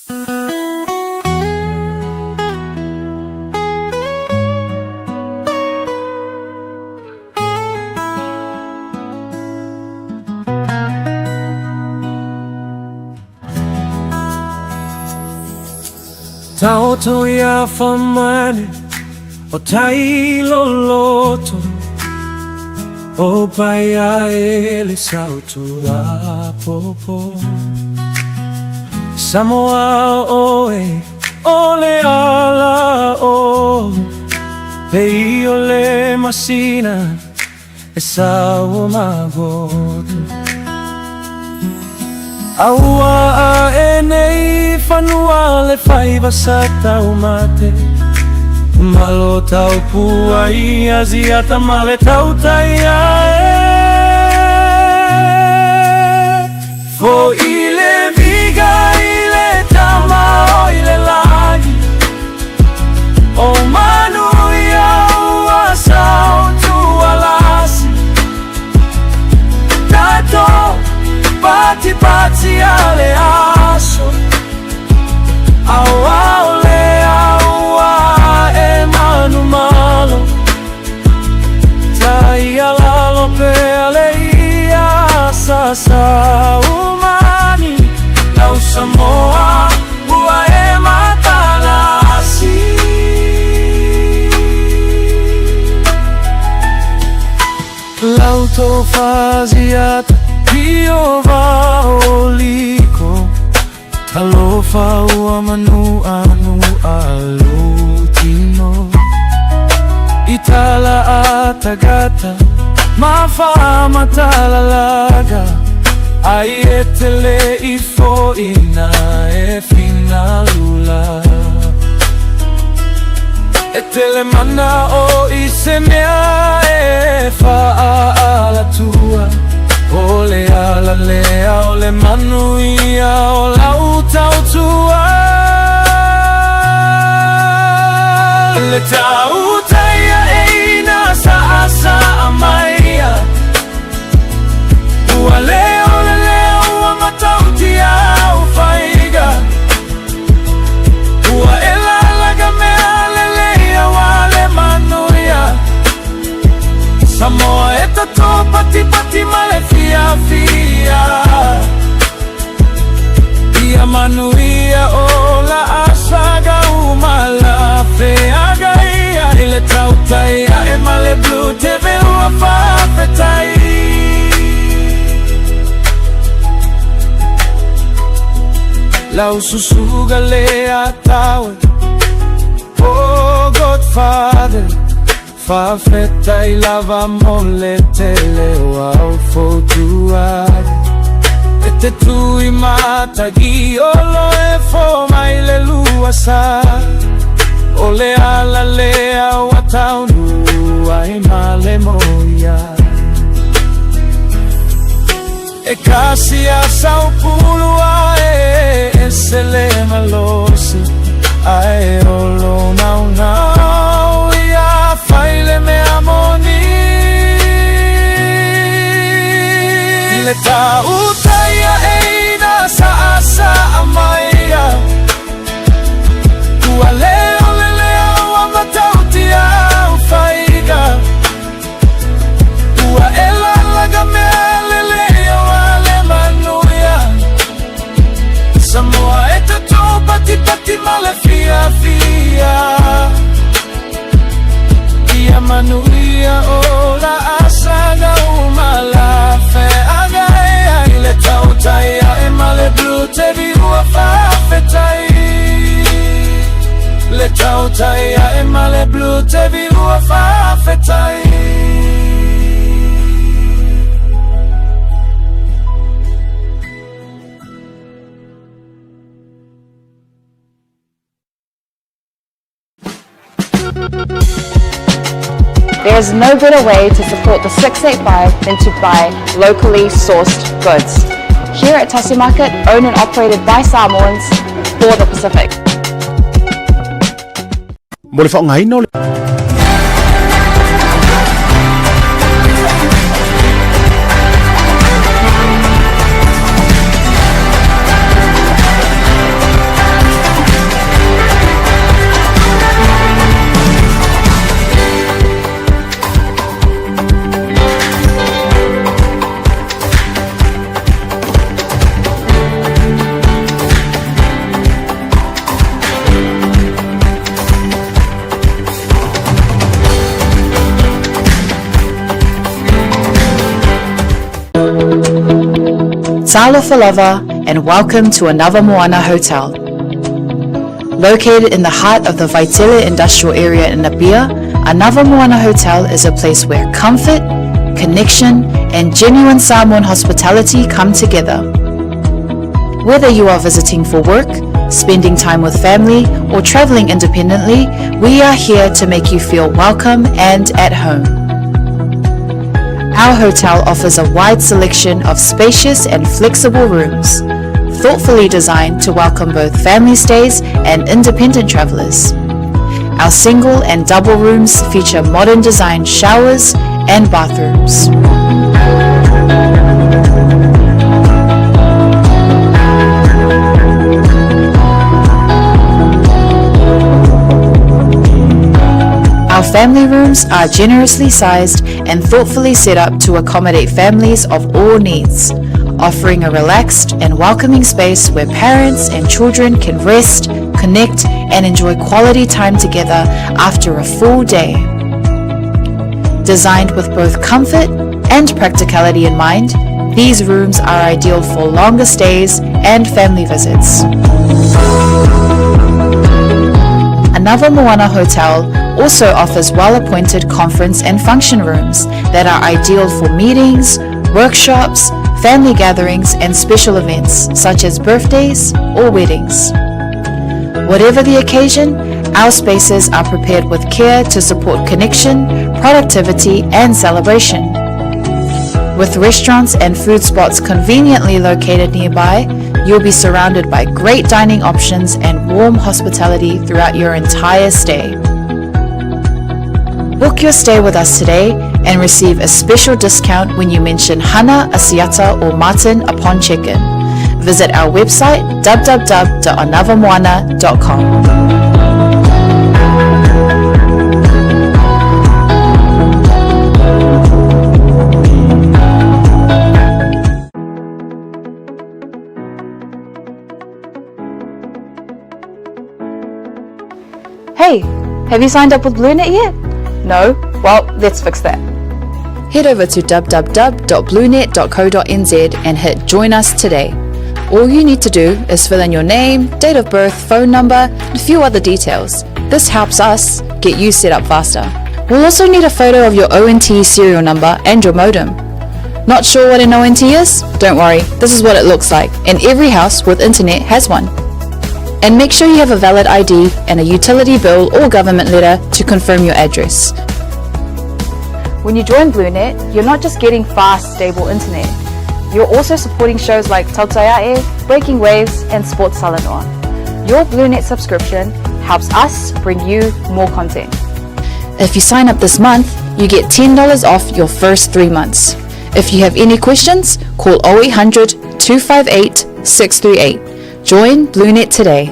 Taoto ia famane o tai loloto o paia e le sautu apopo Samoa oe o le ala o Pei o le masina e sau magoto Aua a e nei fanua le faiva sa taumate Malo tau pua i Asiata ma le tautai ae Fo i le viga i le tama o i le lagi O manu ia ua sau tualasi Tato pati pati a le aso Au au le aua e manu malo Tai alalo pe ale ia sa sa umani Lau Samoa ua e matalasi Lau tofaziata Piova oliko Talofa ua manu anu alutino Itala atagata Mafa matalalaga Ai e te le ifo ina e finalula E tele mana o i se mea e faaalatua O le ala lea o le manu ia o lau tautua Le tautaia e ina sa asa a maia Ua leo le leo ua matautia au faiga Ua e lalaga mea lelei a wale manuia Samoa e tato pati pati ma le fia fia Ia manuia o la asaga umala Feaga ia i le tautai e ma le blue te ua whawhetai Lau susuga le atawe Oh Godfather Whawhetai lava mo le tele o au fotuai E te tui matagi o lo e fo mai le lua sa O le ala le au ataunu ai ma le moia E kasi a saupulu a e e se le malosi Ae o lo nau nau ia faile mea moni Le tautaia e ina sa asa a maia Ua leo le leo a matautia au faiga Ua e lalaga mea lele o ale manuia Samoa e tato pati pati ma le fia fia Ia manuia o la asaga umala Feaga e ai le tautai e ma le blue te vi ua whawhetai Le tautai e ma le blue te vi ua whawhetai There is no better way to support the 685 than to buy locally sourced goods. Here at Tasi Market, owned and operated by Samoans for the Pacific. Mo le faaaogaina o le. Talofa lava and welcome to Anava Moana Hotel. Located in the heart of the Vaitele Industrial Area in Apia, Anava Moana Hotel is a place where comfort, connection, and genuine Samoan hospitality come together. Whether you are visiting for work, spending time with family, or traveling independently, we are here to make you feel welcome and at home. Our hotel offers a wide selection of spacious and flexible rooms, thoughtfully designed to welcome both family stays and independent travelers. Our single and double rooms feature modern design showers and bathrooms. Our family rooms are generously sized and thoughtfully set up to accommodate families of all needs, offering a relaxed and welcoming space where parents and children can rest, connect, and enjoy quality time together after a full day. Designed with both comfort and practicality in mind, these rooms are ideal for longer stays and family visits. Anava Moana Hotel also offers well-appointed conference and function rooms that are ideal for meetings, workshops, family gatherings and special events such as birthdays or weddings. Whatever the occasion, our spaces are prepared with care to support connection, productivity and celebration. With restaurants and food spots conveniently located nearby, you'll be surrounded by great dining options and warm hospitality throughout your entire stay. Book your stay with us today and receive a special discount when you mention Hana, Asiata or Martin upon check-in. Visit our website www.anavamoana.com. Hey, have you signed up with BlueNet yet? No? Well, let's fix that. Head over to www.bluenet.co.nz and hit Join Us today. All you need to do is fill in your name, date of birth, phone number, and a few other details. This helps us get you set up faster. We'll also need a photo of your ONT serial number and your modem. Not sure what an ONT is? Don't worry, this is what it looks like, and every house with internet has one. And make sure you have a valid ID and a utility bill or government letter to confirm your address. When you join BlueNet, you're not just getting fast, stable internet. You're also supporting shows like Tautai A'e, Breaking Waves, and Sports Talanoa. Your BlueNet subscription helps us bring you more content. If you sign up this month, you get $10 off your first 3 months. If you have any questions, call 0800 258 638. Join BlueNet today.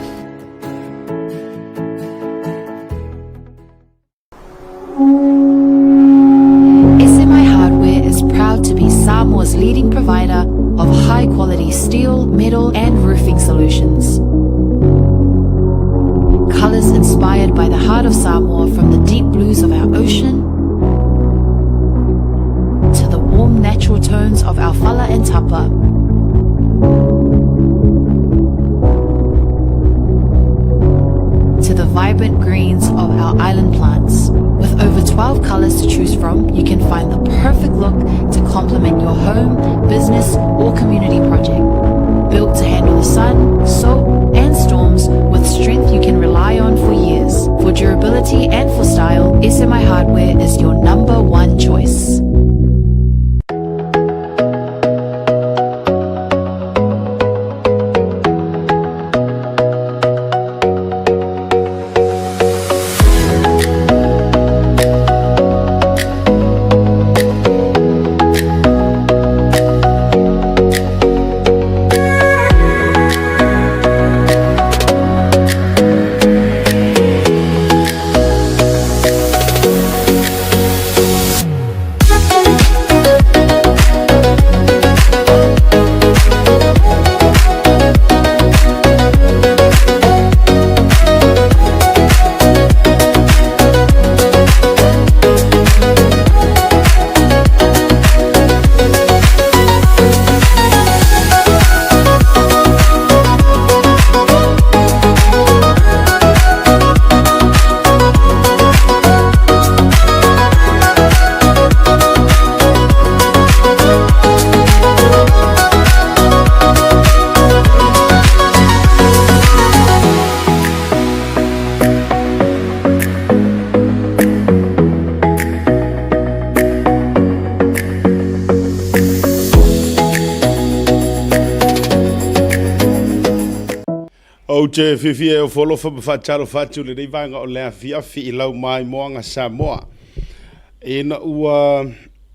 SMI Hardware is proud to be Samoa's leading provider of high-quality steel, metal and roofing solutions. Colors inspired by the heart of Samoa, from the deep blues of our ocean to the warm natural tones of our fala and tapa. To the vibrant greens of our island plants. With over 12 colors to choose from, you can find the perfect look to complement your home, business, or community project. Built to handle the sun, salt, and storms with strength you can rely on for years. For durability and for style, SMI Hardware is your number one choice. Ou te fiafia e ofo alofa ma faatalofa atu i lenei vaega o le afiafi i lau maimoaga Samoa. Ina ua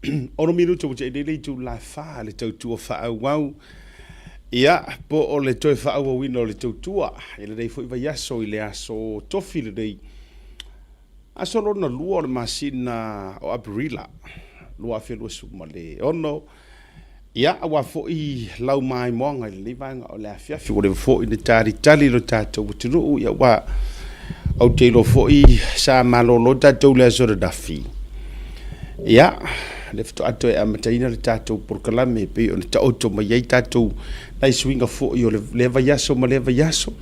6 minute ua tea nei le itula e 4 le tautua faaauau, ia, po o le toe faaauauina o le tautua i lenei foi vaiaso i le aso Tofi lenei, aso lona lua o le masina o Aperila 2026, ia, aua foi lau maimoaga i lenei vaega o le afiafi. Ua leva foi ona talitali lo tatou atunuu, ia, aua ou te iloa foi sa malolo tatou i le aso ananafi. Ia, lea faatoa toe amataina le tatou polokalame e pei ona taoto mai ai tatou nai suiga foi o lea vaiaso ma lea vaiaso.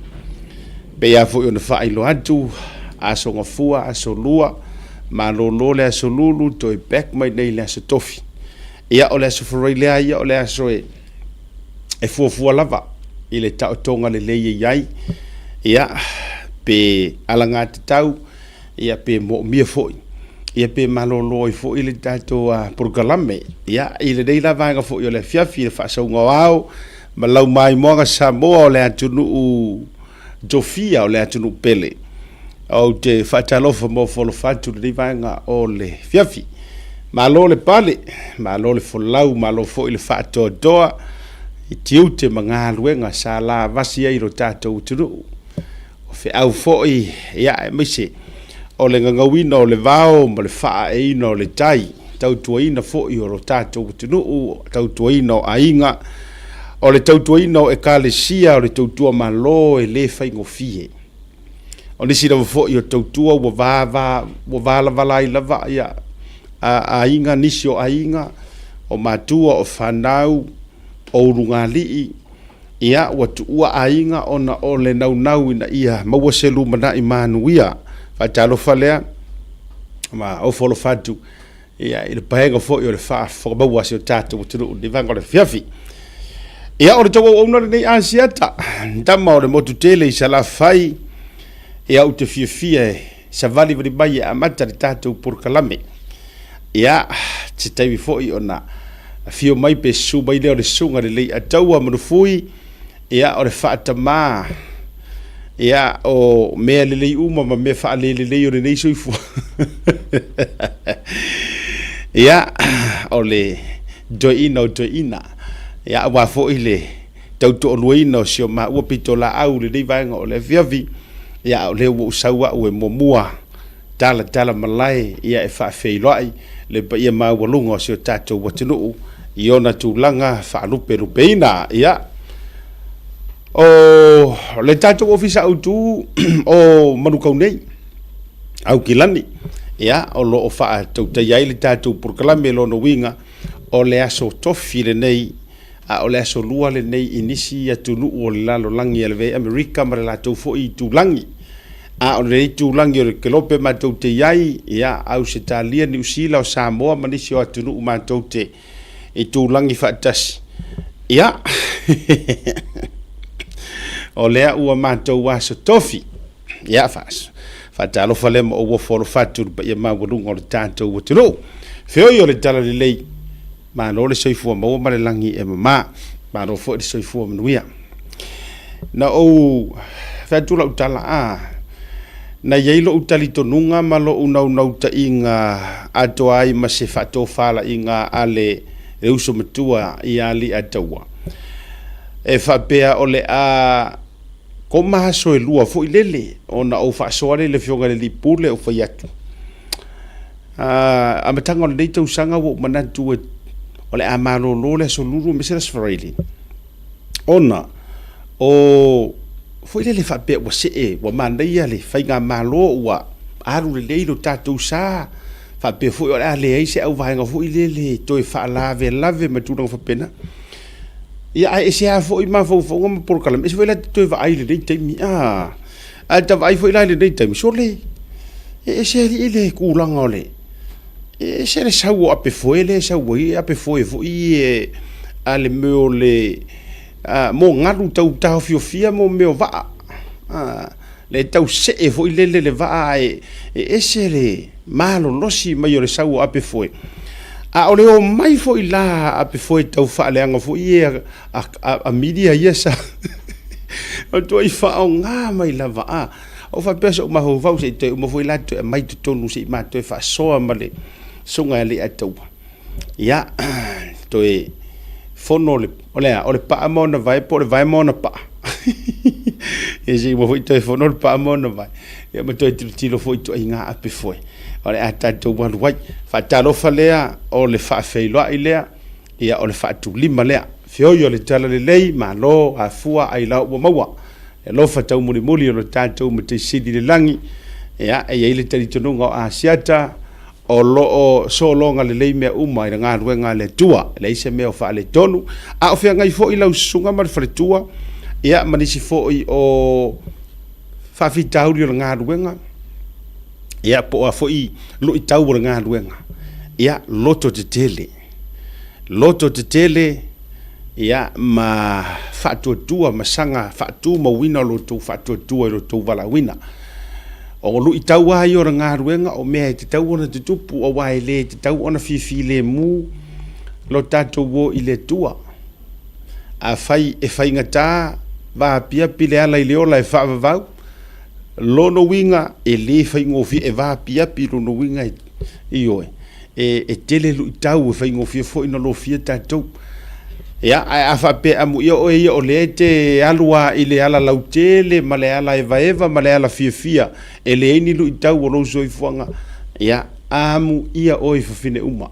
Pei lava foi ona faailoa atu, aso Gafua, aso Lua, malolo le aso Lulu, toe back mai nei i le aso Tofi. Ia, o le aso Faraile lea ia, o le aso e e fuafua lava i le taotoga lelei e i ai, ia, pe alagatatau, ia, pe moomia foi, ia, pe malolo ai foi le tatou polokalame. Ia, i lenei la vaega foi o le afiafi, le faasauga o ao ma lau maimoaga Samoa o le atunuu tofia, o le atunuu pele. Ou te faatalofa ma ofo alofa atu i lenei vaega o le afiafi. Malo le pale, malo le folau, malo foi le faatoatoa i tiute ma galuega sa lavasi ai lo tatou atunuu. O feau foi, ia, aemaise o le gagauina o le vao ma le faaaeina o le tai, tautuaina foi o lo tatou atunuu, tautuaina o aiga, o le tautuaina o ekalesia, o le tautua Malo e le faigofie. O nisi lava foi o tautua ua va, va, ua valavala ai lava ia a, aiga, nisi o aiga, o matua, o fanau, o ulugalii, ia, ua tuua aiga ona o le naunau ina ia maua se lumanai manuia. Faatalofa lea ma ofo alofa atu ia, i le paega foi o le faafofoga maua a si o tatou atunuu i lenei vaega o le afiafi. Ia, o le tou auauna lenei Asiata, tama o le motu tele i Salafai, ia, ou te fiafia e savalivali mai e amata le tatou polokalame. Ia, se taimi foi ona afio mai pe susu mai lea o le susuga i le Leiataua Manufui, ia, o le faatamā, ia, o mea lelei uma ma mea faalelelei o lenei soifua. Ia, o le toeaina o toeaina, ia, aua foi le tautoaluaina o si o maua pitolaau i lenei vaega o le afiafi, ia, a o lea ua ou sau au e muamua talatala malae, ia, e faafeiloai le paia maualuga o si o tatou atunuu i ona tulaga faalupelupeina. Ia, o le tatou Ofisa Autu o Manukau nei, Aukilani, ia, o lo o faatautaia ai le tatou polokalame. Lona uiga, o le aso Tofi lenei, a o le aso Lua lenei i nisi atunuu o le lalolagi e lavea ai Amerika ma le latou foi itulagi. A o lenei itulagi o le Kelope matou te i ai, ia, Ausetalia, Niu Sila, o Samoa ma nisi o atunuu matou te itulagi faatasi. Ia, o lea ua matou aso Tofi. Ia, faatalofa lea ma ou ofo alofa atu i le paia maualuga o le tatou atunuu. Feoi o le Talalelei, malo le soifua maua ma le lagi e mama, malo foi le soifua manuia. Na ou fai atu lau tala, a, na i ai lou talitonuga ma lou naunautaiga atoa ai ma se faatofalaiga a le uso matua ia Aliiataua, e faapea o le a koma aso e lua foi lele, ona ou faasoa lea i le Afioga i le Alii Pule ou fai atu, amataga o lenei tausaga ua ou manatu e, o le a malolo le aso Lulu aemaise le aso Faraile, ona o foi lele faapea ua see, ua manaia le faigamalo, ua alu lelei lo tatou sa, faapea foi o le a leai se auvaega foi lele toe faalavelave ma tulaga faapena. Ia, ae ese lava foi mafaufauga ma polokalame, ese foi la te toe vaai i lenei taimi, a, ae ta vaai foi la i lenei taimi, sole, e ese alii le tulaga o le, e ese le sau o apefoe lea e sau ai, e apefoe foi e, a le mea o le, a, mo galu tau taofiofia mo mea o vaa, a, le tau see foi lele le vaa ae e ese le malolosi mai o le sau o apefoe. A o le omai foi la a apefoe tau faaleaga foi ia a, a, a milia ia sa. Matuai faaaoga mai lava a. Ou faapea so'u mafaufau se i toe uma foi la toe aumai totonu se i ma toe faasoa ma le susuga ia Leiataua. Ia, toe fono le, o le a, o le paa ma ona vae po o le vae ma ona paa. Ia se i uma foi toe fono le paa ma ona vae. Ia ma toe tilotilo foi i ituaiga ape foe o le a tatou alu ai. Faatalofa lea, o le faafeiloai lea, ia o le faatulima lea. Feoi o le talalelei, malo, afua, ailao ua maua. E alofa taumulimuli o lo tatou Matai Sili i le lagi. Ia, e i ai le talitonuga o Asiata, o lo o sologa lelei mea uma i le galuega a le Atua, e leai se mea o faaletonu. A o feagai foi lau susuga ma le faletua, ia, ma nisi foi o faafitauli o le galuega, ia, po o a foi luitau o le galuega, ia, loto tetele. Loto tetele, ia, ma faatuatua ma saga faatumauina lo outou faatuatua i lo outou valaauina. O luitau lava ia o le galuega o mea e tatau ona tutupu aua e le tatau ona fifilemu lo tatou o i le Atua. Afai e faigata vaapiapi le ala i le ola e faavavau, lona uiga e le faigofie, e vaapiapi lona uiga e, ioe, e, e tele luitau e faigofie foi ona lofia tatou. Ia, ae a faapea amuia oe ia o lea e te alu lava i le ala lautele ma le ala evaeva ma le ala fiafia e leai ni luitau o lou soifuaga, ia, amuia oe i fafine uma.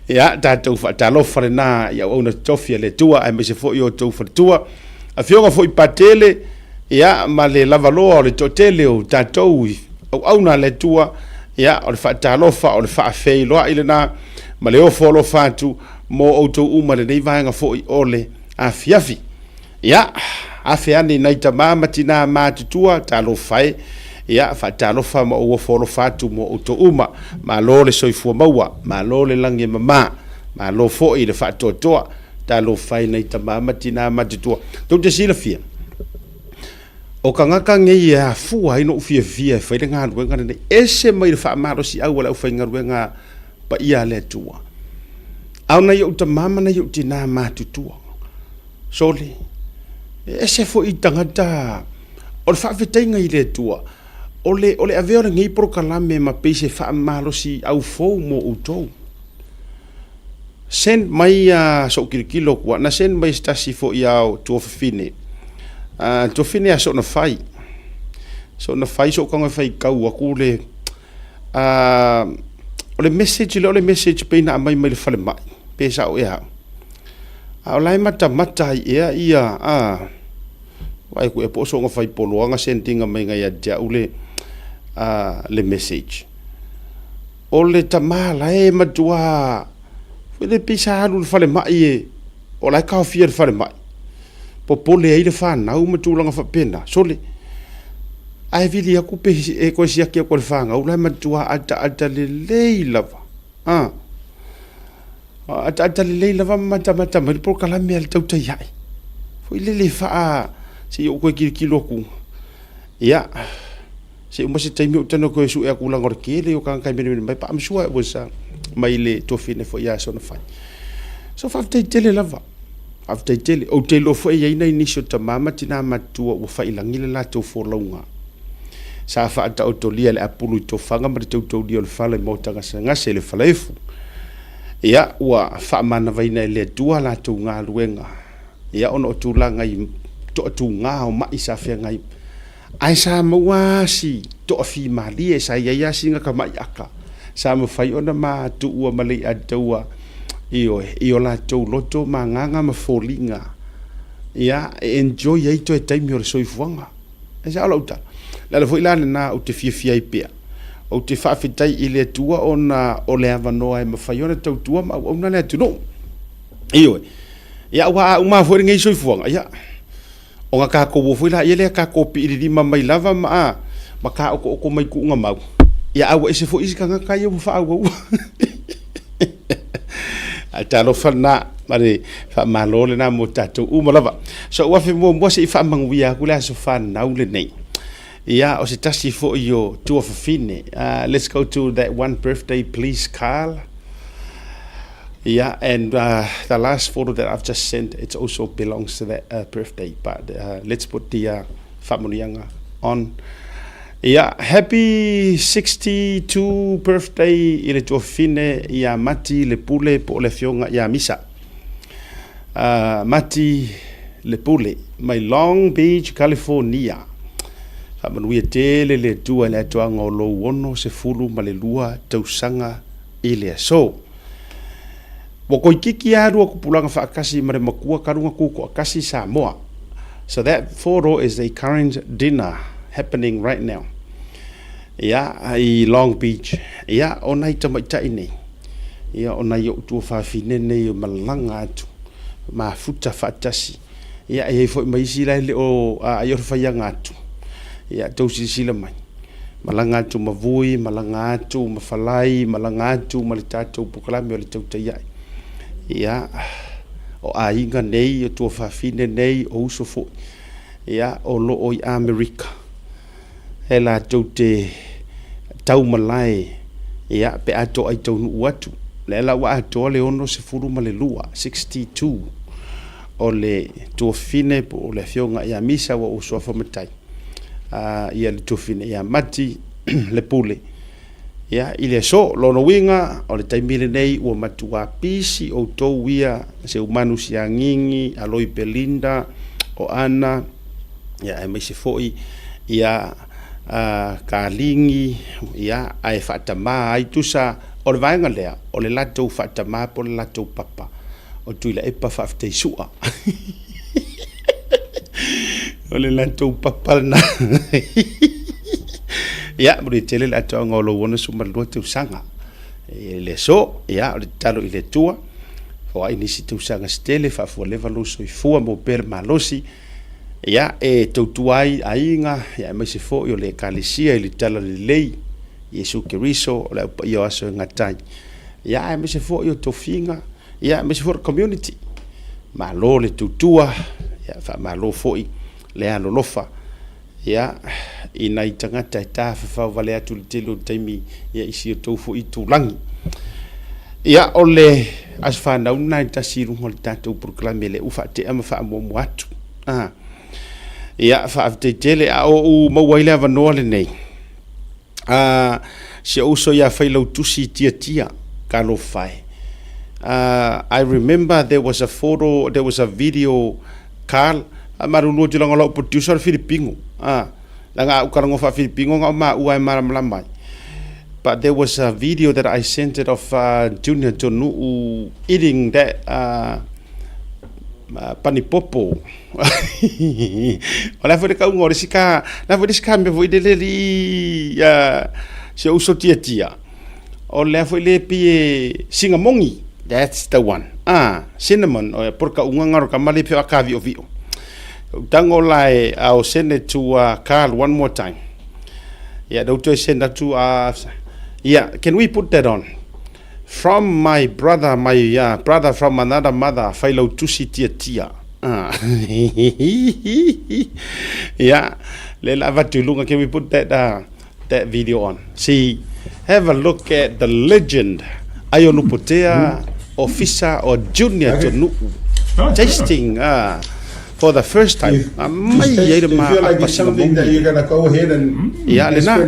Ia, tatou faatalofa lena i auauna totofi a le Atua aemaise foi o outou faletua, afioga foi Patele, ia, ma le lavaloa o le toatele o tatou i auauna a le Atua, ia, o le faatalofa, o le faafeiloai lena ma le ofo alofa atu mo outou uma i lenei vaega foi o le afiafi. Ia, afe ane i nai tama ma tinā matutua, talofa e, ia, faatalofa ma ou ofo alofa atu mo outou uma. Malo le soifua maua, malo le lagi e mama, malo foi le faatoatoa, talofa e i nai tama ma tinā matutua. Tou te silafia, o tagata nei e afua ai noʻu fiafia e fai le galuega lenei, ese mai le faamalosiau a le aufaigaluega paia a le Atua. A o nai ou tama ma nai ou tinā matutua, sole, e ese foi tagata, o le faafetaiga i le Atua, o le, o le avea o lenei polokalame ma pei se faamalosiau fou mo outou. Send mai a so'u tilotilo atu a na send mai e se tasi foi a o tuafafine a tuafafine a soona fai soona fai so'u tago e faitau atu le a o le message lea o le message pei na aumai mai le falemai pe sa'o ea a'u a o la e matamata ai ea ia a vaai atu ea po o soona fai poloa na send ina mai ia te a'u le a le message. O le tama la e matua foi le pei sa alu i le falemai e o la e taofia i le falemai. Popole ai le fanau ma tulaga faapena. Sole, ae vili atu pe e toe siaki atu e le fanau la e matua ataata lelei lava. A ataata lelei lava ma matamata mai le polokalame a le tautai ae. Foi lele faa se i ou toe tilotilo atu. Ia, Se i uma se taimi ou tago toe sue atu leaga o le tele o tagata e menemene mai but I'm sure it was uh, mai le tuafine foi ia sona fai. So faafetai tele lava. Faafetai tele. Ou te iloa foi e i ai nai nisi o tama ma tinā matutua ua faiilagi le latou folauga. Sa faataotolia le apulu i tofaga ma le toutoulia o le fala i maota gasegase i le falaefu. Ia, ua faamanavaina e le Atua latou galuega. Ia, ona o tulaga i toatuga o mai sa feagai. Ae sa maua lava si toafimalie, sa i ai lava sina tamai aka sa mafai ona ma tuua ma Leiataua, ioe, i o latou loto ma agaga ma foliga, ia, e enjoy ai toe taimi o le soifuaga. E sao lau tala? O le ala foi la lena ou te fiafia ai pea, ou te faafetai i le Atua ona o le avanoa e mafai ona tautua ma auauna le atunuu. Ioe. Ia, aua a uma foi lenei soifuaga, ia, Ona tatou o foi laia lea tatou piililima mai lava ma a ma taotooto mai tuuga mau, ia a ua ese foi isi tagata ia ua faaauaua. Ae talofa lena ma le faamalo lena mo tatou uma lava. So ua afe muamua se i faamanuia atu le aso fanau lenei. Ia o se tasi foi o tuafafine. Let's go to that one birthday please Carl. Ia, and the last photo that I've just sent, it also belongs to that birthday, but let's put the faamanuiaga on. Ia, happy 62 birthday i le tuafafine ia Mati Lepule po o le afioga ia Misa. Mati Lepule mai Long Beach, California. Faamanuia tele le Atua i le atoaga o lou 62 tausaga i le aso. Ua koikiki lava lua kupulaga faatasi ma le matua kaluga tutoatasi Samoa. So that photo is a current dinner happening right now. Ia, i Long Beach. Ia, o nai tamaitai nei. Ia, o nai ou tuafafine nei e malaga atu, mafuta faatasi. Ia, e i ai foi ma isi la e le o, ai o le faiaga atu. Ia, tou silasila mai. Malaga atu ma Vui, malaga atu ma Falai, malaga atu ma le tatou polokalame o le Tautai Ae. Ia, o aiga nei, o tuafafine nei, o uso foi, ia, o lo o i Amerika. E latou te taumalae, ia, pe a toai taunuu atu. Lea la ua atoa le 62, 62, o le tuafafine po o le afioga ia Misa ua ou suafa matai. Ia le tuafafine ia Mati le pule. Ia, i le aso, lona uiga, o le taimi lenei ua matua pisi outou ia Seumanu Siagigi, Aloi Belinda, o Ana, ia, aemaise foi ia Kaligi, ia, ae faatamā ai tusa o le vaega lea, o le latou faatamā po o le latou papa o Tuilaepa Faafetai Sua. O le latou papa lena. Ia, manuia tele le atoaga o lou 62 tausaga. I le aso, ia, o le tatalo i le Atua, foai nisi tausaga se tele, faafualeva lou soifua, maua pea le malosi, ia, e tautua ai aiga, ia, aemaise foi o le Ekalesia i le Talalelei, Iesu Keriso, o le Au Paia o Aso e Gata ai. Ia, aemaise foi o tofiga, ia, aemaise foi o le community. Malo le tautua, ia, faamalo foi le alolofa, ia, i nai tagata e tafafao vale atu i le tele o taimi, ia, i si o tou foi itulagi. Ia, o le aso fanau lena e tasi i luga o le tatou polokalame lea ua faatea ma faamuamua atu. Ah. Ia, faafetai tele, a o ou maua ai le avanoa lenei, a si ou uso ia Failautusi Tiatia, talofa e. I remember there was a photo, there was a video, Carl, a malulu atu leaga o lau producer o le Filipino. Ah, leaga a ou talanoa faa-Filipino na o maua e malamalama ai. But there was a video that I sent it of Junior Tonu'u eating that panipopo. O le a foi le tauga o le isi ka, le a foi le isi ka mea foi lele li si ou uso Tiatia. O le a foi le pei e sinamogi. That's the one. Ah, cinnamon, o po o le tauga lena o le tama lea e pei o kavi'ovi'o. Ou tago la e, I'll send it to Carl one more time. Ia, lea ua toe send atu, yeah, can we put that on? From my brother, my brother from another mother, Failautusi Tiatia. Ia, lea la avatu i luga, can we put that, that video on? See, have a look at the legend, Aionupotea Ofisa o Junior Tonu'u, tasting for the first time. Mai ai le ma apa sina mongi. Ia, lena.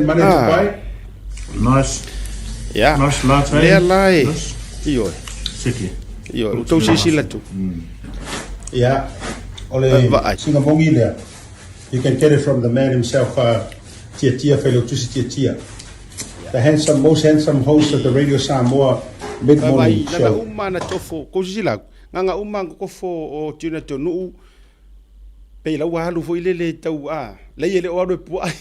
Nice. Ia. Nice latte. Lea la e. This. Ioe. Seke. Ioe, ua tou silasila atu. Ia, o le Vaai. sinamogi lea, you can get it from the man himself, Tiatia, Failautusi Tiatia, the handsome, most handsome host of the Radio Samoa mid-morning Vaai, nana show. uma na tofo, kou silasila atu, nana uma na tofo o Junior Tonu'u, Pei la ua alu foi lele tau a lei e le o alu e puai.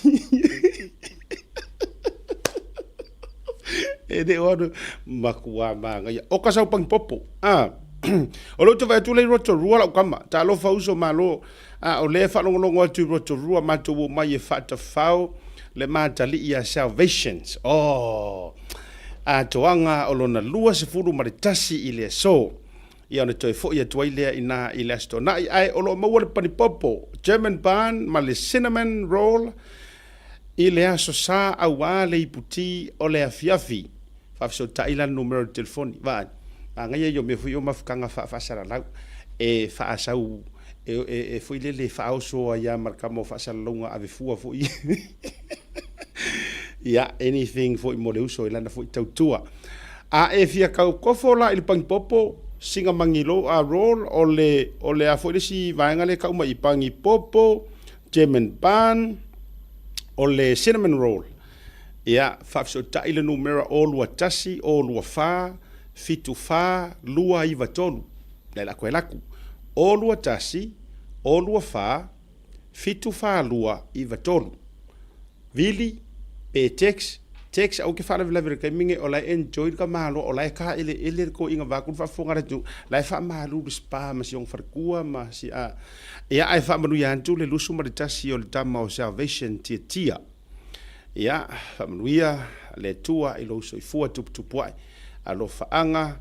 E le o alu makua māngaia. O ka sau pangipopo. A o lou te vaai atu lea i Rotorua lau kama. Talofa uso malo. A o lea e faalogologo atu i Rotorua matou omai e faatafao le matalii a Salvations. Oh! Atoaga o lona 21 i le aso. Ia ona toe foi atu ai lea ina i le Aso Toonai, ae o lo o maua le panipopo, German bun ma le cinnamon roll i le Aso Sa auā le ipu ti o le afiafi. Faafesootai la le numera o le telefoni. Vaai. Manaia ia o mea foi ia o mafutaga faa-faasalalau e faasau e, e, e foi lele e faaoso ai lava ma le tama o faasalalauga ave fua foi ia anything foi mo le uso i lana foi tautua. A e fia tautofo la i le pagipopo, sina magi a roll, o le, o le a foi le isi vaega lea e tau mai i pagipopo, German bun, o le cinnamon roll. Ia, faafesootai le numera 0 2 1 0 2 4 7 4 2 9 3. Le la koe laku. 0 2 1 0 2 4 7 4 2 9 3. Vili, pe text, text aua ke faalavelave i le taimi lenei o la e enjoy le tamaloa o la e taeleele le toeaina vaeatu le faafofoga a le atunuu, la e faamalu le spa ma si ona faletua ma si a ia ae faamanuia atu le 21 o le tama o Salvation Tiatia. Ia faamanuia le Atua i lou soifua tuputupuae alofaaga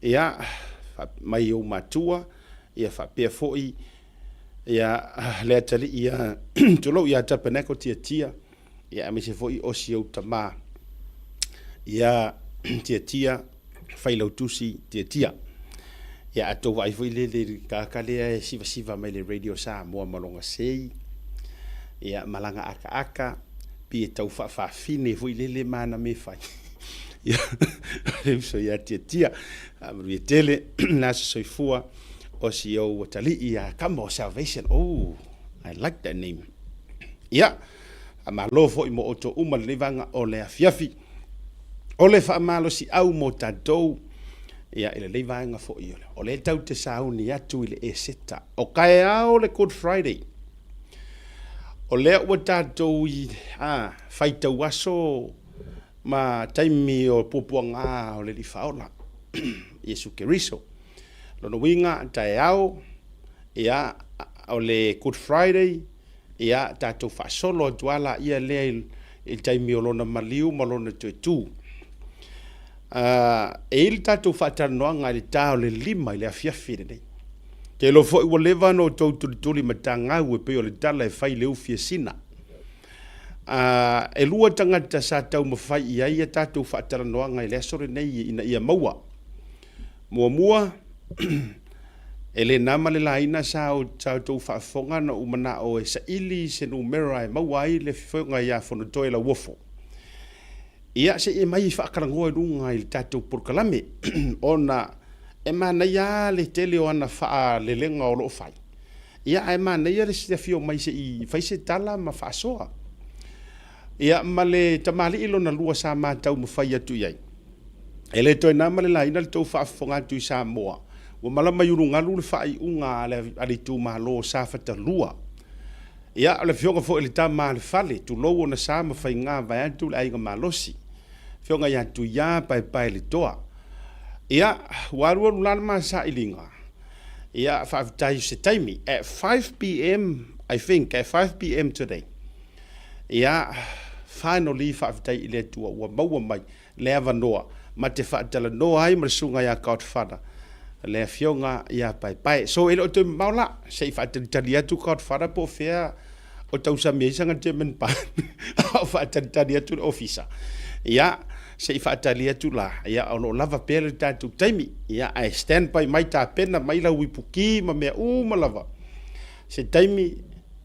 ia mai ou matua ia faapea foi Ia, le atalii ia, tulou ia Tapenako Tiatia, ia aemaise foi o si ou tama ia Tiatia Failautusi Tiatia. Ia a tou vaai foi le le tagata lea e sivasiva mai le Radio Samoa ma lona sei, ia ma lana akaaka, pi e tau faafafine foi lele ma ana mea e fai. Ia, le uso ia Tiatia, faamanuia tele le aso soifua. O si ou atalii ia Kama o Salvation. Oh, I like that name. Ia, faamalo foi mo outou uma lenei vaega o le afiafi. O le faamalosiau mo tatou, ia, i lenei vaega foi, o lea tatou te sauni atu i le Eseta. O taeao le Good Friday. O lea ua tatou i, a, faitau aso ma taimi o puapuaga o le Alii Faaola, Iesu Keriso. Lona uiga, taeao, ia, o le Good Friday, ia, tatou faasolo atu lava laia lea i le taimi o lona maliu ma lona toe tu. E i ai le tatou faatalanoaga i le ta o le 5 i le afiafi lenei. Ou te iloa foi ua leva ona outou tulituli matagau e pei o le tala e fai i le ufi a Sina. E lua tagata sa taumafai i ai a tatou faatalanoaga i le aso lenei ina ia maua. Muamua, e le na ma le laina sa outou faafofoga na ou manao e saili se numera e maua ai le afioga ia Fonotoe Lauofo. Ia, se i aumai e faatalanoa i luga i le tatou polokalame, ona e manaia lava le tele o ana faalelega o lo o fai. Ia, ae manaia le afio mai se i fai se tala ma faasoa. Ia, ma le tamalii lona lua sa ma taumafai atu i ai. E le toe na ma le laina le tou faafofoga atu i Samoa, ua malama i ulugalu le faaiuga a le itumalo o Safata 2. Ia, o le afioga foi i le tama a le fale, tulou ona sa ma faiga vaeatu le aiga malosi, afioga ia Tuia Paepaeletoa. Ia, ua alualu la le ma sailiga. Ia, faafetai i se taimi, at 5 pm, I think, at 5 pm today. Ia, finally, faafetai i le Atua ua maua mai le avanoa ma te faatalanoa ai ma le susuga ia Godfather, le afioga ia Paepae. So e le o toe mamao la, se i faatalitali atu Godfather po o fea o tausami ai sana German pan, a o faatalitali atu le ofisa. Ia, se i faatali atu la, ia o lo o lava pea le tatou taimi. Ia, ae stand by mai, tapena mai lau ipuki ma mea uma lava. Se taimi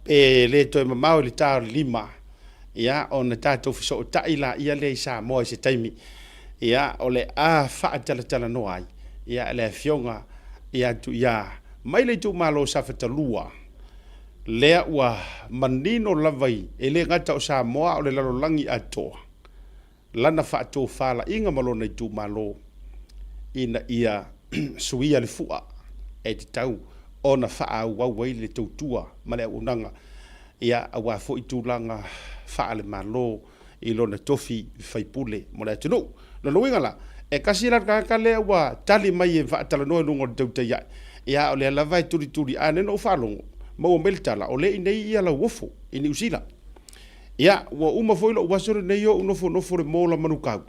pe le toe mamao i le ta o le 5, ia, ona tatou fesootai laia lea i Samoa i se taimi, ia, o le a faatalatalanoa ai, ia, le Afioga ia Tuia mai le itumalo o Safata 2, lea ua manino lava i, e le gata o Samoa a o le lalolagi atoa, lana faatofalaiga ma lona itumalo ina ia suia le fua e tatau ona faaauau ai le tautua ma le auaunaga, ia, aua foi tulaga faale-Malo i lona tofi faipule mo le atunuu. Lona uiga la, e tasi la le tagata lea ua tali mai e faatalanoa i luga o le tautai ae, ia, o lea lava e tulituli, a o lea na ou faalogo, maua mai le tala, o lea i inei ia Lauofo i Niu Sila. Ia, ua uma foi lou aso lenei o ou nofonofo i le mola Manukau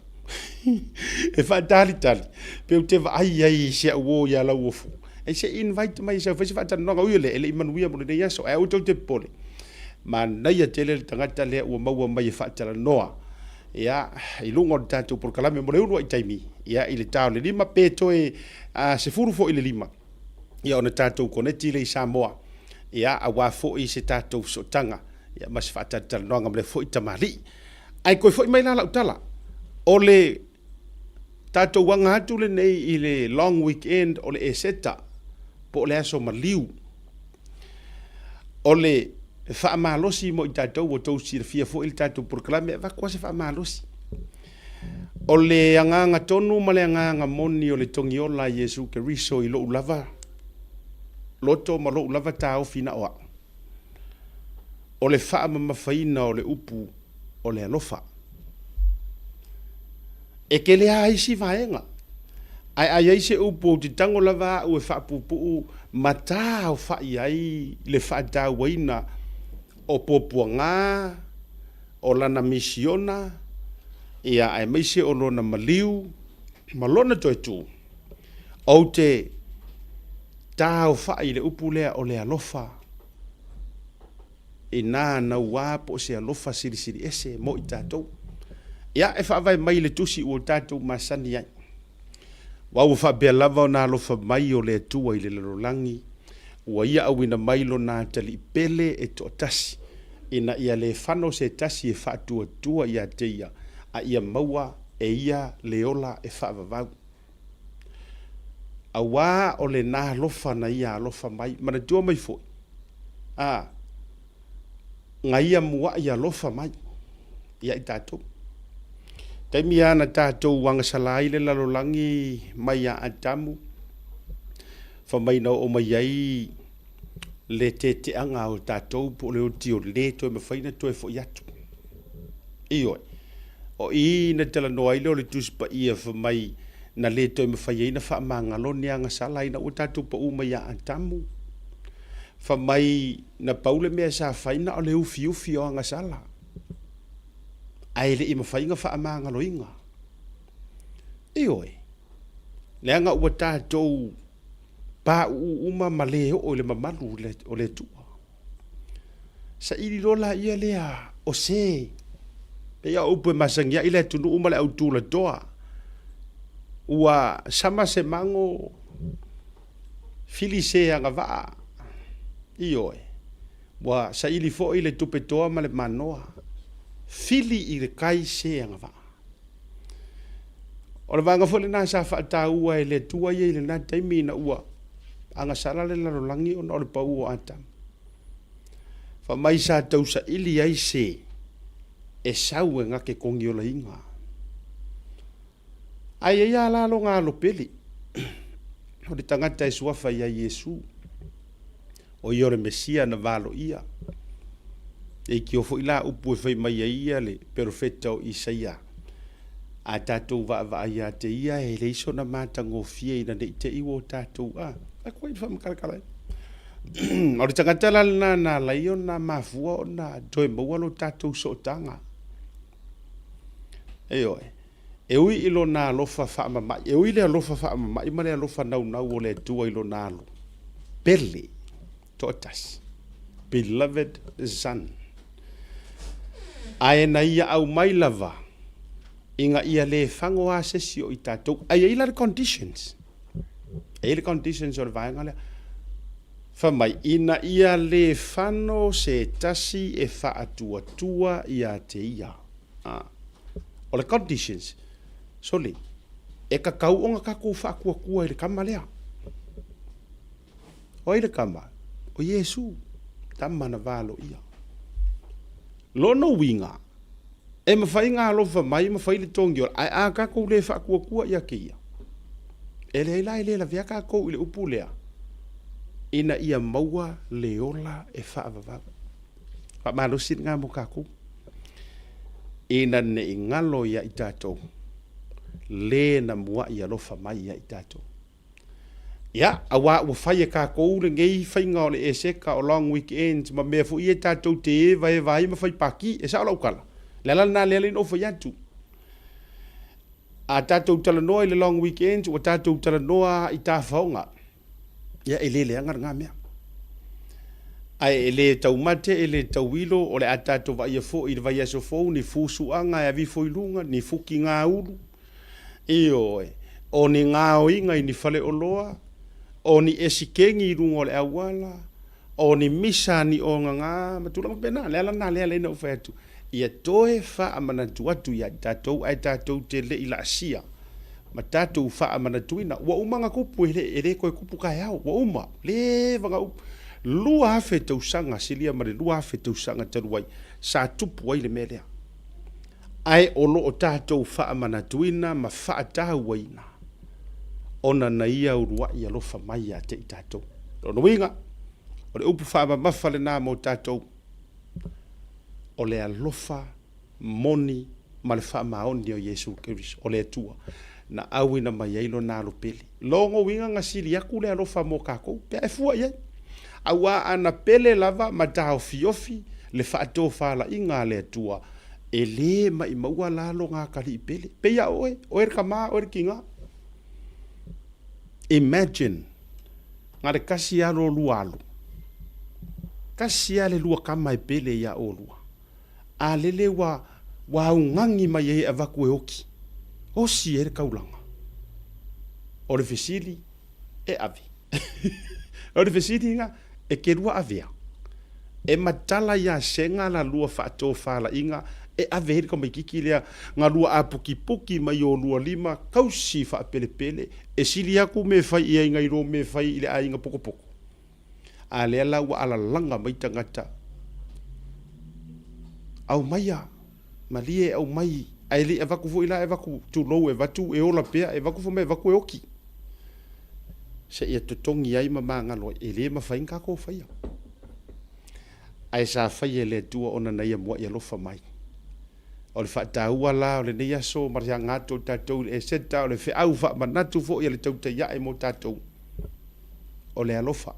e faatalitali pe ou te vaai ai i si au uo ia Lauofo. E se i invite mai e sau e fai se faatalanoaga. Ui o lea, e le i manuia mo lenei aso, ae aua tou te popole. Manaia tele le tagata lea ua maua mai e faatalanoa. Ia, i luga o le tatou polokalame mo le uluai taimi, ia, i le ta o le 5 pe toe 10 foi i le 5, ia, ona tatou koneti lea i Samoa, ia, aua foi se tatou fesootaga, ia, ma se faatalatalanoaga ma lea foi tamalii. Ae toe foi mai la lau tala, o le tatou aga atu lenei i le long weekend o le Eseta, po o le aso maliu. O le faamalosi mo i tatou, ua outou silafia foi le tatou polokalame, e avatu lava se faamalosi. O le agaga tonu ma le agaga moni o le togiola a Iesu Keriso i lou lava loto ma lou lava taofi na o au, o le faamamafaina o le upu o le alofa. E tele lava isi vaega, ae a i ai se upu ou te tago lava au e faapuupuu ma taaofai ai le faatauaina o puapuaga, o lana misiona, ia, aemaise o lona maliu ma lona toe tu, ou te taaofai i le upu lea o le alofa. Inā naua po o se alofa silisili ese mo i tatou. Ia, e faavae mai i le tusi ua tatou masani ai. Aua ua faapea lava ona alofa mai o le Atua i le lalolagi, ua Ia auina mai Lona atalii pele e toatasi, ina ia le fano se tasi e faatuatua ia te Ia, a ia maua e ia le ola e faavavau. Auā o lena alofa na Ia alofa mai. Manatua mai foi, a, na Ia muaʻi alofa mai ia i tatou. Taimi a na tatou agasala ai le lalolagi mai ia Atamu, fa mai na oo mai ai le teteaga o tatou po o le oti o le toe mafai na toe foi atu. Ioe. O i na talanoa ai lea o le Tusi Paia fa mai na le toe mafai ai na faamagalo ni agasala ina ua tatou pau mai ia Atamu. Fa mai na pau le mea sa fai na o le ufiufi o agasala, ae le i mafai na faamagaloina. Ioe, leaga ua tatou pauu uma ma le oo i le mamalu o le Atua. Saili loa laia lea o se, pei lava o upu e masani ai le atunuu ma le au tulatoa, ua sama se mago Fili se agavaa, ioe, ua saili foi le tupe toa ma le manoa, fili i le kai se agavaa. O le vaega foi lena sa faataua e le Atua ia i lena taimi ina ua agasala le lalolagi ona o le pau o Atamu. Fai mai sa tausaili ai se e sau e gate kogiolaina. Ae i ai lava la lona alo pele, o le tagata e suafa ia Iesu, o ia o le Mesia na valoia. E leitio foi la upu e fai mai ai ia le perofeta o Isaia, A tatou vaavaai ia te ia, e leai sona matagofie ina ne i te i ua o tatou a. A koe i le faamakalatala ai. O le tagata la lena na ala ai ona mafua ona toe maua lo tatou sootaga. Ioe. E ui i lona alofa faamama'i, e ui i le alofa faamama'i ma le alofa naunau o le Atua i lona alo pele toatasi, beloved son, ae na ia aumai lava ina ia le fago lava se isi o i tatou. Ae i ai la le conditions, e i ai le conditions o le vaega lea, fai mai, ina ia le fano se tasi e faatuatua ia te ia. A. O le conditions, sole, e tatau ona tatou faatuatua i le tama lea. O ai le tama? O Iesu, tama na valoia. Lona uiga, e mafai ona alofa mai ma fai le togi ola, ae a tatou le faatuatua ia te ia, e leai la e le lavea tatou i le upu lea, ina ia maua le ola e faavavau. Faamalosi lena mo tatou. Ina ne i galo ia i tatou, le na muaʻi alofa mai ia i tatou. Ia, auā ua fai e tatou lenei faiga o le Eseka, o long weekends ma mea foi ia tatou te evaeva ai ma fai pati. E sao lau tala? O le ala lena lea na ou fai atu. A tatou talanoa i le long weekends, ua tatou talanoa i tafaoga. Ia, e le leaga lena mea. Ae e le taumate, e le tauilo, o le a tatou vaaia foi i le vaiaso fou ni fusuaga e aveifo i luga, ni fukiga ulu, ioe, o ni gaoiga i ni faleoloa, o ni esikegi i luga o le auala, o ni misa ni ogaga ma tulaga faapena. O le ala lena lea e ala ai ona ou fai atu, ia toe faamanatu atu ia i tatou ae tatou te le i laasia ma tatou faamanatuina. Ua uma ona tupu, e le, e le toe tupu taeao, ua uma, leva ona upu. 2000 tausaga, silia ma le 2000 tausaga talu ai, sa tupu ai le mea lea. Ae o lo o tatou faamanatuina ma faatauaina ona na Ia uluai alofa mai ia te i tatou. Lona uiga, o le upu faamamafa lena mo tatou, o le alofa moni ma le faamaoni o Iesu Keriso, o le Atua, na auina mai ai Lona Alo pele. Lona uiga na sili atu le alofa mo tatou pe a e fua i ai. Aua ana pele lava ma taofiofi le faatofalaiga a le Atua, e le maimaua la lona atalii pele. Pei a oe, oe le tama, oe le tiga. Imagine, na le tasi lava lo lua alo, tasi lava le lua tama e pele ia olua. A lele ua ua augani mai ai e avatu e oti, osi ai le taulaga. O le fesili, e ave. O le fesili lena, e te lua avea? E matala ia Sega la lua faatofalaiga e ave ai le tamaititi lea na lua apukipuki mai o lua lima tausi faapelepele e sili atu mea e fai i ai nai lo mea e fai i le aiga potopoto. A lea la ua alalaga mai tagata, aumaia, malie aumai, ae le i avatu foi la, e avatu, tulou, e avatu e ola pea, e avatu fai mai e avatu e oti, seia totogi ai ma magalo ai, e le mafai ona tatou faia. Ae sa faia e le Atua ona na Ia muai alofa mai. O le faataua la o lenei aso ma le aga atu o tatou i le Eseta, o le feau faamanatu foi a le tautai ae mo tatou, o le alofa.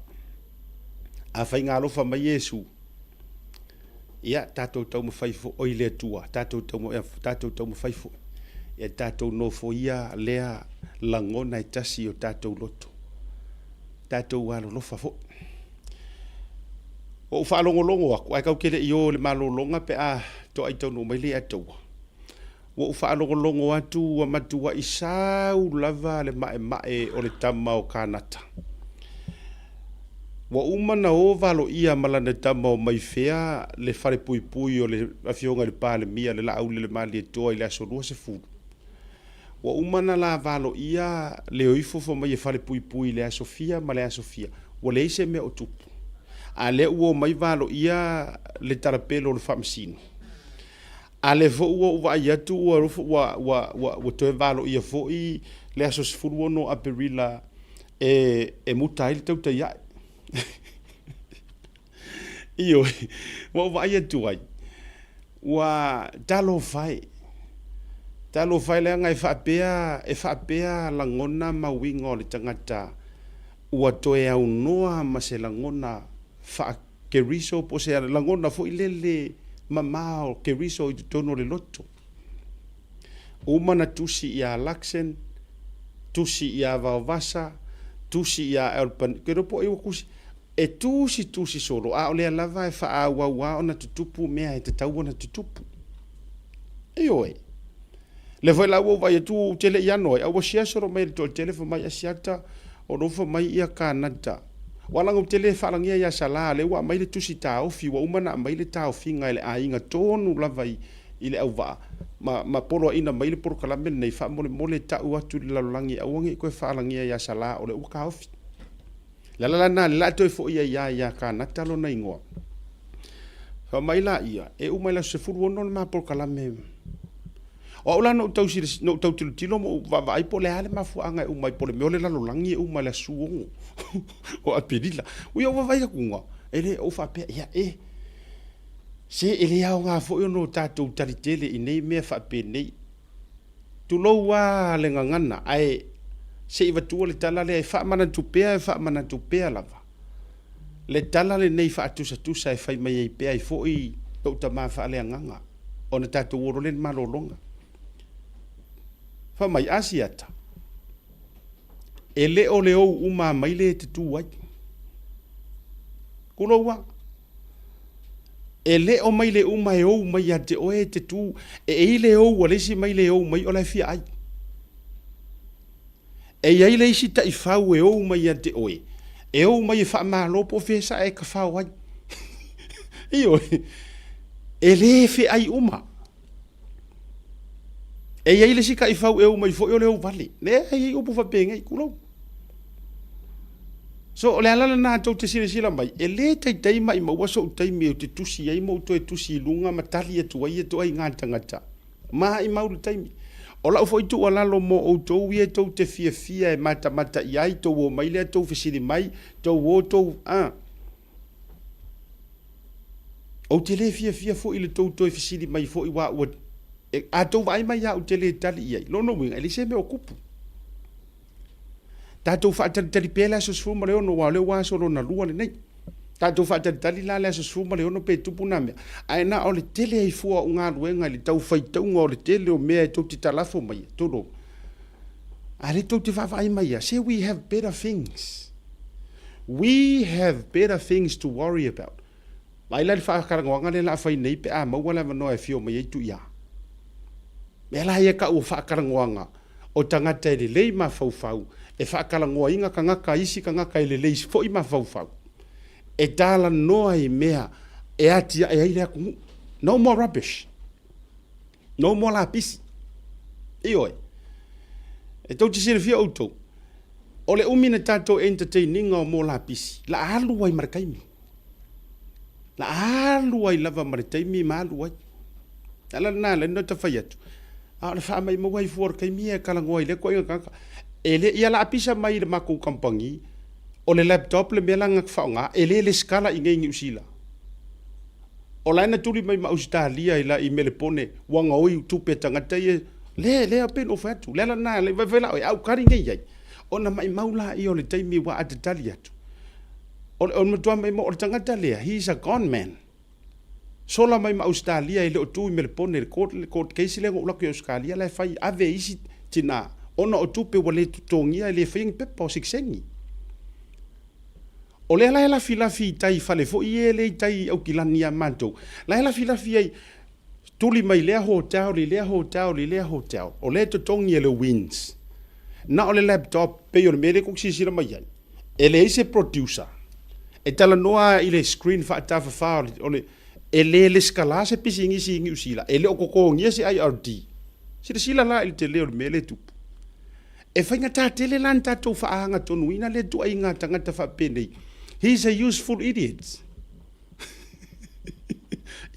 A faiga alofa mai Iesu, ia tatou taumafai foi, oi le Atua, tatou tatou taumafai foi, ia tatou nofoia lea lagona e tasi i o tatou loto. Tatou alolofa foi. Ua ou faalogologo atu, ae tatou te le i o i le malologa pe a toai taunuu mai le Ataua. Ua ou faalogologo atu ua matuai sau lava le maemae o le tama o Kanata. Ua uma na o valoia ma lana tama o Maifea le falepuipui o le Afioga i le Palemia, le Laaulelemalietoa i le aso 20. Ua uma ona la valoia le o ifo fai mai e falepuipui i le aso fia ma le aso fia, ua leai se mea o tupu. A lea ua omai valoia le talapelo o le faamasino. A lea foi ua ou vaai atu ua ua ua ua ua toe valoia foi le aso 16 o Aperila e e muta ai le tautai ae. Ioe, ua ou vaai atu ai, ua talofa e, talofa e leaga e faapea, e faapea lagona ma uiga o le tagata ua toe aunoa ma se lagona faa-Keriso po o se lagona foi lele mamao o Keriso i totonu o le loto. Uma na tusi ia Luxen, tusi ia Vaovasa, tusi ia Alban, ke iloa po o ai ua tusi, E tusitusi solo, a o lea lava e faaauau lava ona tutupu mea e tatau ona tutupu. Ioe. Lea foi la ua ou vaai atu ou te le i ano ai, a ua share solo mai e le toatele fai mai Asiata o lo o fai mai ia Kanata. Aua leaga ou te le faalagia ia Sala, lea ua aumai le tusi taofi, ua uma ona aumai le taofiga e le aiga tonu lava i i le auvaa ma ma poloaiina mai le polokalame lenei, faamolemole tau atu i le lalolagi aua ne i toe faalagia ia Sala o lea ua taofi. Le ala la lena, le la toe foi ai lava ia Kanata lona igoa. Fai mai laia, e uma i le aso 16 le ma polokalame. O au la na ou tau, na ou tau tilotilo ma ou vaavaai po o le a le mafuaaga e uma ai, po o le mea o le lalolagi e uma i le aso 6 o Aperila. Ui, ou vaavaai atu, e le, ou faapea, ia e, se e le aoga foi ona o tatou tali tele i nei mea faapenei. Tulou lava le gagana, ae se i avatua le tala lea e faamanatu pea e faamanatu pea lava le tala lenei faatusatusa e fai mai ai pea ai foi lou tama faaleagaga ona tatou o loa lea i le malologa. Fai mai, Asiata, e le o le ou uma mai le e te tu ai. Tulou lava. E le o mai le uma e ou mai ia te oe e te tu, e i le ou a le isi mai le ou mai o la e fia ai. E i ai le isi taifau e ou mai ia te oe, e ou mai e faamalo po o fea sa e kafao ai. Ioe, e le feai uma. E i ai le isi taifau e ou mai foi o le ou vale. Lea e i ai upu faapenei, tulou. So, o le ala lena tou te silasila mai, e le taitai maimau'a so'u taimi ou te tusi ai ma ou toe tusi i luga ma tali atu ai etoa i ngā tagata. Maimau le taimi. O la'u foi tuualalo mo outou ia tou te fiafia e matamata i ai, tou o mai lea tou fesili mai, tou o tou, a. Ou te le fiafia foi i le tou toe fesili mai foi uā ua, e, a tou vaai mai lava ou te le tali i ai, lona uiga e leai se mea o tupu. Tatou faatalitali pea le aso 16 aua o lea ua aso lona lua lenei. Tatou faatalitali la le aso 16 pe tupu na mea. Ae na o le tele ai fua o galuega i le tau faitauga o le tele o mea e tou te talafo mai, tulou. A lea tou te vaavaai mai ia, say we have better things. We have better things to worry about. Vaai la i le faatalanoaga lea o le a fai nei pe a maua le avanoa e afio mai ai Tuiā. Mea la ia tau o faatalanoaga o tagata e lelei mafaufau e faatalanoaina tagata isi tagata e lelei foi mafaufau e talanoa i mea e atiae ai le atunuu. No more rubbish. No more lapisi. Ioe. E tou te silafia outou, o le umi na tatou entertain ina o mo lapisi, la alu ai ma le taimi. La alu ai lava ma le taimi ma alu ai. Le ala lena e ala ai ona ta fai atu, a o le faamaumauga ai fua o le taimi ia e talanoa ai lea ituaiga tagata. E le ia lapisa mai i le matou kamupani, o le laptop le mea la na faaaoga, e le lesitala i inei i Niu Sila. O la e na tuli mai ma Ausetalia i la i Melepone, ua gaoi tupe a tagata ia, le, lea pei ona ou fai atu, le ala lena e ala ai, vaivai la oe, a ou tali nei i ai, ona maimau laia o le taimi aua a te tali atu, O le matua maimau, o le tagata lea, he is a gone man. Sola mai ma Ausetalia e le o tu i Melepone i le court, le court case lea na ou alu atu i Ausetalia la e fai, ave e isi tina ona o tupe ua le totogia e le faia ni pepa o sitiseni. O lea la e lafilafi i tai fale foi ia lea i tai i Aukilani ia matou, la e lafilafi ai, tuli mai lea hotel i lea hotel i lea hotel, o lea e totogi e le Winds. Na o le laptop, pei o le mea lea tou te silasila mai ai. E leai se producer e talanoa i le screen faatafafa o le e le lesitala se pisinisi i Niu Sila, e le o totogia se IRD. Silasila la i le tele o le mea lea e tupu. E faigata tele la ona tatou faaagatonuina lea ituaiga tagata faapenei. He is a useful idiot.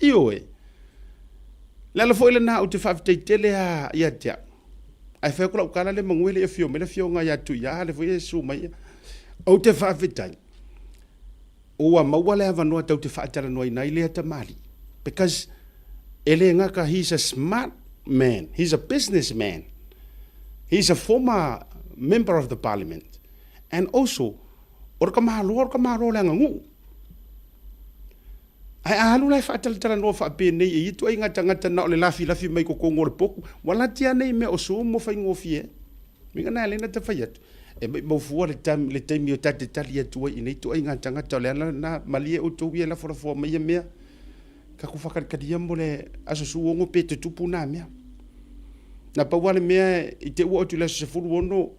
Ioe. Le ala foi lena ou te faafetai tele lava ia te au. Ae fai atu lau tala lea manu e le i afio mai le afioga ia Tuia, lea foi e susu mai ia. Ou te faafetai ua maua le avanoa tou te faatalanoaina ai lea tamalii because e le gata he is a smart man, he is a business man, he is a former member of the parliament and also o le tamaloa o le tamaloa o le aganuu. Ae a alu la e faatalatalanoa faapenei e ia ituaiga tagata na o le lafilafi mai totonu o le potu, ua lati lava nei mea o Zoom ua faigofie ai. Uiga na lea na ta fai atu, e maimau fua le le taimi o ta te tali atu ai i nei ituaiga tagata o le ala lena, malie outou ia e lafolafoa mai ia mea, tatou faatalitalia mo le aso 16 pe tutupu na mea. Na pau lava le mea i te i ua oo atu i le aso 16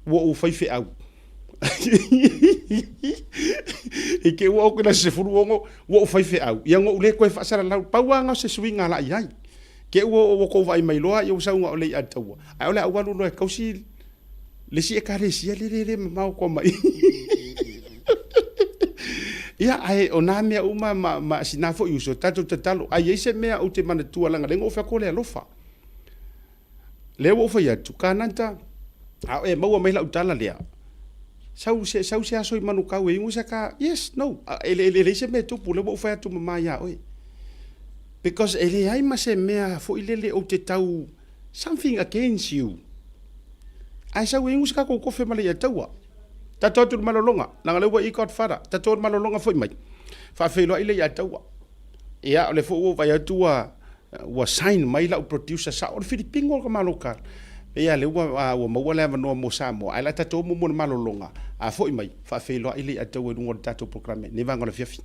ua ou faifeau. I te ua oo atu i le aso 16 ua ou faifeau, ia na ou le toe faasalalau. Pau lava na o se suiga la i ai. Te i ua oo ua tou vaai mai loa ia ua sau na o le i'a taua, ae o le a ou alu loa e tausi le isi ekalesia lele e le mamao atu ma i. Ia, ae o nā mea uma ma, ma sina foi uso, tatou tatalo. A i ai se mea ou te manatua leaga lea na ou fai atu o le alofa. Lea ua ou fai atu, Kanata, a o e maua mai lau tala lea, sau se, sau se aso i Manukau e ingo se ka, yes, no, e, e, e leai se mea e tupu, lea ua ou fai atu mama iā oe. Because e leai ma se mea foi lele ou te tau something against you. Ae sau e ingo se tatou kofe ma le ia taua. Tatou atu i le malologa, leaga lea ua i Godfather, tatou i le malologa foi mai. Faafeiloai le ia taua. Ia, o lea foi ua ou vaai atu ua, ua sign mai lau producer sao o le Filipino o le tamaloa Ia lea ua, ua maua le avanoa mo Samoa, ae o le a tatou o muamua i le malologa, a foi mai, faafeiloai le ia taua i luga o le tatou programe i lenei vaega o le afiafi.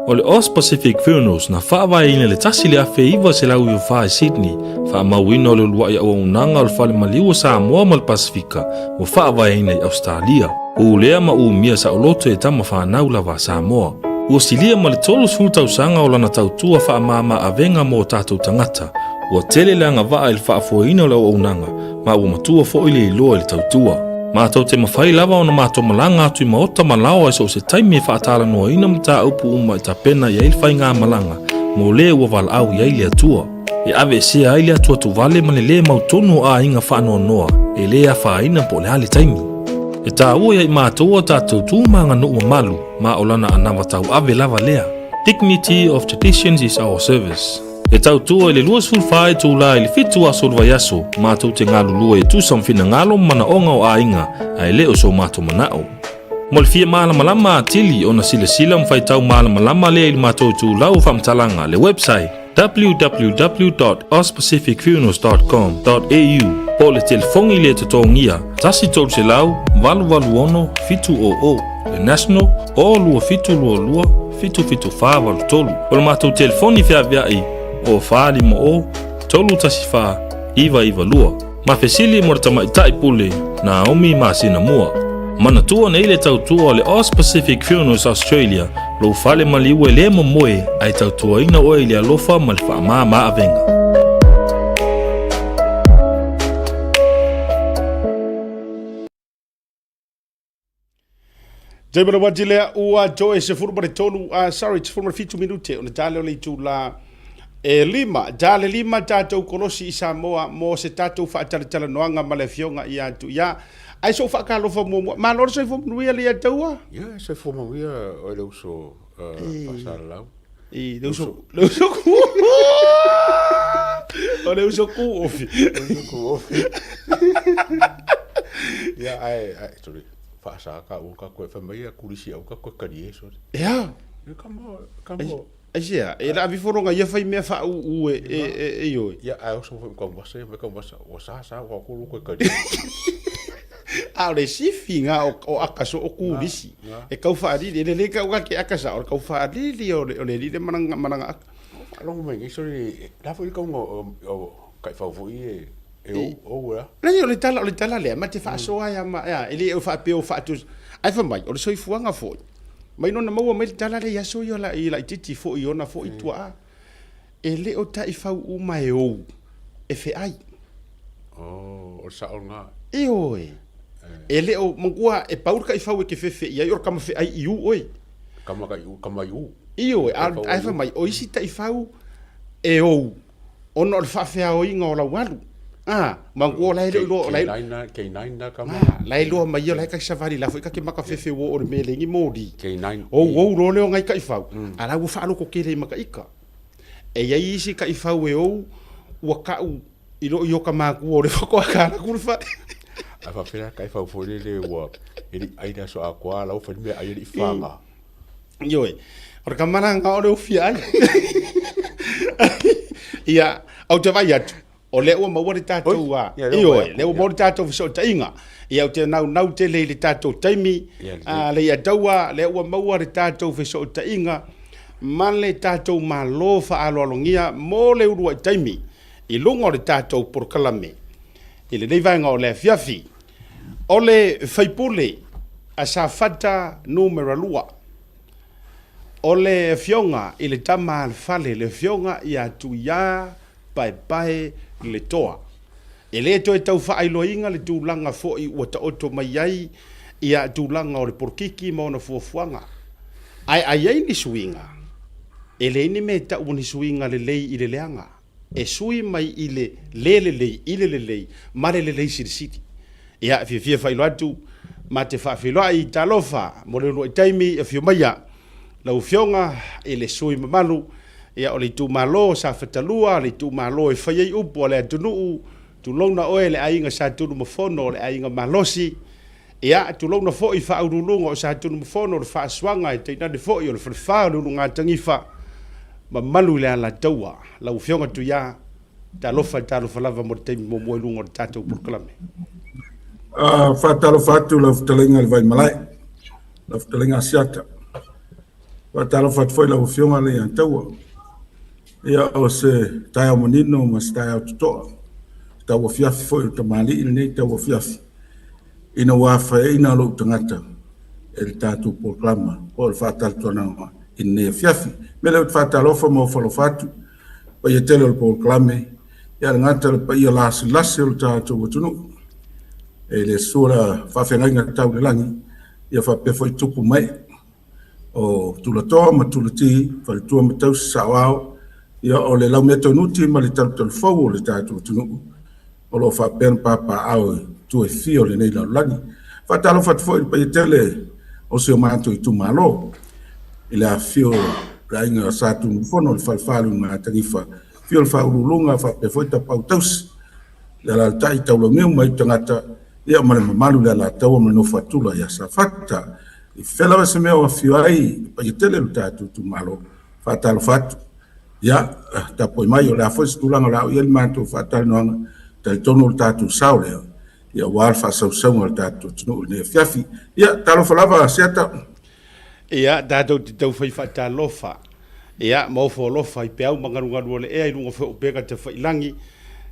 O le Aus Pacific Funerals na faavaeina i le 1994 i Sydney, faamauina o le uluai auaunaga o le Fale Maliu o Samoa ma le Pasefika ua faavaeina i Ausetalia. Pulea ma umia saoloto e tama fanau lava a Samoa. Ua silia ma le 30 tausaga o lana tautua faamama avega mo o tatou tagata. Ua tele le agavaa i le faafoeina o le auaunaga ma ua matua foi le iloa i le tautua. Matou te mafai lava ona matou malaga atu i maota ma laoa i so o se taimi e faatalanoaina mataupu uma e tapena i ai le faigamalaga mo le ua valaau i ai le Atua. E aveesea ai le atuatuvale ma le lē mautonu o aiga faanoanoa e lē afaina po o le a le taimi. E taua ia i matou a tatou tu ma aganuu mamalu ma o lana anava tauave lava lea. Dignity of traditions is our service. E tautua i le 24 itula i le 7 aso o le vaiaso, matou te galulue e tusa ma finagalo ma manaoga o aiga, ae le o so matou manao. Mo le fia malamalama atili ona silasila ma faitau malamalama lea i le matou itulau o faamatalaga, le website, www.auspacificfunerals.com.au po o le telefoni le totogia 1 300 886 700, le national, o 2722 77483. O le matou telefoni feaveai o 450 314 992. Ma fesili mo le tamaitai pule Naomi masina mua. Manatua nei le tautua o le Aus Pacific Funerals Australia, lou fale maliu e le momoe ae tautuaina oe i le alofa ma le faamama avega. Taimi o le wati lea ua toe 13, sorry, 17 minute ona ta lea o le itula e lima. Ta le lima tatou kolosi i Samoa mo se tatou faatalatalanoaga ma le afioga ia Tuia. Ai sou faatalofa muamua. Malo le soifua manuia le ia taua. Ia, soifua manuia o le uso faasalalau. I le uso, le uso ku. O le uso ku ofi. Le uso ku ofi. Ia, ai, ai, sorry. Faasa ka ua ka koe, fai mai a kulisi au ka koe kari e, sorry. Ea. E kamo, kamo. Ai sea, e la avi foronga ia fai mea faa u u e, e, e, e ioi. Ia, ai oso foi ka wasa, mai ka wasa, o sa sa wa ko koe kari. A o le sifi ngā o, o akaso o kūrisi. E kau whaalili, e lele ka uka ke akasa, o le kau whaalili o le, o le lile mananga, mananga aka. Whaalongo mai ngai, sorry, la foi ka unga o, o, kai whau foi e, e o, o ua. Lei, o le tala, o le tala lea, ma te whaasoa ia ma, ia, e le o whaapeo whaatu, ai wha mai, o le soifuaga foi. Mai nona maua mai le tala lea i aso ia la, i laitiiti foi i ona foi tuaa. E le o taifau uma e ou, e feai. Oh, o le sao lena. Ioe. E le o, manatua, e pau le taifau e te fefe i ai o le tama feai i u oe. Tama ka i u, tama i u. Ioe, a, ae fai mai, o isi taifau e ou, ona o le faafeaoiga o lau alu. A, manatua o la e le o iloa, o la e... K9, K9 na tama. A, la e iloa mai ia, o la e taisavali la foi ta te makafefe ua oo i le mea e leai ni moli. K9. Ou ou loa lea o nai taifau, a la ua faalototele i makaita. E i ai isi taifau e ou ua ta'u i loo i o ka makua o le faatoa tala atu le fale. Ae faapea taifau foi lele ua e le i ai le aso atoa a la ua fai le meaai e le i faga. Ioe, o le kamalaga o le ufia ai. Ia, ou te vaai atu, o lea ua maua le tatou a, ioe, lea ua maua le tatou fesootaiga. Ia, ou te naunau tele i le tatou taimi, a, Leiataua, lea ua maua le tatou fesootaiga ma le tatou Malo faaaloalogia mo le uluai taimi i luga o le tatou polokalame i lenei vaega o le afiafi. O le faipule a Safata numera 2, o le afioga i le tama a le fale, le afioga ia Tuia Paepae le Toa. E le toe tau faailoaina le tulaga foi ua taoto mai ai ia tulaga o le polokiki ma ona fuafuaga. Ae a i ai ni suiga, e leai ni mea e tau o ni suiga lelei i le leaga, e sui mai i le le lelei i le lelei ma le lelei silisili. Ia, e fiafia faailoa atu ma te faafeiloai, talofa mo le uluai taimi, afio maia lau Afioga i le sui mamalu Ia, o le itumalo o Safata 2, le itumalo e fai ai upu a le atunuu, tulouna oe le aiga Sa Tunumafono, o le aiga malosi. Ia, tulouna foi faauluuluga o Sa Tunumafono, o le faasuaga e tainane foi o le falefa o le Ulugatanifa, mamalu i le Alataua. Lau Afioga Tuia, talofa talofa lava mo le taimi muamua i luga o le tatou polokalame. Faatalofa atu lau fetalaiga i le Vaimalae, lau fetalaiga Asiata. Faatalofa atu foi i lau Afioga Leiataua. Ia, o se taeao manino ma se taeao totoa, se tauafiafi foi o le tamalii lenei tauafiafi, ina ua afaina lou tagata e le tatou polokalama po o le faatalatalanoaga i lenei afiafi. O le mea lea ou te faatalofa ma ofo alofa atu i le paia tele o le polokalame, ia le gata o le paia lasilasi o le tatou atunuu, e le susu le faafeagaiga tau i le lagi, ia faapea foi tupu ma ee o tulatoa ma tulati, faletua ma tausi saoao, ia o le laumeataunuti ma le talutalufou o le tatou atunuu o lo o faapea ona papaaao i itu e fia o lenei lalolagi. Faatalofa atu foi i le paia tele o si o matou itumalo i le afifio o le aiga Sa Tunumafono, le Falefa o le Matanifa, afio le Faauluuluga faapea foi Tapaau Tausi, le alaalatai Taulauniu ma Aitutagata, ia ma le mamalu i le Alataua ma le nofo a Tula ia Safata. I fea lava se mea o afio ai le paia tele o le tatou itumalo, faatalofa atu. Ia, tapuai mai, o le a foi se tulaga o le a oo i ai le matou faatalanoaga, talitonu o le tatou sao lea, ia aua le faasausauga o le tatou atunuu i lenei afiafi. Ia, talofa lava Asiata. Ia, tatou te taufai faatalofa, ia, ma ofo alofa i peau ma galugalu o le ea i luga foi o upega tafailagi,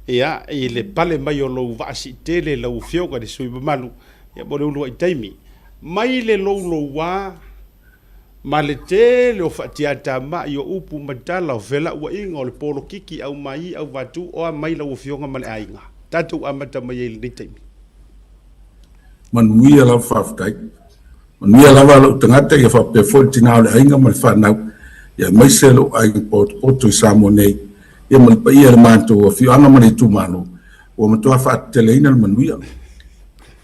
ia, i le pale mai o lou vaa siitele lau Afioga i le sui usufono mamalu, ia, mo le uluai taimi. Mai le louloua ma le tele o faatiatamai o upu ma tala o felauaiga o le polokiki aumai auvatu o a mai lau Afioga ma le aiga. Tatou amata mai ai i lenei taimi. Manuia lava faafetai. Manuia lava lou tagata ia faapea foi le tina o le aiga ma le fanau, ia aemaise lou aiga potopoto i Samoa nei, ia ma le paia o le matou afioaga ma le itumalo, ua matua faateteleina le manuia.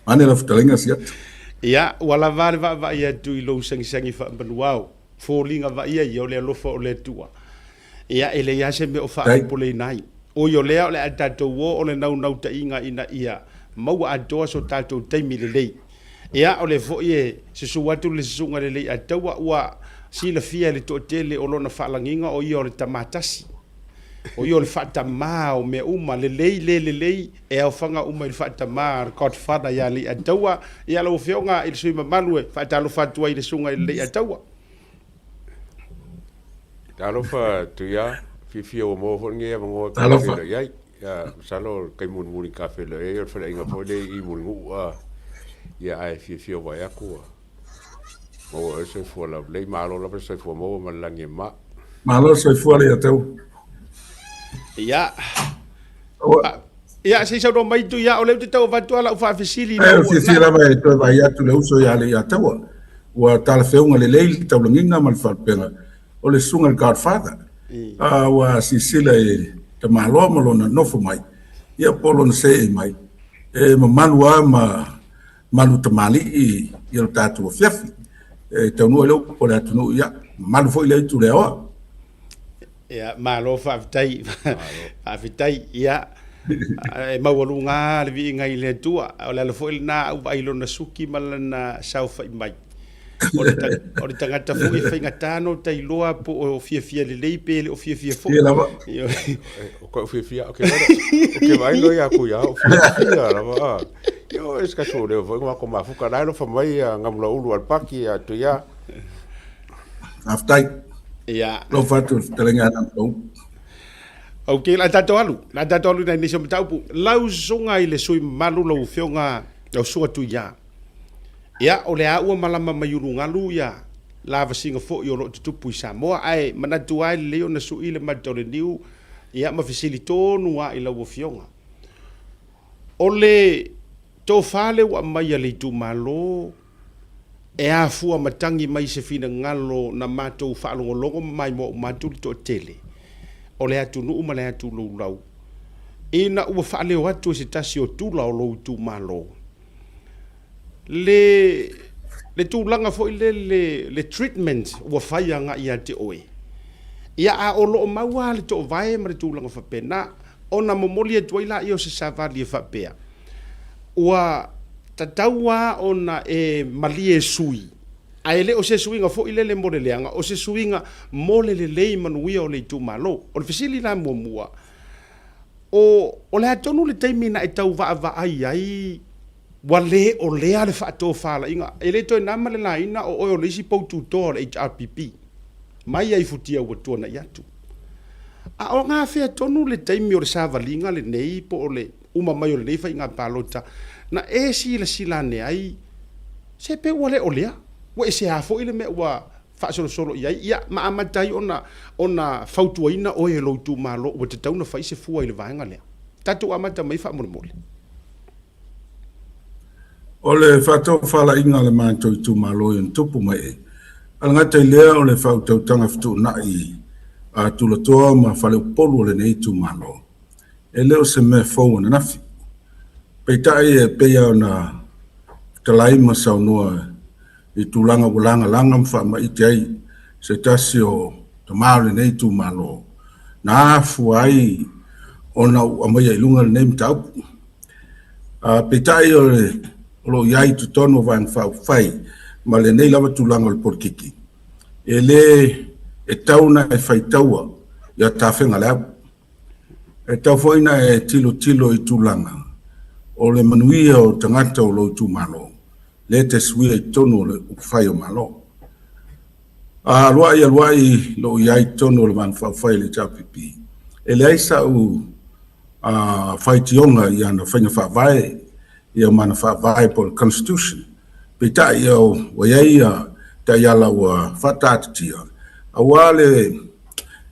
Vaeane lau fetalaiga Siata. Ia, ua lava le vaavaai atu i lou sagisagi faamanuao, foliga vaaia ia o le alofa o le Atua. Ia, e leai lava se mea o faapopoleina ai. Oi o lea o le a tatou o o le naunautaiga ina ia maua atoa so tatou taimi lelei. Ia, o lea foi e susu atu le Susuga i le Leiataua ua silafia e le toatele o lona faalagiga o ia o le tama tasi. O ia o le faatamā o mea uma, lelei le lelei, e aofaga uma i le faatamā a le Godfather ia Leiataua. Ia, lau Afioga i le sui usufono mamalu e faatalofa atu ai i le Susuga i le Leiataua. Talofa Tuia, fiafia ua maua foi lenei avanoa e ta feiloai ai. Ia, masalo o le taimi mulimuli ta feiloai ai o le faleaiga foi lea i Mulinuu a, ia ae fiafia ua vaai atu ua maua oe le soifua laulelei. Malo lava le soifua maua ma le lagi e mama. Malo le soifua Leiataua. Ia, ia se i saunoa mai Tuia, o lea ou te tau avatu lava lau faafesili. E fiafia lava e toe vaai atu le uso ia Leiataua. Ua talafeuga lelei le taulagiga ma le faalupega o le susuga i le Godfather. A ua silasila i tamaloa ma lona nofo mai, ia po o lona seei mai, e mamalu lava ma malu tamalii ia lo tatou afiafi. E taunuu ai le upu a le atunuu, ia mamalu foi lea itu le aoa. Ia, malo faafetai. Faafetai. Ia, e maualuga lava le viiga i le Atua. O le ala foi lena a ou vaai i lona suki ma lana saofai mai. O le, o le tagata foi e faigata ona ta iloa po o fiafia lelei pe le o fiafia foi. Ia lava. O koʻu fiafia, o ke o ke vaai loa ia ku ia o fiafia lava. Ia o se kasi o leo foi ngā ko mafuka la alofa mai ia ngamula ulu al paki ia tu ia. Faafetai. Ia. Alofa atu i le fetalaiga ia Nampou. Ok, la tatou alu. La tatou alu nai nisi o mataupu. Lau susuga i le sui mamalu lau afioga, lau susuga Tuia. Ia, o lea ua malama mai ulugalu ia lavasiga foi o lo o tutupu i Samoa, ae manatu lava e lelei ona sui le mata o le niu, ia ma fesili tonu lava i lau afioga. O le tofa lea ua aumai a le itumalo, e afua matagi mai se finagalo na matou faalogologo ma maimoa uma atu le toatele o le atunuu ma le atulaulau ina ua faaleo atu e se tasi o tula o lou itumalo le le tulaga foi lele le treatment ua fai agai ia te oe. Ia a o lo o mau lava le toovae ma le tulaga faapena ona momoli atu ai laia o se savali e faapea, Ua tatau lava ona e malie sui, ae le o se suiga foi lele mo le leaga, o se suiga mo le lelei manuia o le itumalo. O le fesili la muamua, o, o le a tonu le taimi na e tau vaavaai ai ua le o lea le faatofalaiga? E le toe na ma le laina o oe o le isi poututoa o le HRPP. mai ai futia ua tuana'i atu. A o gafea tonu le taimi o le savaliga lenei po o le uma mai o lenei faiga palota na e silasila ane ai se pe ua le o lea, ua ese a foi le mea ua faasolosolo i ai, ia, ma amata ai ona, ona fautuaina oe e lou itumalo ua tatau ona fai se fua i le vaega lea. Tatou amata mai faamolemole. O le faatofalaiga a le matou itumalo i ona tupu ma ee, a le gata i lea o le faautautaga fetuunai a tulatoa ma faleupolu o lenei itumalo, e le o se mea fou ananafi. Peitai e pei lava ona fetalai ma saunoa i tulaga ua lagalaga ma faamaite ai se tasi o tama o lenei itumalo na afua ai ona ou aumaia i luga lenei mataupu. Peitai o lo o i ai i totonu o Vaega Faaupufai ma lenei lava tulaga o le polokiki, e le e tau ona e faitaua ia tafega le au. E tau foi ona e tilotilo i tulaga o le manuia o tagata o lou itumalo lea e te suia i totonu o le upufai o Malo. A aluai aluai lou i ai i totonu o le Vaega Faaupufai a le HRPP, e leai sa'u faitioga i ana faiga faavae, ia ma ana faavae po o le Constitution. Peitai, ia, ua i ai ia taiala ua faataatitia, aua le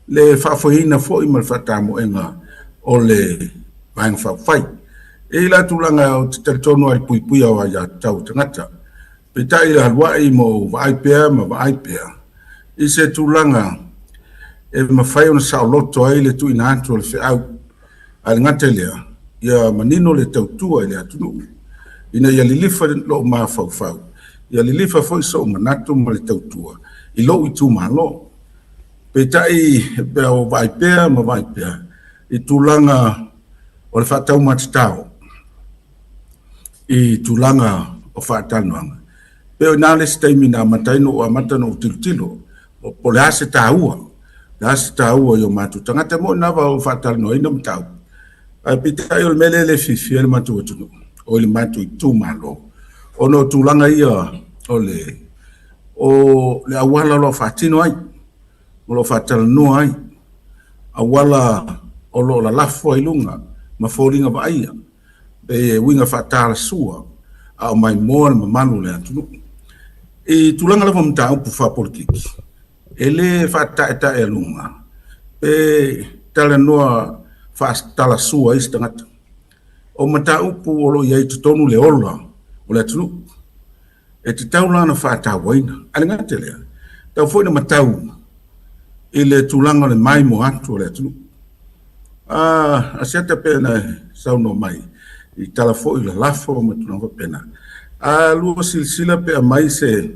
le faafoeina foi ma le faatamoega o le Vaega Faaupufai. E i ai la tulaga ou te talitonu ai i le puipuia o aiatatau a tagata. Peitai i aluai ma ou vaai pea ma vaai pea i se tulaga e mafai ona saoloto ai le tuuina atu o le feau, ae le gata i lea, ia manino le tautua i le atunuu, ina ia lilifa lou mafaufau, ia lilifa foi sou manatu ma le tautua i lou itumalo. Peitai, pe a ou vaai pea ma vaai pea i tulaga o le faataumatatao i tulaga o faatalanoaga, pei o i ina le isi taimi na amata ai ona ou amata ona ou tilotilo po o le a se taua, o le a se taua i o matou tagata. E moni lava o faatalanoaina mataupu, ae peitai o le mea lea e le fiafia ai le matou atunuu, o le matou itumalo, ona o tulaga ia o le o le auala o lo o faatino ai, o lo o faatalanoa ai, auala o lo o lalafo ai luga ma foliga vaaia, pei e uiga faatalasua a o maimoa le mamalu o le atunuu. I tulaga lava o mataupu faapolitiki, e le faataetaealuga pe talanoa faatalasua ai se tagata. O mataupu o lo o i ai i totonu le ola o le atunuu, e tatau la ona faatauaina. Ae le gata i lea, e tatau foi ona matau i le tulaga o le maimoa atu o le atunuu. A Asiata pei ona e saunoa mai i tala foi lalafo ma tulaga faapena. A lua silasila pe aumai se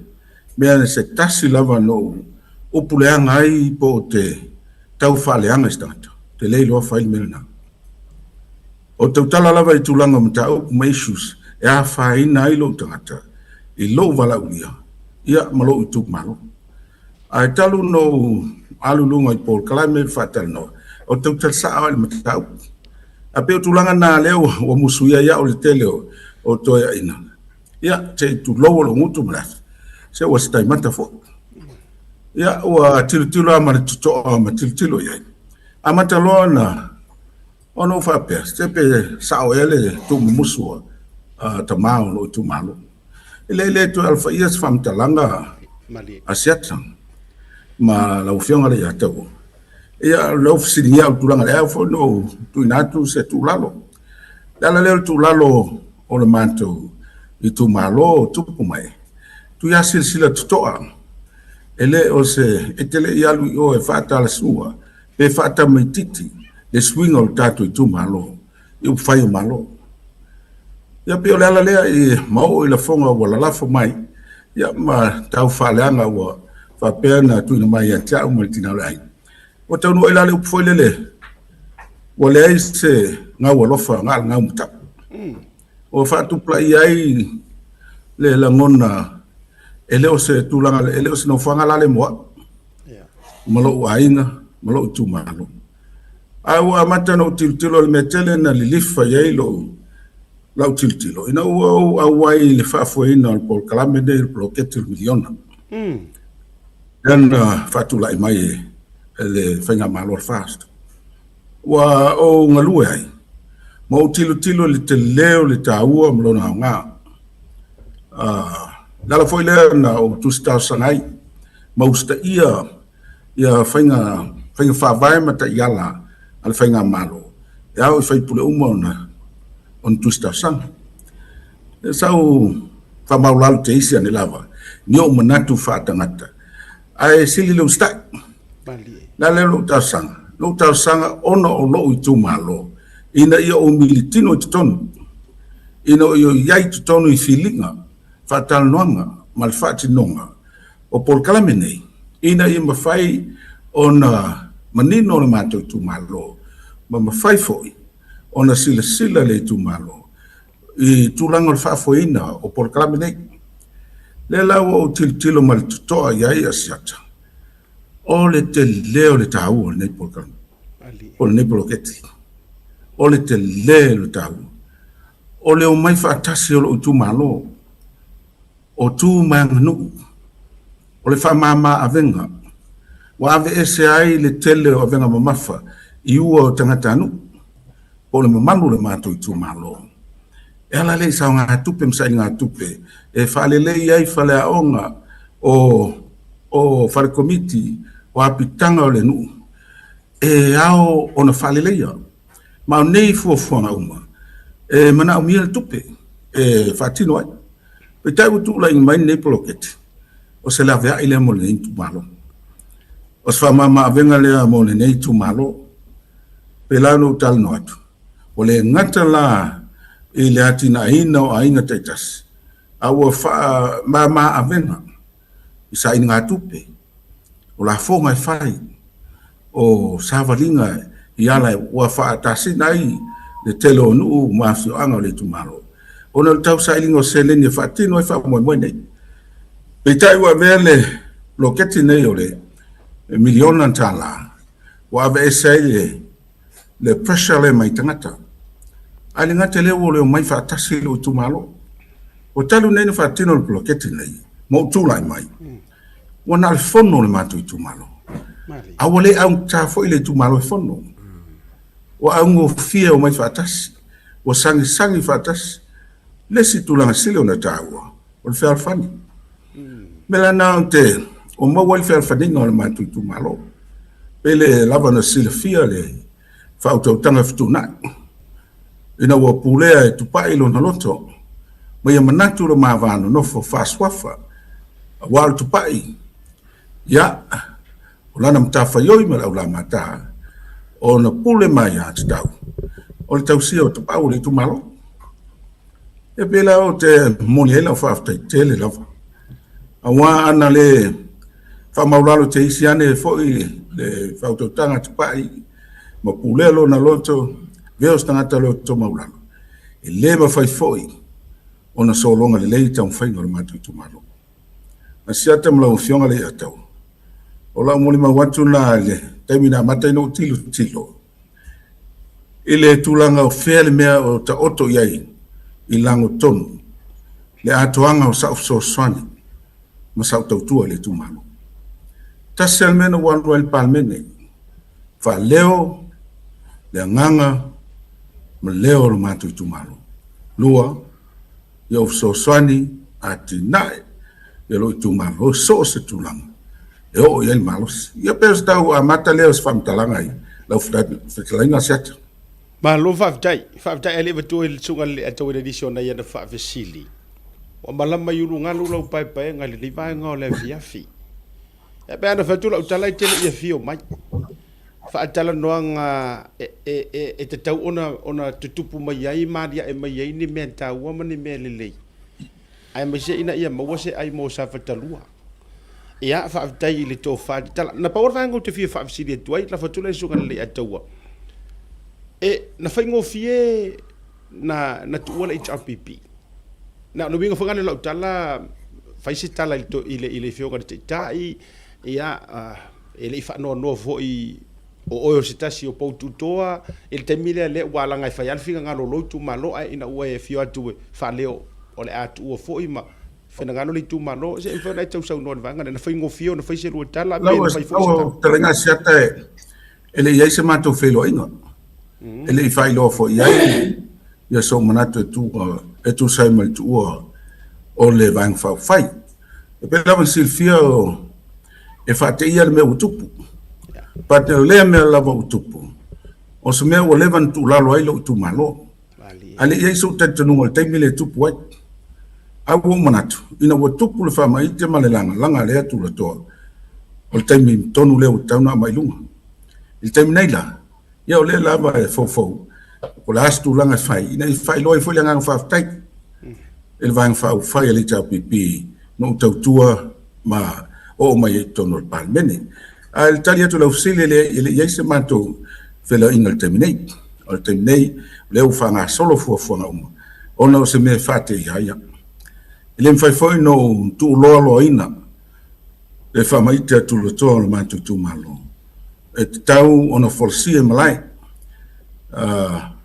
mea se tasi lava na ou upu leaga ai po o te tau faaleaga i se tagata, ou te le iloa fai le mea lena. O tautala lava i tulaga o mataupu ma issues e afaina ai lou tagata i lou valaaulia ia ma lou itumalo. Ae talu ona ou alu i luga i polokalame faatalanoa, o tautala sao lava i le mataupu. Ae pei o tulaga na lea ua musuia ai au i le tele o toeaiina, ia se i tulou o lou gutu ma le afi, se ua se taimata foi. Ia ua tilotilo lava ma le totoa ma tilotilo i ai. Amata loa ona Ona ou faapea, se pe sao ea le tuumumusu a tama o lou itumalo. E le le toe alofaia se faamatalaga a Siata ma lau Afioga le Iataua. Ia, o lea ua fesiligia au i le tulaga lea, foi na ou tuuina atu se tuulalo. O le ala lea o le tuulalo o le matou itumalo o tupu mai, tuia silasila totoa, e le o se, e te le i alu i o e faatalasua pe faatamaititi le suiga o le tatou itumalo i upufai o Malo. Ia pei o le ala lea i ma oo i lafoga ua lalafo mai, ia ma tau faaleaga ua faapea ona tuuina mai ia te au ma le tina o le aiga. Ua taunuu ai la le upu foi lele, ua leai se gau alofa na o le gau matau. Ua faatupulaia ai le lagona e le o se tulaga, e le o se nofoaga la le mo au. ma lou aiga ma lou itumalo. Ae ua amata ona ou tilotilo i le mea tele na lilifa i ai lou lau tilotilo ina ua ou auai i le faafoeina o le polokalame lenei o le poloketi o le miliona. Lea na faatulai mai e le Faigamalo a le FAST. Ua ou galue ai ma ou tilotilo i le tele o le taua ma lona aoga. O le ala foi lea na ou tusi talosaga ai ma usitaia ia faiga, faiga faavae ma taiala a le Faigamalo e ao i faipule uma ona, ona tusi talosaga. Sa ou faamaulalo te isi ane lava ni ou manatu faatagata ae sili le usitai. Le a lea lou talosaga? Lou talosaga ona o lou itumalo ina ia ou militino i totonu, ina ia i ai i totonu i filiga, faatalanoaga ma le faatinoga o polokalame nei, ina ia mafai ona manino le matou itumalo ma mafai foi ona silasila le itumalo i tulaga o le faafoeina o polokalame nei. Lea la ua ou tilotilo ma le totoa i ai Asiata, o le tele o le taua o lenei polokalame, o lenei poloketi. O le tele o le taua. O le omai faatasi o lou itumalo, o tu ma aganuu, o le faamama avega, ua aveese ai le tele o avega mamafa i ua o tagatanuu, po o le mamalu o le matou itumalo. E ala lea i saogatupe ma sailigatupe e faalelei ai faleaoga o o fale komiti o apitaga o le nuu e ao ona faaleleia. Ma o nei fuafuaga uma e manaomia le tupe e faatino ai. Peitai ua tulai mai lenei poloketi, o se laveai lea mo lenei itumalo. O se faamama-avega lea mo lenei itumalo. Pēlā ona ou talanoa atu, ua le gata la i le atinaeina o aiga taitasi, a ua faamama-avega i sailigatupe, o lafoga e fai, o savaliga i ala ua faatasina ai le tele o nuu ma afioaga o le itumalo, ona o le tausailiga o seleni e faatino ai faamoemoe nei. Peitai ua avea le poloketi nei o le miliona tala ua aveese ai le le pressure lea mai tagata. Ae le gata i lea ua le omai faatasi lou itumalo. Ua talu nei ona faatino le poloketi nei ma ou tulai mai, ua na o le fono le matou itumalo. A ua le augata foi le itumalo e fono. Ua augofie omai faatasi, ua sagisagi faatasi. Le isi tulaga sili ona taua, o le fealofani. Mea la na ou te o maua ai le fealofaniga o le matou itumalo. Pe le lava na silafia le faautautaga fetuunai ina ua pulea e Tupai lona loto ma ia manatu lo ma va nonofo faasuafa aua o le Tupai, ia, o lana matafaioi ma le aulamata ona pule mai ia tatau o le tausia o Tapaau o le itumalo. E pei la ou te momoli ai lau faafetai tele lava aua ana le faamaulalo te isi ane foi le faautautaga Tupai ma pulea lona loto, avea o se tagata loto maulalo, e le mafai foi ona sologa lelei taumafaiga o le matou itumalo. Asiata ma lau Afioga Leiataua, o lau molimau atu lena i le taimi na amata ai ona ou tilotilo i le tulaga o fea le mea o taoto i ai i lagotonu le atoaga o sau fesoasoani ma sau tautua i le itumalo. Tasi lava le mea na ou alu ai i le Palemene, faaleo le agaga ma leo o le matou itumalo. Lua, ia ou fesoasoani atinae ia lou itumalo i so o se tulaga e oo i ai le malosi. Ia pei o se tau amata lea o se faamatalaga i lau fetalaiga Asiata. Malo faafetai. Faafetai ae le i avatua i le susuga i le Atau i nisi o nai ana faafesili. Ua malama i ulugalu lau paepaega i lenei vaega o le afiafi. E pei ona fai atu lau tala e te le i afio mai. Faatalanoaga e, e, e, e tatau ona, ona tutupu mai ai ma aliae mai ai ni mea taua ma ni mea lelei. Aemaise ina ia maua se ai mo Safata 2. Ia, faafetai i le tofa tatala. Na pau o le vaega ou te fia faafesili atu ai, lafo atu le susuga i le Leiataua. E, na faigofie na, na tuua le HRPP. Na o le uiga foi lena o lau tala, fai se tala i le, i le, i le afioga i le Taitai, ia, e le i faanoanoa foi o oe o se tasi o pou tutoa i le taimi lea, lea ua alaga e fai lava le finagalo o lou itumalo, ae ina ua e afio atu e faaleo o le a tuua foi ma. Finagalo o le itumalo, se i mafai ona e tausaunoa i le vaega lea, na faigofie ona fai se lua tala pe Lau na fai foi se lau tala. fetalaiga a Asiata e, e le i ai se matou feiloaiga. E le i faailoa foi i ai ia sou manatu e tu, e tusa ai ma le tuua o le Vaega Faaupufai. E pei lava ona silafia o, e faateia le mea ua tupu. But o lea mea lava ua tupu, o se mea ua leva ona tuulalo ai lou itumalo. A le i ai sou talitonuga i le taimi lea e tupu ai. A ua ou manatu, ina ua tupu le faamaite ma le lagalaga a lea tulatoa, o le taimi tonu lea ua tatau ona aumai i luga. I le taimi nei la, ia o lea lava e foufou po o le a se tulaga e fai ina ia faailoa ai foi le agaga faafetai i le Vaega Faaupufai a le HRPP na ou tautua ma oo mai ai i totonu o le Palemene. Ae i le tali atu i lau fesili, e le i i ai se matou feiloaiga i le taimi nei. O le taimi nei, o lea ua faagasolo fuafuaga uma, ona o se mea e faateia ai au. E le mafai foi ona ou tuuloaloaina le faamaite a tulatoa o le matou itumalo, e tatau ona folasia i malae,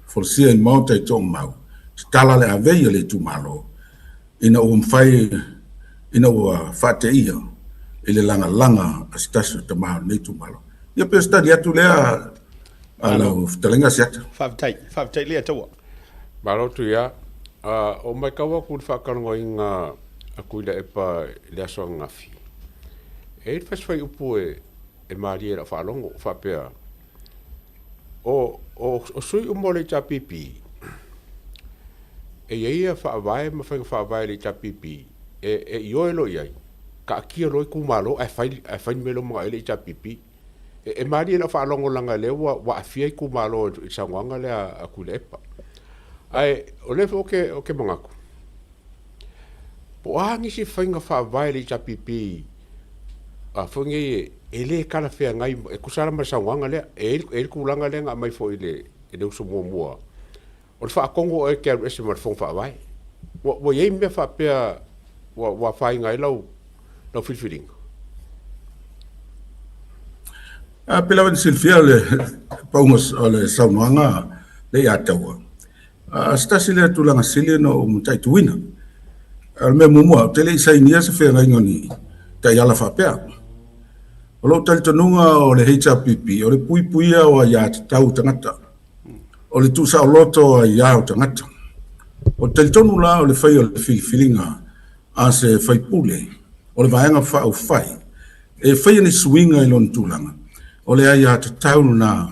folasia i le Maota i Toomau, tatala le avei a le itumalo, ina ua mafai, ina ua faateia i le lagalaga a se tasi o tama o lenei itumalo. Ia pei o se tali atu lea a lau fetalaiga Asiata. Faafetai, faafetai Leiataua. Malo Tuia. O matau atu i le faatalanoaina a Tuilaepa i le aso ananafi, e i ai le fasi fuaiupu e malie i lau faalogo, faapea, O, o, o sui uma o le HRPP, e i ai ia faavae ma faiga faavae a le HRPP e, e ioe loa i ai, taatia loa itumalo ae fai, ae fai le mea lea ua manao i ai le HRPP. E, e malie i lau faalogo leaga o lea ua, ua aafia itumalo i le saunoaga lea a Tuilaepa. Ae o lea foi ou te, ou te manatu, Po o a nisi faiga faavae a le HRPP a foi nei e le talafeagai, e tusa lava ma le saunoaga lea. E i ai le tulaga lea na aumai foi i le uso muamua, o le faatonu o oe e te alu ese ma le Fono Faavae. Ua i ai mea faapea ua afaina ai lau filifiliga? A pei lava ona silafia le pauga o le saunoaga lea ia Taua, A se tasi lea tulaga sili ona ou mataituina. O le mea muamua, ou te le i sainia se feagaiga o ni taiala faapea. O lou talitonuga o le HRPP, o le puipuia o aiatatau tagata, o le tuusaoloto o aiā o tagata. Ou te talitonu la o le faia o le filifiliga a se faipule o le Vaega Faaupufai e faia ni suiga i lona tulaga, o le aiatatau lena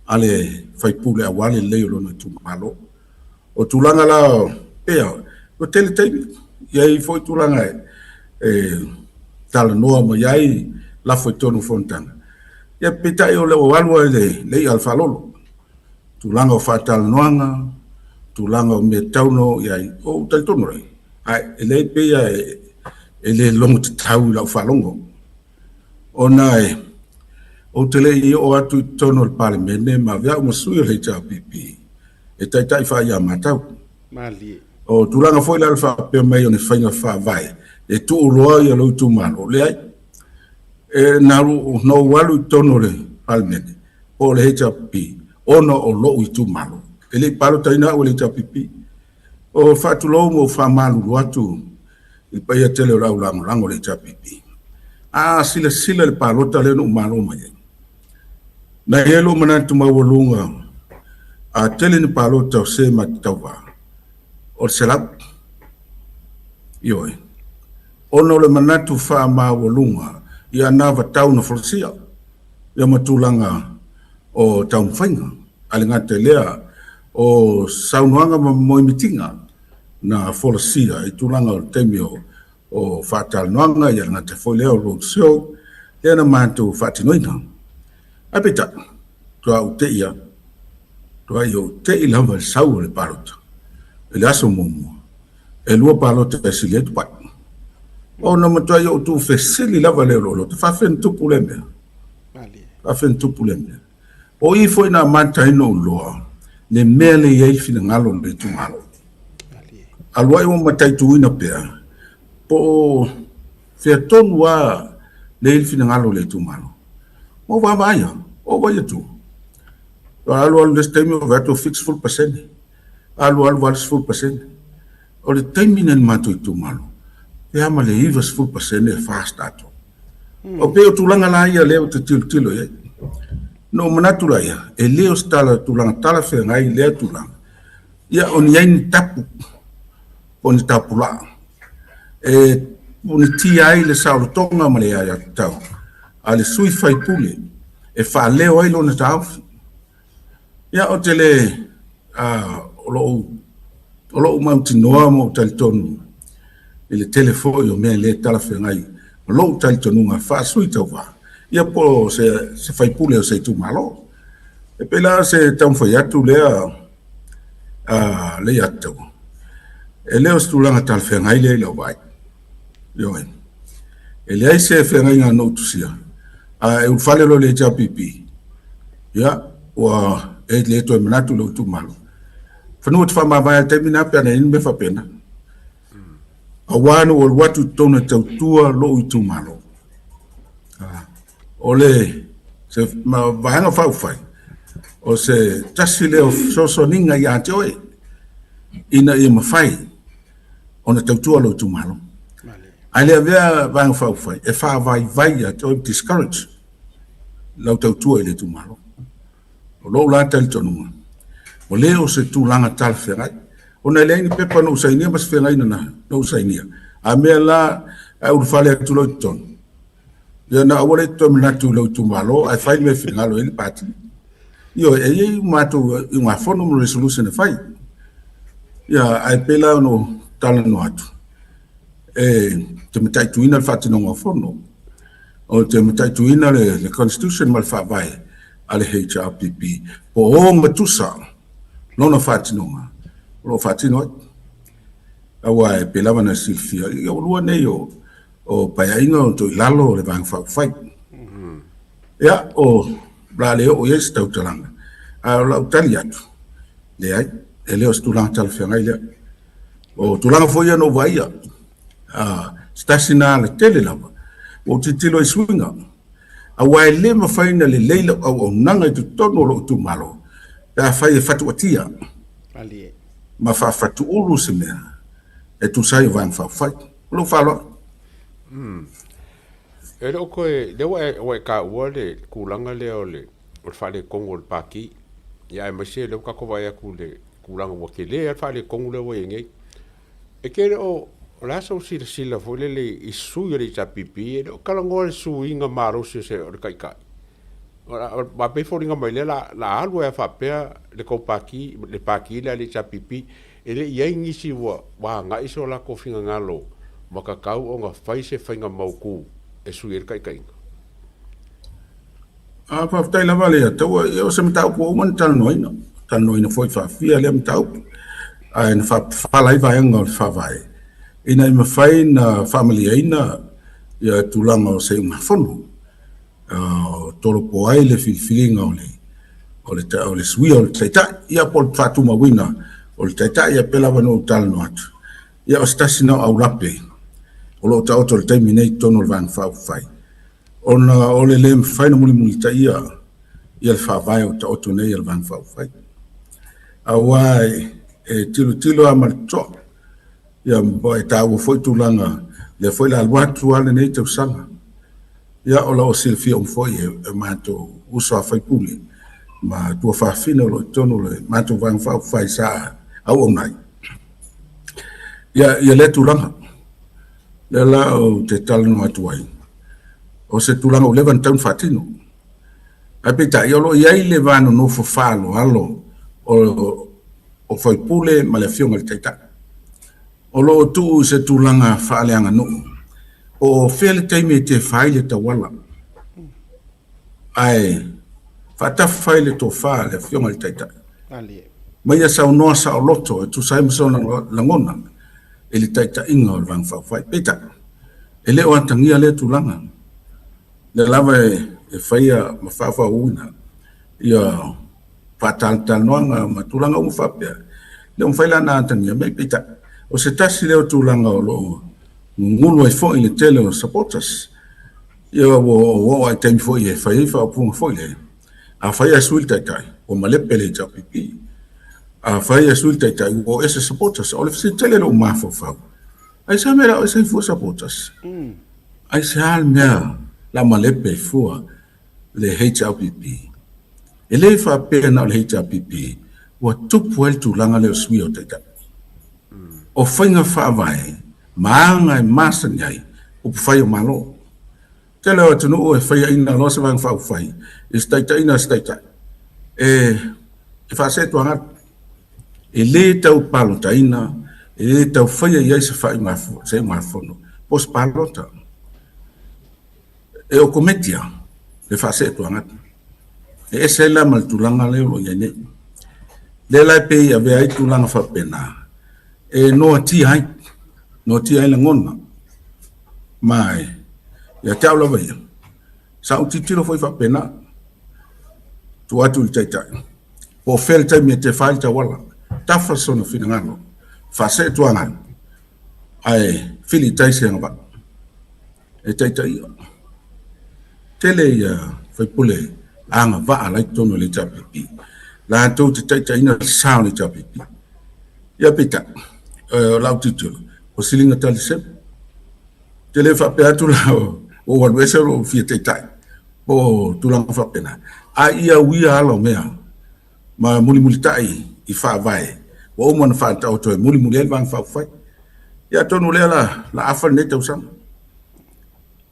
a le faipule aua le lelei o lona itumalo. O tulaga la pea, ua tele taimi, e i ai foi tulaga e talanoa mai ai lafo i totonu o fonotaga. Ia peitai o lo o alu lava i le i'a a le faalolo, tulaga o faatalanoaga, tulaga o mea e tatau ona oo i ai, ou talitonu ai, ae e leai pei lava e le logo tatau i lau faalogo. Ona e, ou te le i oo atu i totonu o le Palemene ma avea au ma sui o le HRPP e taitai faaiamatau. Malie. O tulaga foi la le faapea mai o ni faiga faavae e tuu loa ia lou itumalo, leai. E na, na ou alu i totonu o le Palemene po o le HRPP ona o lou itumalo. E le i palotaina au e le HRPP. O faatulou ma ou faamalulu atu i le paia tele o le au lagolago o le HRPP. A silasila i le palota lea na ou malo mai ai, na i ai lou manatu maualuga a tele ni palota o se ma te tauva, o le 100. Ioe. Ona o le manatu faamaualuga i anavatau na folasia ia ma tulaga o taumafaiga. A le gata i lea, o saunoaga ma moemitiga na folasia i tulaga o le taimi o faatalanoaga, ia le gata foi lea o road show lea na matou faatinoina. Ae peitai, toa ou tei lava, toa ou tei lava i le sau o le palota i le aso muamua, e lua palota e sili ai Dubai. Ona matuai ou tuufesili lava lea o lou loto, faafefea ona tupu lea mea? Faafefea ona tupu lea mea? O i foi na amata ai ona ou iloa le mea lea e i ai le finagalo o le itumalo. Alu ai ua mataituina pea po o fea tonu lava lea e i ai le finagalo o le itumalo. Ua ou vaavaai lava, ou vaai atu, alu alu i le isi taimi ua vaai atu ua 70%, alu alu 80%. O le taimi lenei i le matou itumalo, Pe a ma le 90% e FAST atoa. O pei o tulaga la ia lea ou te tilotilo i ai. Na ou manatu la ia, e le o se tala, tulaga talafeagai lea tulaga. Ia, o ni ai ni tapu, po o ni tapulaa, e punitia ai le saolotoga ma le aiatatau a le sui faipule e faaleo ai lona taofi. Ia, ou te le, o lou, o lou mautinoa ma ou talitonu i le tele foi o mea le talafeagai ma lou talitonuga faa-sui tauva, ia po o se, se faipule o se itumalo. E pei la se taumafai atu lea a Leiataua, e le o se tulaga talafeagai lea i lau vaai. Ioe. E leai se feagaiga na ou tusia, a e ulufale loa i le HRPP, ia, ua e le toe manatu i lou itumalo. Fanua te faamavae i le taimi lena pe ana i ai ni mea faapena. Aua na ou alu atu i totonu e tautua lou itumalo. O le se vaega faaupufai, o se tasi lea o fesoasoaniga ia te oe ina ia mafai ona tautua lou itumalo. Ae le avea Vaega Faaupufai e faavaivai ia te oe, discourage lau tautua i le itumalo. O lou la talitonuga, ua le o se tulaga talafeagai, ona e leai ni pepa na ou sainia ma se feagaiga na ou sainia. A mea la ae ulufale atu loa i totonu, ia na aua le toe manatu i lou itumalo ae fai le mea e finagalo i ai le Pati. Ioe, e i ai matou iugafono ma resolution e fai. Ia, ae pei la ona ou talanoa atu, e te mataituina le faatinoga o fono, o te mataituina le, le constitution ma le faavae a le HRPP, po o ogatusa lona faatinoga o lo o faatino ai. Aua e pei lava ona silafia, ia ua lua nei o, o paeaiga o to i lalo o le Vaega Faaupufai. Ia, o la le oo i ai se tautalaga, ae o lau tali atu, leai, e le o se tulaga talafeagai lea. O tulaga foi ia na ou vaaia, se tasi na ala tele lava, ua ou tilotilo i suiga, aua e le mafai ona lelei lau auaunaga i totonu o lou itumalo pe afai e fatuatia ma faafatuulu se mea e tusa ai o Vaega Faaupufai. Ma lou faaaloalo. E le o toe, lea ua e, ua e taua le tulaga lea o le, o le faaletonu o le Pati, ia aemaise lea ua tatou vaai atu i le tulaga ua tele lava le faaletonu lea ua i ai nei. E te le o, o le a sou silasila foi lele i sui o le HRPP, e le o talanoa i le suiga malosi o se, o le Taitai. Aua pei e foliga mai lea la, la alu ai lava faapea le tou Pati, le Pati lea a le HRPP, e le i i ai nisi ua, ua agai so latou finagalo ma tatau ona fai se faiga mautu e sui ai le taitaiga. A, faafetai lava le Ataua, ia o se mataupu ua uma ona talanoaina, talanoaina foi faafia lea mataupu, ae na faapafala ai vaega o le Faavae ina ia mafai ona faamalieina ia tulaga o se iugafono. Tolopo ai le filifiliga o le o le o le suia o le taitai, ia po o le faatumauina o le taitai, ia pei lava ona ou talanoa atu, ia o se tasi na o aulape o lo o taoto i le taimi nei i totonu o le Vaega Faaupufai, ona o le le mafai ona mulimulitaia ia le faavae o taoto nei a le Vaega Faaupufai. Aua e tilotilo lava ma le totoa, ia e taua foi tulaga, lea foi o le a alu atu lava lenei tausaga, Ia, o lo o silafia uma foi e matou uso a faipule ma tuafafine o lo o i totonu o le matou Vaega Faaupufai sa auauna ai ia, ia lea tulaga. Lea la ou te talanoa atu ai, o se tulaga ua leva ona tatau ona faatino. Ae peitai, o lo o i ai le va nonofo faaaloalo o, o faipule ma le Afioga i le Taitai. O lo o tuu i se tulaga faaleaganuu, po o fea le taimi e tefa ai le tauala, ae faatafa ai le tofa a le Afioga i le Taitai, ma ia saunoa saoloto e tusa ai ma sona lagona i le taitaiga o le Vaega Faaupufai. Peitai, e le o atagia lea tulaga, lea lava e faia ma faafaauuina ia faatalatalanoaga ma tulaga uma faapea, e le o mafai la ona atagia mai. Peitai, o se tasi lea o tulaga o lo o gugulu ai foi le tele o supporters, ia ua oo lava i taimi foi e fai ai faaupuga foi lea, afai ae sui le taitai, ua malepe le HRPP. Afai ae sui le taitai, ua o ese supporters. O le fesili tele i lou mafaufau, Aisea mea la o ese ai fua supporters? Aisea le mea la malepe ai fua le HRPP? E le faapea na o le HRPP ua tupu ai le tulaga lea o suia o taitai. O faiga faavae ma aga e masani ai upufai o Malo. Tele o atunuu e faiaina loa se Vaega Faaupufai i se taitaiga a se taitai e faaseetuagalu. E le tau palotaina, e le tau faia i ai se faaiugafono po o se palota. E okometi lava le faaseetuagalu. E ese ai la ma le tulaga lea o lo o i ai nei. Lea la e pei e avea ai tulaga faapena e noatia ai, noatia ai lagona. Ma e, ia te au lava ia, sa ou tilotilo foi faapena, tuu atu i le Taitai, po o fea le taimi e tefa ai le tauala, tafa sona finagalo, faaseetuagalu, ae fili i tai se agavaa e taitaia. Tele ia faipule agavaa la i totonu o le HRPP, latou te taitaiina le sa o le HRPP. Ia peitai, o lau tilotilo, ua siliga tali selu. Ou te le faapea atu la ua ou alu ese lou fia taitai po o tulaga faapena, a ia uia ala o mea ma mulimulitai i faavae ua uma ona faataoto e mulimuli ai le Vaega Faaupufai. Ia atonu o lea la la afa lenei tausaga,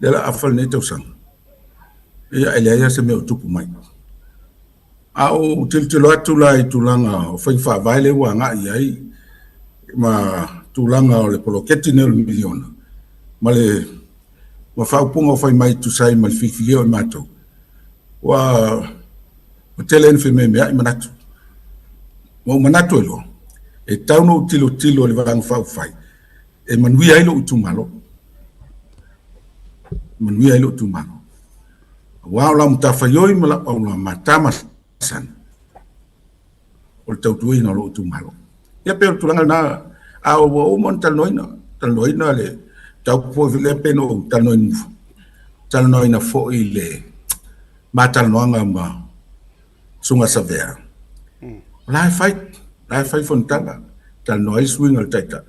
lea la afa lenei tausaga, ia e leai lava se mea o tupu mai. A ou tilotilo atu la i tulaga o faiga faavae lea ua agai i ai ma tulaga o le poloketi lenei o le miliona ma le ma faaupuga ua fai mai e tusa ai ma le filifilia o i matou, ua tele ai ona fememeai manatu. Ua ou manatu ai loa, e tatau ona ou tilotilo i le Vaega Faaupufai e manuia ai lou itumalo. E manuia ai lou itumalo. Aua o lau matafaioi ma lau aulamatā masani, o le tautuaina o lou itumalo. Ia pei o le tulaga lena, a ua uma ona talanoaina, talanoaina le mataupu foi lea pei ona ou talanoaina, talanoaina foi le ma talanoaga ma Susuga Savea, o la e fai, o la e fai fonotaga, talanoa ai suiga o le Taitai.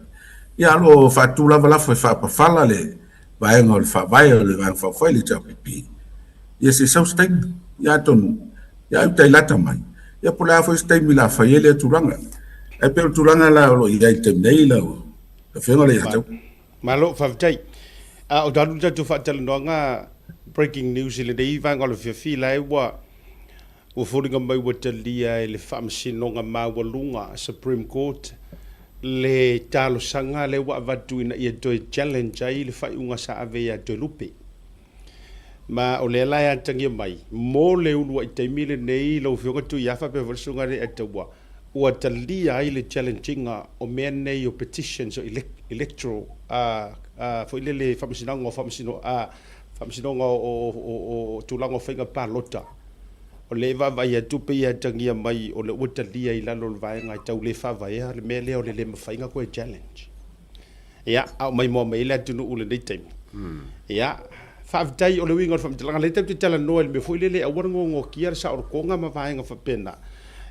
Ia o lo o faatu lava lafo e faapafala le vaega o le Faavae o le Vaega Faaupufai le HRPP. Ia se i sau se taimi, ia atonu, ia ai tai lata mai, ia po o le a foi se taimi o le a fai ai lea tulaga. Ae pei o le tulaga la o lo o i ai i le taimi nei lau Afioga Leiataua. Malo, faafetai. A o talu le tatou faatalanoaga breaking news i lenei vaega o le afiafi, la e ua ua foliga mai ua talia e le Faamasinoga Maualuga, Supreme Court, le talosaga lea ua avatu ina ia toe challenge ai le faaiuga sa ave ia Toelupe. Ma o lea la e atagia mai, mo le uluai taimi lenei lau Afioga Tuiafa faapea foi le Susuga Leiataua, ua talia ai le challenge ina o mea nei o petitions o electoral foi lele faamasinoga o faamasino faamasinoga o tulaga o faiga palota. O lea e vaavaai atu pei e atagia mai o lea ua talia i lalo o le vaega e tau le faavaea le mea lea o le le mafai ona toe challenge. Ia, a o maimoa mai ai le atunuu i lenei taimi. Ia, faafetai, o le uiga o le faamatalaga, lea tatou te talanoa i le mea foi lele, aua le gogotia le saolotoga ma vaega faapena.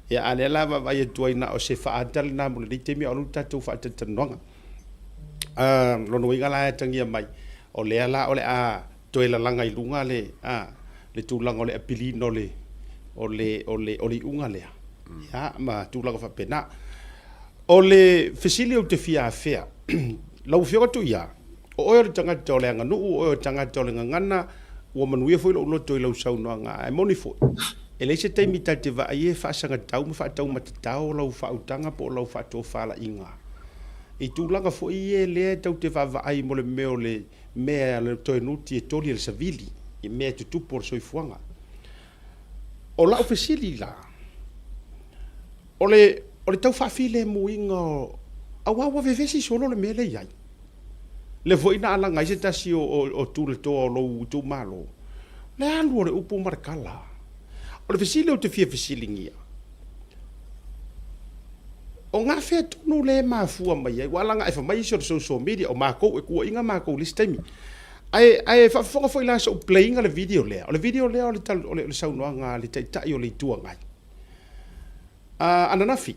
Ia, a o lea la e vaavaai atu ai na o se faaata lena mo lenei taimi a o lea ua tatou faatalatalanoaga. O lona uiga la e atagia mai, o lea la o le a toe lalaga i luga le, a, le tulaga o le apiliina o le, o le, o le, o le iuga lea, ia, ma tulaga faapena. O le fesili ou te fia afea, lau Afioga Tuia, o oe o le tagata o le aganuu, o oe o le tagata o le gagana, ua manuia foi lou loto i lau saunoaga, ae moni foi, e leai se taimi ta te vaai ai e faasagatau ma faataumatatao lau faautaga po o lau faatofalaiga i tulaga foi ia lea tou te vaavaai mo le mea o le mea a le toe nuti e toli e le savili i mea e tutupu o le soifuaga. O lau fesili la, o le, o le tau faafilemuina o, aua ua vevesi solo le mea lea e i ai. Lea foi na alaga ai se tasi o, o, o tulatoa o lou itumalo, le alu o le upu ma le tala. O le fesili ou te fia fesiligia, o gafea tonu lea e mafua mai ai, ua alaga ae fai mai isi o le social media, o makou e tuuaiina makou i le isi taimi. Ae, ae faafofoga foi la se i ou play ina le video lea. O le video lea o le, o le, o le saunoaga a le Taitai o le Itu Agai. Ananafi,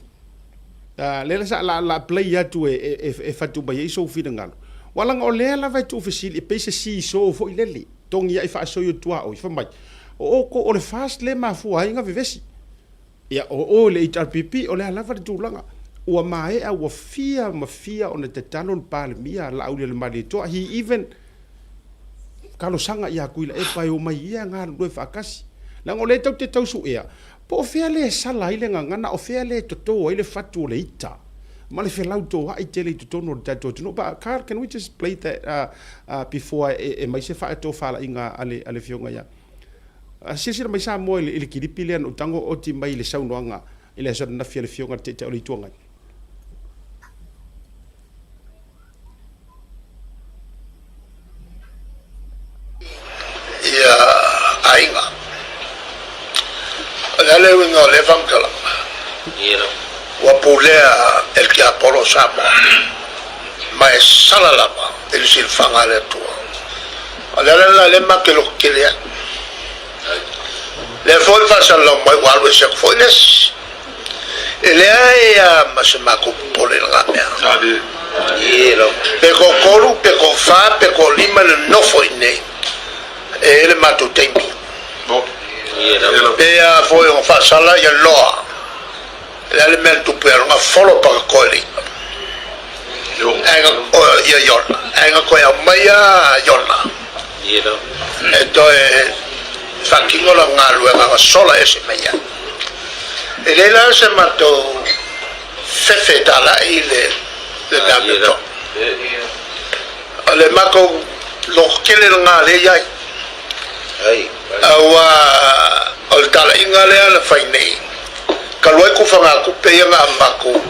lea la sa, la, la play atu e, e, e, e fatu mai ai sou finagalo. Aua leaga o lea lava e tuufesili e pei se seesaw foi lele, togi ai faasoi o tuaoi, fai mai, o outou o le FAST lea e mafua ai ona vevesi. Ia, o o i le HRPP, o le a lava le tulaga? Ua maea, ua fia ma fia ona tatalo le Palemia, Laaulialemalietoa, he even talosaga ia Tuilaepa e omai ia galulue faatasi. Leaga o lea tatou te tau suea, po o fea lea e sala ai le gagana, o fea lea e toto ai le fatu o le ita ma le felautoa'i tele i totonu o le tatou atunuu. But Carl, can we just play that before e aumai se faatofalaiga a le Afioga ia Silasila mai Samoa i le kilipi lea na ou tago oti mai i le saunoaga i le aso ananafi a le Afioga i le Taitai o le Itu Agai. Ia aiga. O le a le uiga o lea faamatalaga? Ua pulea e le tiapolo o Samoa, ma e sala lava i le silafaga a le Atua. O le ala lena lea matou te loto tele ai. Lea foi faasalalau mai ua alu ese atu foi le isi. E leai lava ma se matou popole i lena mea. Pe toatolu, pe toafa, pe toalima le nofo i inei, e i ai le matou taimi. Pe a foi ona faasala ia loa, e le a le mea na tupu ia lona folo pakatoa i le i'a. Ia Iona, ae na toe aumai lava Iona e toe faatino lana galuega na sola ese mai ai. E leai la se matou fefe e talai i le mea amiotonu. O le matou loto tele lena lea e i ai. Aua o le talaiga lea na fai nei, talu ai tufagatupe ia na avatu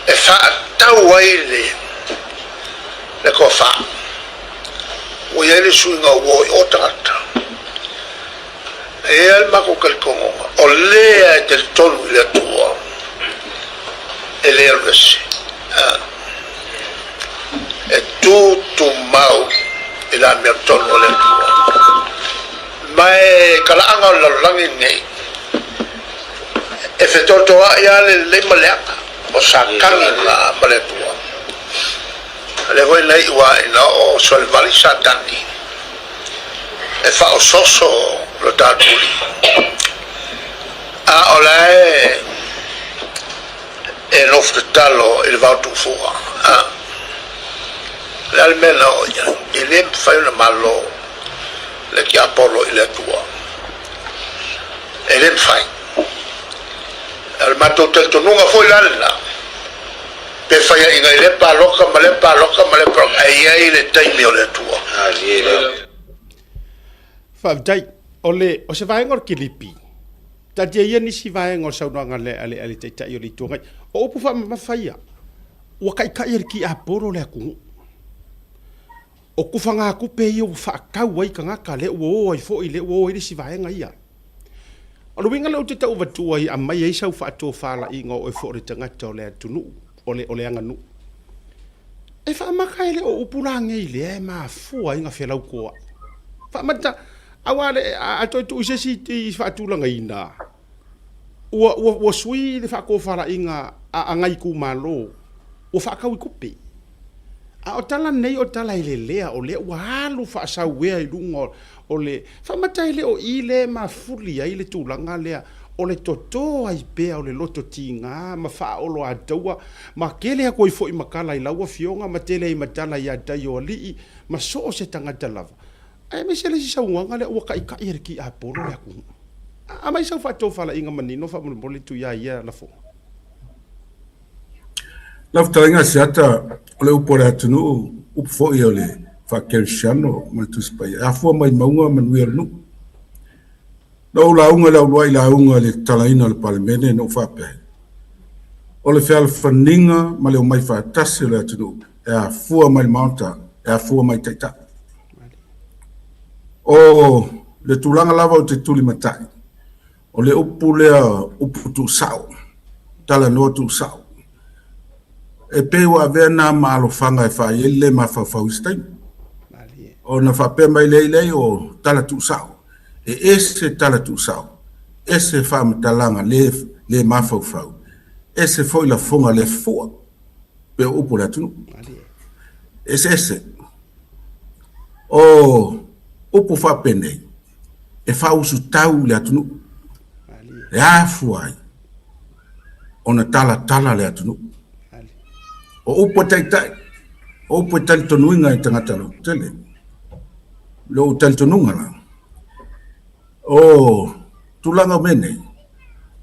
e faatatau ai le tofa. Ua i ai le suiga ua o i o tagata. E i ai le matou talitonuga, o lea e talitonu i le Atua, e le alu ese. E tutumau i le amiotonu a le Atua. Ma e talaaga o le lalolagi lenei, e fetotoai lava le lelei ma le leaga, o Satani lena ma le Atua. O lea foi na iu lava ina oo solevali Satani e faaosooso lo tatou Alii. A o la e e nofo tatalo i le vao tuufua. A o le a le mea na oo i ai? E le mafai ona malo le tiapolo i le Atua. E le mafai. O le matou talitonuga foi la lena, pe faiaina i lea palota ma lea palota ma lea palota, ae i ai le taimi o le Atua. Faafetai. O le, o se vaega o le kilipi, taatia ia nisi vaega o le saunoaga a le, a le, a le Taitai o le Itu Agai. O upu faamamafa ia, ua taitai e le tiapolo le atunuu. O tufagatupe ia ua faatau ai tagata, lea ua o ai foi, lea ua o ai le isi vaega ia. O le uiga lea ou te tau avatua ai, aumai ai sau faatofalaiga o oe foi o le tagata o le atunuu, o le, o le aganuu. E faamata e le o upu la nei lea e mafua ai ona felautoa'i. Faamata, aua le, a, a toe tuu i se isi i faatulagaina, ua, ua, ua sui le faatofalaiga a, a nai itumalo, ua faatau i tupe. A o tala nei o tala e lelea, o lea ua alu faasauea i luga o le faamata e le o i lea e mafuli ai le tulaga lea o le toto ai pea o le loto tiga ma faaoloataua ma tele atu ai foi ma tala i lau afioga ma tele ai ma tala ia tai o alii ma so o se tagata lava aemaise le isi saunoaga lea ua taitai e le tiapolo le atunuu. Aumai sau faatofalaiga manino faamolemole tu ia ia lafoga. Lau fetalaiga Asiata, o le upu a le atunuu, upu foi o le faakerisiano ma le Tusi Paia, e afua mai mauga manuia o le nuu. Na ou lauga i le auluai lauga i le tatalaina o le Palemene na ou faapea ai, o le fealofaniga ma le omai faatasi o le atunuu e afua mai le Maota, e afua mai taitai. O le tulaga lava ou te tulimatai, O le upu lea upu tuusao, talanoa tuusao, e pei ua avea na ma alofaga e fai ai le le mafaufau i se taimi. Ona faapea mai lea, leai o tala tuusao, e ese tala tuusao, ese faamatalaga le, le mafaufau, ese foi lafoga le fua, pei o upu o le atunuu. Eseese. O upu faapenei, e faausutau i le atunuu, e afua ai ona talatala le atunuu. O upu a taitai, o upu e talitonuina e tagata lautele. Lou talitonuga la, o tulaga o mea nei,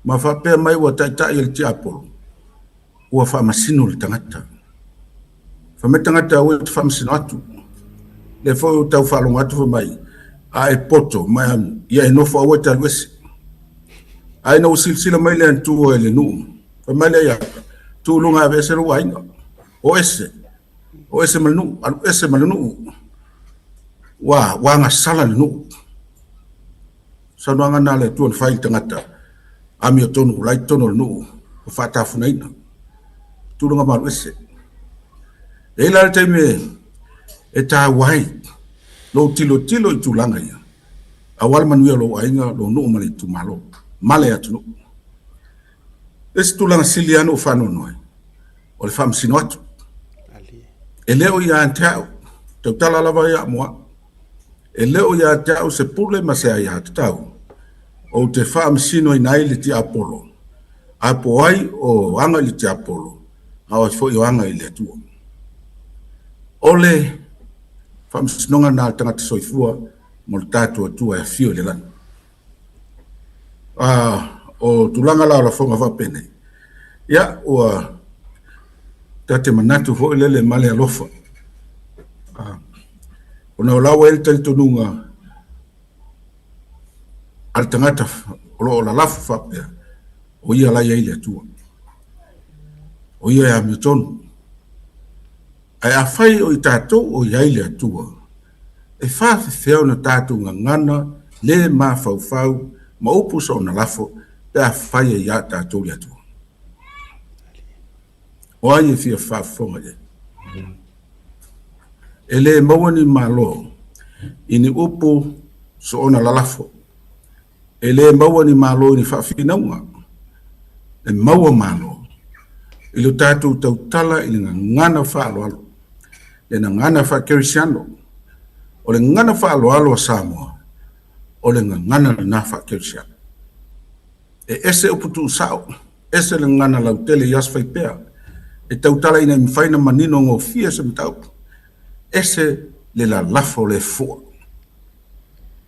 ma faapea mai ua taitai e le tiapolo, ua faamasino le tagata. Fai mai tagata aua e te faamasino atu. Lea foi ua tau faalogo atu fai mai, a e poto ma ia e nofo aua e te alu ese. Ae ina ua silasila mai le Atua i le nuu, fai mai lea ia, tu i luga ave ese lou aiga. O ese, o ese ma le nuu, alu ese ma le nuu. Ua, ua agasala le nuu. Saunoaga na a le Atua na fai i le tagata amiotonu la i totonu o le nuu ua faatafunaina. Tulaga malu ese. E i ai la le taimi e taua ai lou tilotilo i tulaga ia, aua le manuia o lou aiga, lou nuu ma le itumalo ma le atunuu. Le isi tulaga sili lava ona ou faanoanoa, o le faamasino atu. E le o ia te au, tautala lava ia mo au. E le o ia te au se pule ma se aiatatau ou te faamasinoina ai le tiapolo, a po o ai o aga i le tiapolo, a o ai foi o aga i le Atua. O le faamasinoga lena a le tagata soifua mo le tatou Atua e afio i le lagi. O tulaga la o lafoga faapenei, ia ua ta te manatu foi lele ma le alofa, ona o la ua i ai le talitonuga a le tagata o lo o lalafo faapea, o ia la e i ai le Atua, o ia e amiotonu. Ae afai o i tatou o i ai le Atua, e faafefea ona tatou gagana le mafaufau ma upu soona lafo pe afai e iā tatou le Atua? O ai e fia faafofoga i ai? E le maua ni malo i ni upu soona lalafo. E le maua ni malo i ni faafinauga. E maua malo i lo tatou tautala i le gagana faaaloalo, le gagana faakerisiano. O le gagana faaaloalo a Samoa, o le gagana lena faakerisiano. E ese upu tuusao, ese le gagana lautele i aso faipea, e tautala ina ia mafai ona manino gofie se mataupu, ese le lalafo le fua.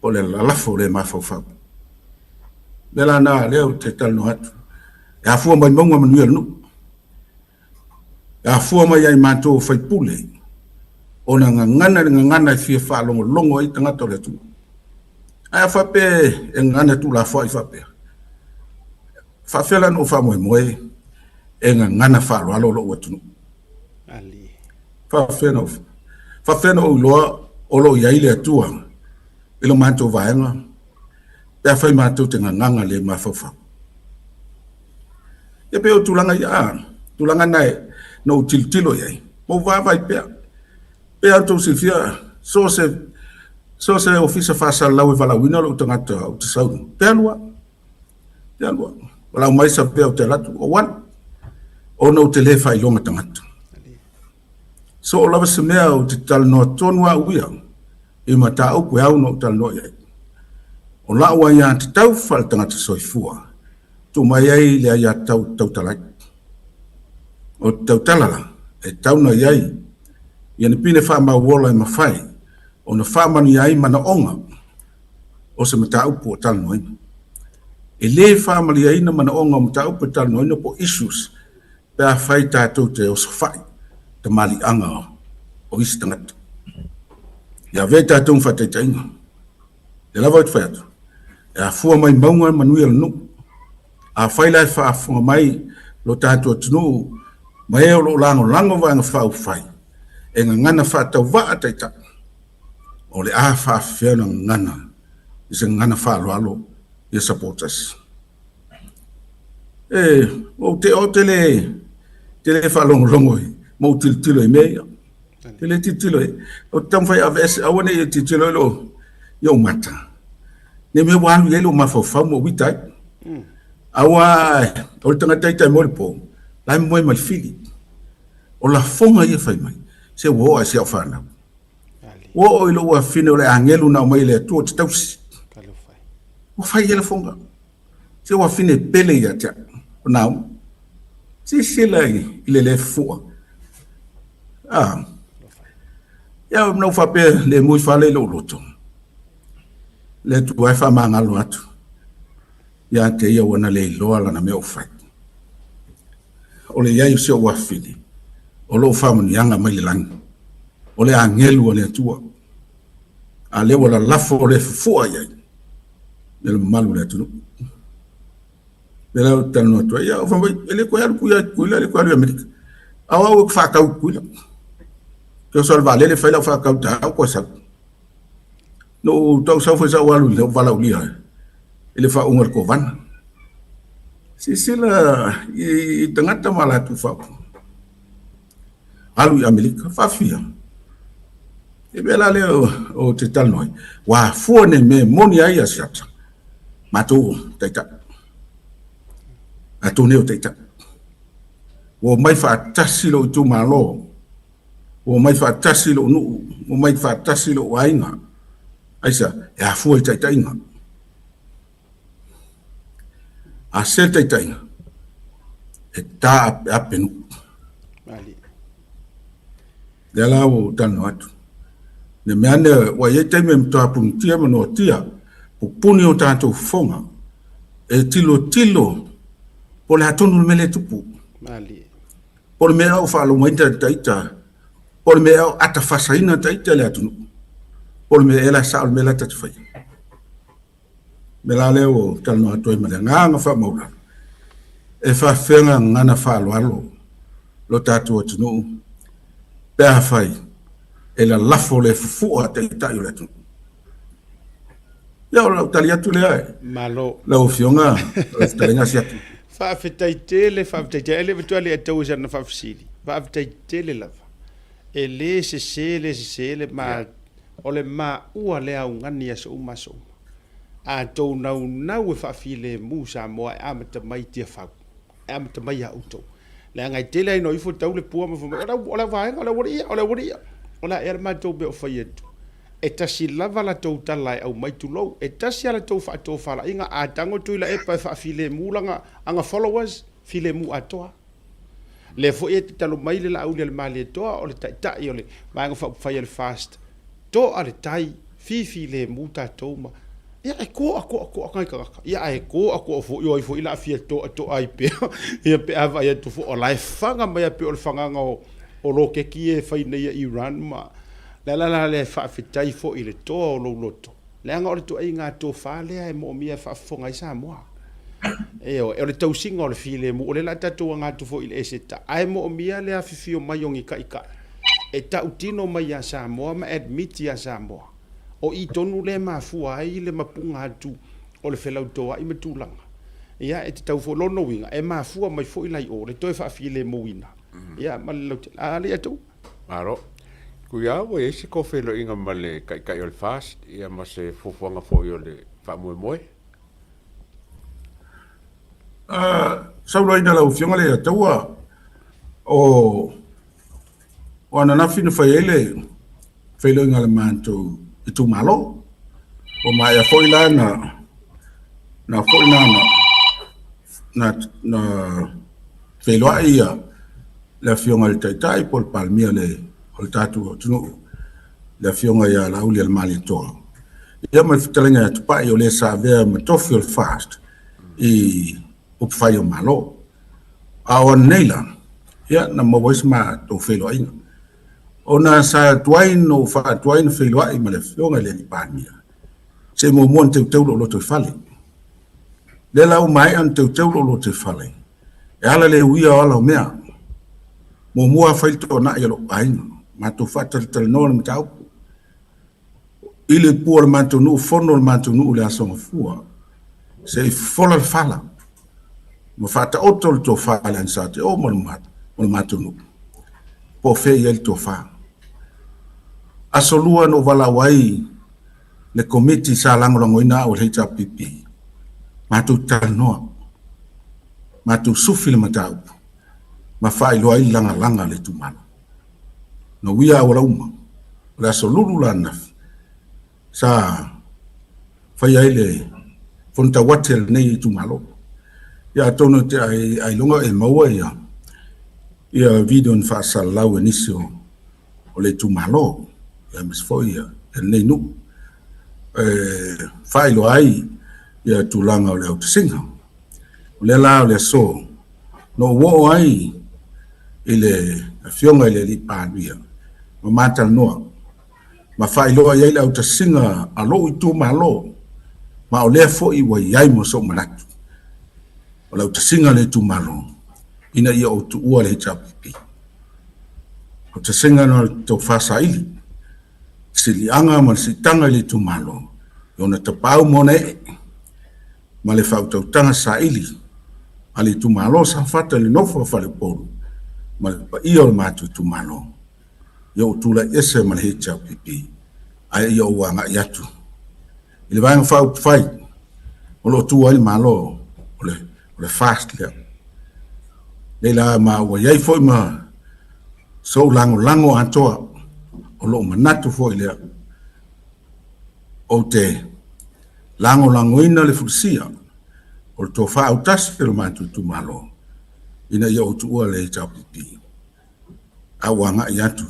O le lalafo le mafaufau. O le mea la lena lea ou te talanoa atu. E afua mai mauga manuia le nuu. E afua mai ai matou o faipule ona gagana le gagana e fia faalogologo ai tagata o le atunuu. Ae a faapea e gagana tuulafoai faapea, faafefea la ona ou faamoemoe e gagana faaaloalo lou atunuu? Faafefea ona faafefea ona ou iloa o lo o i ai le Atua i lo matou vaega pe afai matou te gagaga le mafaufau? Ia pei o tulaga ia, a, tulaga na e, na ou tilotilo i ai, ma ou vaavaai pea. Pei lava ona outou silafia, so o se, so o se ofisa faasalalau e valaauina lou tagata ou te sau, pe alu lava, pe alu lava. Valaau mai sapea ou te alu atu, ou alu, ona ou te le faailoga tagata. So o lava se mea ou te talanoa tonu au ia i mataupu e ao ona ou talanoa i ai. O la'u aiatatau faaletagata soifua, tuu mai ai le aiatatau tautala ai. O te tautala la, e tatau ona i ai ia ni pine faamauola e mafai ona faamanuia ai manaoga o se mataupu o talanoaina. E le faamaliaina manaoga o mataupu e talanoaina po o issues pe afai tatou te osofai tamaliiaga o isi tagata. Ia avea i tatou ma faataitaiga. Lea lava ou te fai atu, e afua mai mauga manuia le nuu. Afai la e faafofoga mai lo tatou atunuu ma e o lo o lagolago Vaega Faaupufai e gagana faatauvaa taitai, o le a faafefea ona gagana i se gagana faaaloalo ia supporters. E, ou te, ou te le, te le faalogologo i, ma ou tilotilo i mea ia. Te le tilotilo i, ou te taumafai e aveese, aua ne i e tilotilo i lou, i ou mata. Ne mea ua alu i ai lou mafaufau ma ou ita ai. Aua, o le tagata ita e moe i le po, la e moe ma le fili. O lafoga ia fai mai. Se ua oo lava i si au fanau. Ua oo i lou afafine o le agelu na aumai e le Atua ou te tausi. Ua fai i ai lafoga. Se ua afine pele ia te au, o Naomi. Silasila i le le fua. Ah. Ia, na ou faapea le mui fale i lou loto. Le Atua e faamagalo atu ia te ia ua na le iloa lana mea o fai. O le iai o si ou afafine, o lou faamanuiaga mai le lagi, o le agelu a le Atua. A lea ua lalafo le fufua i ai i le mamalu o le atunuu. Lea la ou te talanoa atu ai, ia, fai mai, e le toe alu Tuia i Tutuila, e le toe alu i Amerika. A o au e faatau i Tutuila. Ke oso le vaalele fai lau faatau taeao toe sau. Na ou tau sau foi sa ou alu i lou valaaulia i le faauuga o le Kovana. Silasila i tagata ma latou faaupuga. Alu i Amerika, faafia. E mea la lea ou te talanoa ai, ua afua nei mea e moni ai ia Siata, matou taitai. Matou nei o taitai. Ua omai faatasi lou itumalo, ua omai faatasi lou nuu, ua omai faatasi lou aiga. Aisea? E afua i taitaiga. A se taitaiga, e taapeape nuu. Lea la ua ou talanoa atu. Ne mea ane ua i ai taimi e matua punitia ma noatia, pupuni o tatou fofoga, e tilotilo po o le a tonu le mea lea e tupu. Po o le mea ea o faalogoina ita, po o le mea ea o atafasaina ita i le atunuu, po o le mea ea la e sao le mea la e ta te faia. O le mea la lea ua ou talanoa atu ai ma le agaga faamaualalo, e faafefea gagana faaaloalo lo tatou atunuu pe afai e lalafo le fufua a taitai o le atunuu. Ia, o lau tali atu lea. Malo. Lau Afioga, o le fetalaiga Asiata. Faafetai tele, faafetai tele. E le matua le tau i sana faafesili. Faafetai tele lava. E le sese, le sese le ma O le maua lea augani i aso uma aso uma. A tou naunau e faafilemu Samoa e amata mai i Tiafau, e amata mai ia outou. Leaga e tele lava ina o ifo tau le pua ma fai mai, o le au vaega, o le aualii ia, o le aualii ia. O le a ea le matou mea o fai atu? E tasi lava la tou tala e aumai tulou, e tasi lava la tou faatofalaiga, a tago Tuilaepa e faafilemu lana aga followers, filemu atoa. Lea foi e tatalo mai le Laaulialemalietoa o le Taitai o le Vaega Faaupufai a le FAST, toa le tai, fifilemu tatou ma Ia e toa toa toa nai tagata. Ia ae toa toa foi o ai foi la fia toa toa ai pea. Ia pe a vaai atu foi o la e faga mai pei o le fagaga o loketi e fai nei e Iran ma le ala la lea e faafetai foi i le toa o lou loto. Leaga o le ituaiga tofa lea e moomia e faafofoga ai Samoa. Ioe, o le tausiga o le filemu, o lea o le a tatou aga atu foi i le Eseta, ae moomia le afifio mai o ni taitai e tautino mai ia Samoa ma admit ia Samoa. O i tonu lea e mafua ai le mapuga atu o le felautoa'i ma tulaga. Ia, e tatau foi, lona uiga, e mafua mai foi la i o le toe faafilemuina, ia, ma le lautele. A alii atu. Malo. Tuia ua i ai se tou feiloaiga ma le Taitai o le FAST ia ma se fuafuaga foi o le faamoemoe? Saunoaina lau Afioga le Ataua o o ananafi na fai ai le feiloaiga a le matou itumalo. Ua maea foi la na na foi na na na feiloai ia le Afioga i le Taitai po o le Palemia o le tatou atunuu, le Afioga ia Laaulialemalietoa, ia ma le fetalaiga ia Tupai o le sa avea ma tofi o le FAST i upufai o Malo. A o ananei la, ia na maua ai se matou feiloaiga. Ona sa tuai na ou faatuai na feiloai ma le Afioga i le Alii Palemia, se i muamua ona teuteu lou lotoifale. Lea la ua maea ona teuteu lou lotoifale, E ala le uia o ala o mea. Muamua fai le toanai a lou aiga. Matou faatalatalanoa le mataupu. I le pua o le matou nuu, fono le matou nuu i le Aso Gafua, se i fofola le fala ma faataoto le tofa i le NSATO ma le matou nuu. Po o fea i ai le tofa. Aso Lua na ou valaau ai le Komiti sa lagolagoina au e le HRPP, matou talanoa, matou sufi le mataupu ma faailoa ai le lagalaga a le itumalo. Na uia auala uma, o le Aso Lulu la ananafi, sa faia ai le fono tauati a lenei itumalo. Ia atonu e te ailoga e maua ia ia video na faasalalau e nisi o o le itumalo, ia aemaise foi ia lenei nuu e faailoa ai ia tulaga o le autasiga. O lea la o le aso na ou oo ai i le Afioga i le Alii Palemia ma ma talanoa ma faailoa i ai le autasiga a lou itumalo, ma o lea foi ua i ai mo sou manatu o le autasiga a le itumalo ina ia ou tuua le HRPP. Autasiga na o le tofa saili, siliaga ma le siitaga i le itumalo i ona tapaau ma ona ee ma le faautautaga saili a le itumalo o Safata i le nofo a Faleupolu ma le paia o le matou itumalo. Ia ou tulai ese ma le HRPP ae ia ou agai atu i le Vaega Faaupufai o lo o tu ai le Malo o le, o le FAST lea. Nei la ma ua i ai foi ma sou lagolago atoa o lou manatu foi lea ou te lagolagoina le fulisia o le tofa autasi o le matou itumalo ina ia ou tuua le HRPP a ua agai atu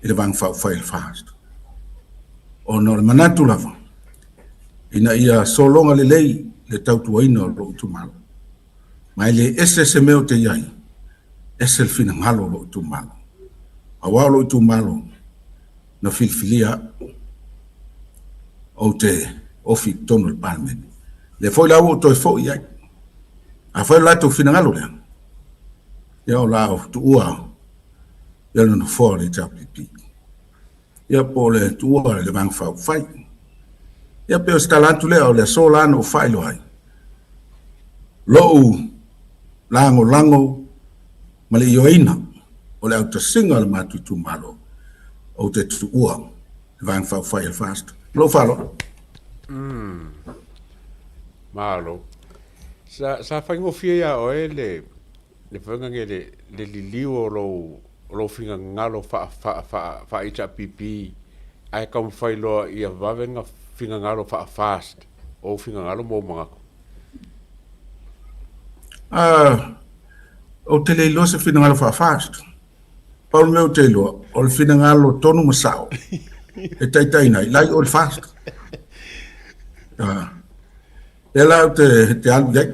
i le Vaega Faaupufai a le FAST. Ona o le manatu lava ina ia sologa lelei le tautuaina o lou itumalo. Ma e le ese se mea ou te i ai, ese le finagalo o lou itumalo. Aua o lou itumalo na filifilia au ou te ofi i totonu o le Palemene. Lea foi la ua ou toe foi i ai. Afai o le latou finagalo lea, ia o le a ou tuua ia le nofoa o le HRPP. Ia po o le tuua le Vaega Faaupufai. Ia pei o se tala atu lea o le aso la na ou faailoa ai lou lagolago ma le ioeina o le autasiga o le matou itumalo ou te tuua le Vaega Faaupufai a le FAST. Ma lou faaaloalo. Malo. Sa, sa faigofie iā oe le, le faiga nge le, le liliu o lou, o lou finagalo faa, faa, faa, faa HRPP ae taumafai loa ia vave na finagalo faa FAST ou finagalo ma ou manatu? Ah, ou te le iloa se finagalo faa FAST. Pau le mea ou te iloa, o le finagalo tonu ma sao e taitaiina ai, la i o le FAST. Ah. Lea la ou te, te alu i ai.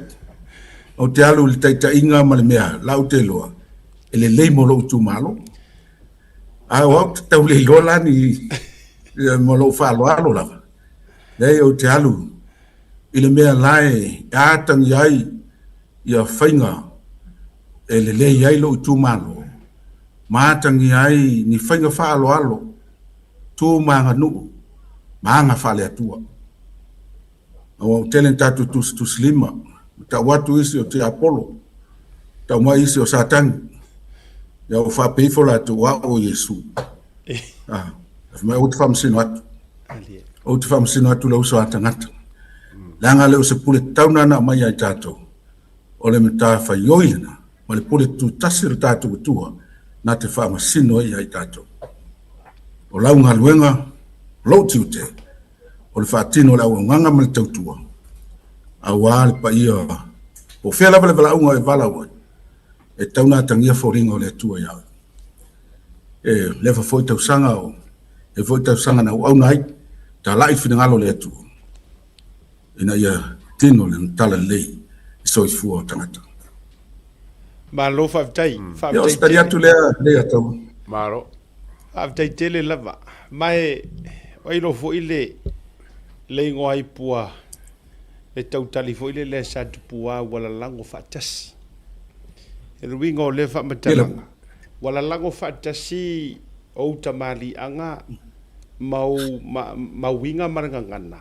Ou te alu i le taitaiga ma le mea la ou te iloa, e lelei mo lou itumalo. A o au te tau le iloa la ni mo lou faaaloalo lava. Leai ou te alu i le mea la e atagia ai ia faiga e lelei ai lou itumalo ma atagia ai ni faiga faaaloalo, tu ma aganuu ma aga faale-Atua. Aua ua tele ni tatou tusitusilima, ua tau atu isi o tiapolo, tau mai isi o Satani, ia ua faapea ifo latou, o au o Iesu. Ah, fai mai, ou te faamasino atu. Ou te faamasino atu le uso a tagata. Leaga le o se pule tatau na aumai ia i tatou, o le matafaioi lena, ma le pule tutasi o le tatou Atua, na te faamasino ai ia i tatou. O lau galuega, o lou tiute, o le faatino o le auaunaga ma le tautua, aua le paia po o fea lava le valaauga e valaau ai, e tatau ona atagia foliga o le Atua ia oe. E leva foi tausaga o e foi tausaga na auauna ai, talai le finagalo o le Atua ina ia tino le talalelei i soifua o tagata. Malo faafetai. Faafetai. Ia, o se tali atu lea, Leiataua. Malo. Faafetai tele lava. Ma e iloa foi le le igoa ipua le tautali foi le lea sa tupua ua lalago faatasi. E le uiga o lea faamatalaga, ua lalago faatasi ou tamaliiaga ma ou ma uiga ma le gagana,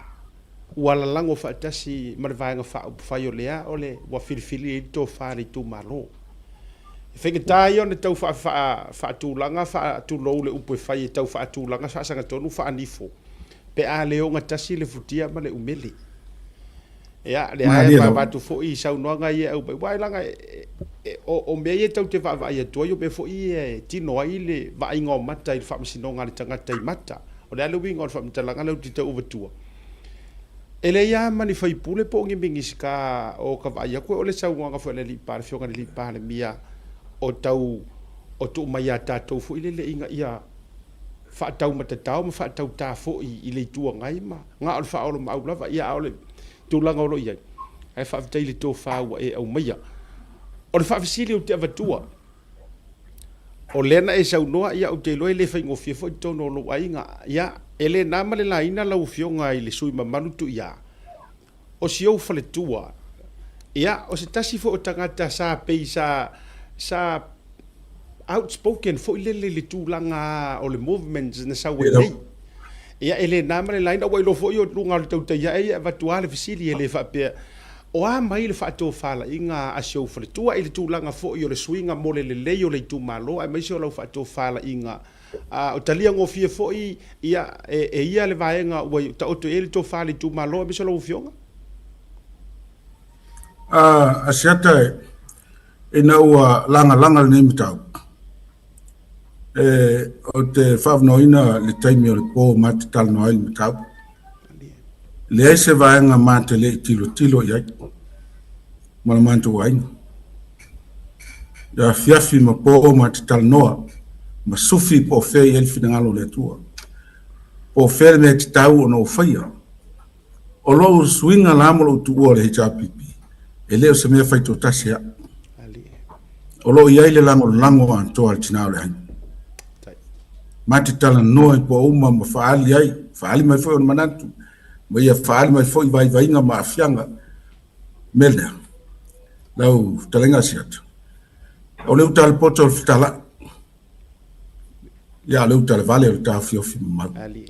ua lalago faatasi ma le Vaega Faaupufai o lea o le ua filifili ai le tofa a le itumalo. E faigata ia ona tau faatulaga, faatulou le upu e fai e tau faatulaga, faasagatonu, faanifo, pe a le ogatasi le futia ma le umele. Ia, lea e avatu foi i saunoaga ia e aumai, aua leaga O, o mea ia tatou te vaavaai atu ai, o mea foi ia e tino ai le vaaiga o mata i le faamasinoga a le tagata i mata. O le a le uiga o le faamatalaga lea ou te tau avatua? E leai lava ma ni faipule po o ni Minisita o ka vaai atu o le saunoaga foi a le alii le Afioga i le Alii Palemia o tau o tuu mai ia tatou foi lele ina ia faataumatatao ma faatautā foi i le Itu Agai ma na o le faaolomaau lava, ia a o le tulaga o lo o i ai. Ae faafetai i le tofa ua e aumaia. O le faafesili ou te avatua, o lea na e saunoa, ia ou te iloa e le faigofie foi totonu o lou aiga. Ia, e le na ma le laina lau Afioga i le sui usufono mamalu Tuia, o si ou faletua, ia, o se tasi foi o tagata sa pei sa, sa outspoken foi lele i le tulaga o le movement na sau ai nei. Ia, e le na ma le laina, ua iloa foi o luga o le tautai ae e avatu lava le fesili, e le faapea, o a mai le faatofalaiga a si ou faletua i le tulaga foi o le suiga mo le lelei o le itumalo aemaise o lau faatofalaiga, a o talia gofie foi ia e ia le vaega ua taoto i ai le tofa a le itumalo aemaise o lau afioga? A Asiata ina ua lagalaga lenei mataupu, e, ou te faavanoaina le taimi o le po ma te talanoa ai le mataupu. Leai se vaega ma te le i tilotilo i ai ma le matou aiga. E afiafi ma po ma te talanoa ma sufi po o fea i ai le finagalo o le Atua. Po o fea le mea e tatau ona ou faia. O lou suiga la ma lou tuua o le HRPP, e le o se mea faitoatasi au. O lo o i ai le lagolago atoa a le tina o le aiga. Ma te talanoa i po uma ma faaali ai, faaali mai foi ona manatu, ma ia faaali mai foi vaivaiga ma aafiaga. Mea lea, lau fetalaiga Asiata, o le uta a le poto o le fetalai, ia o le uta a le vale o le taofiofi mamalu.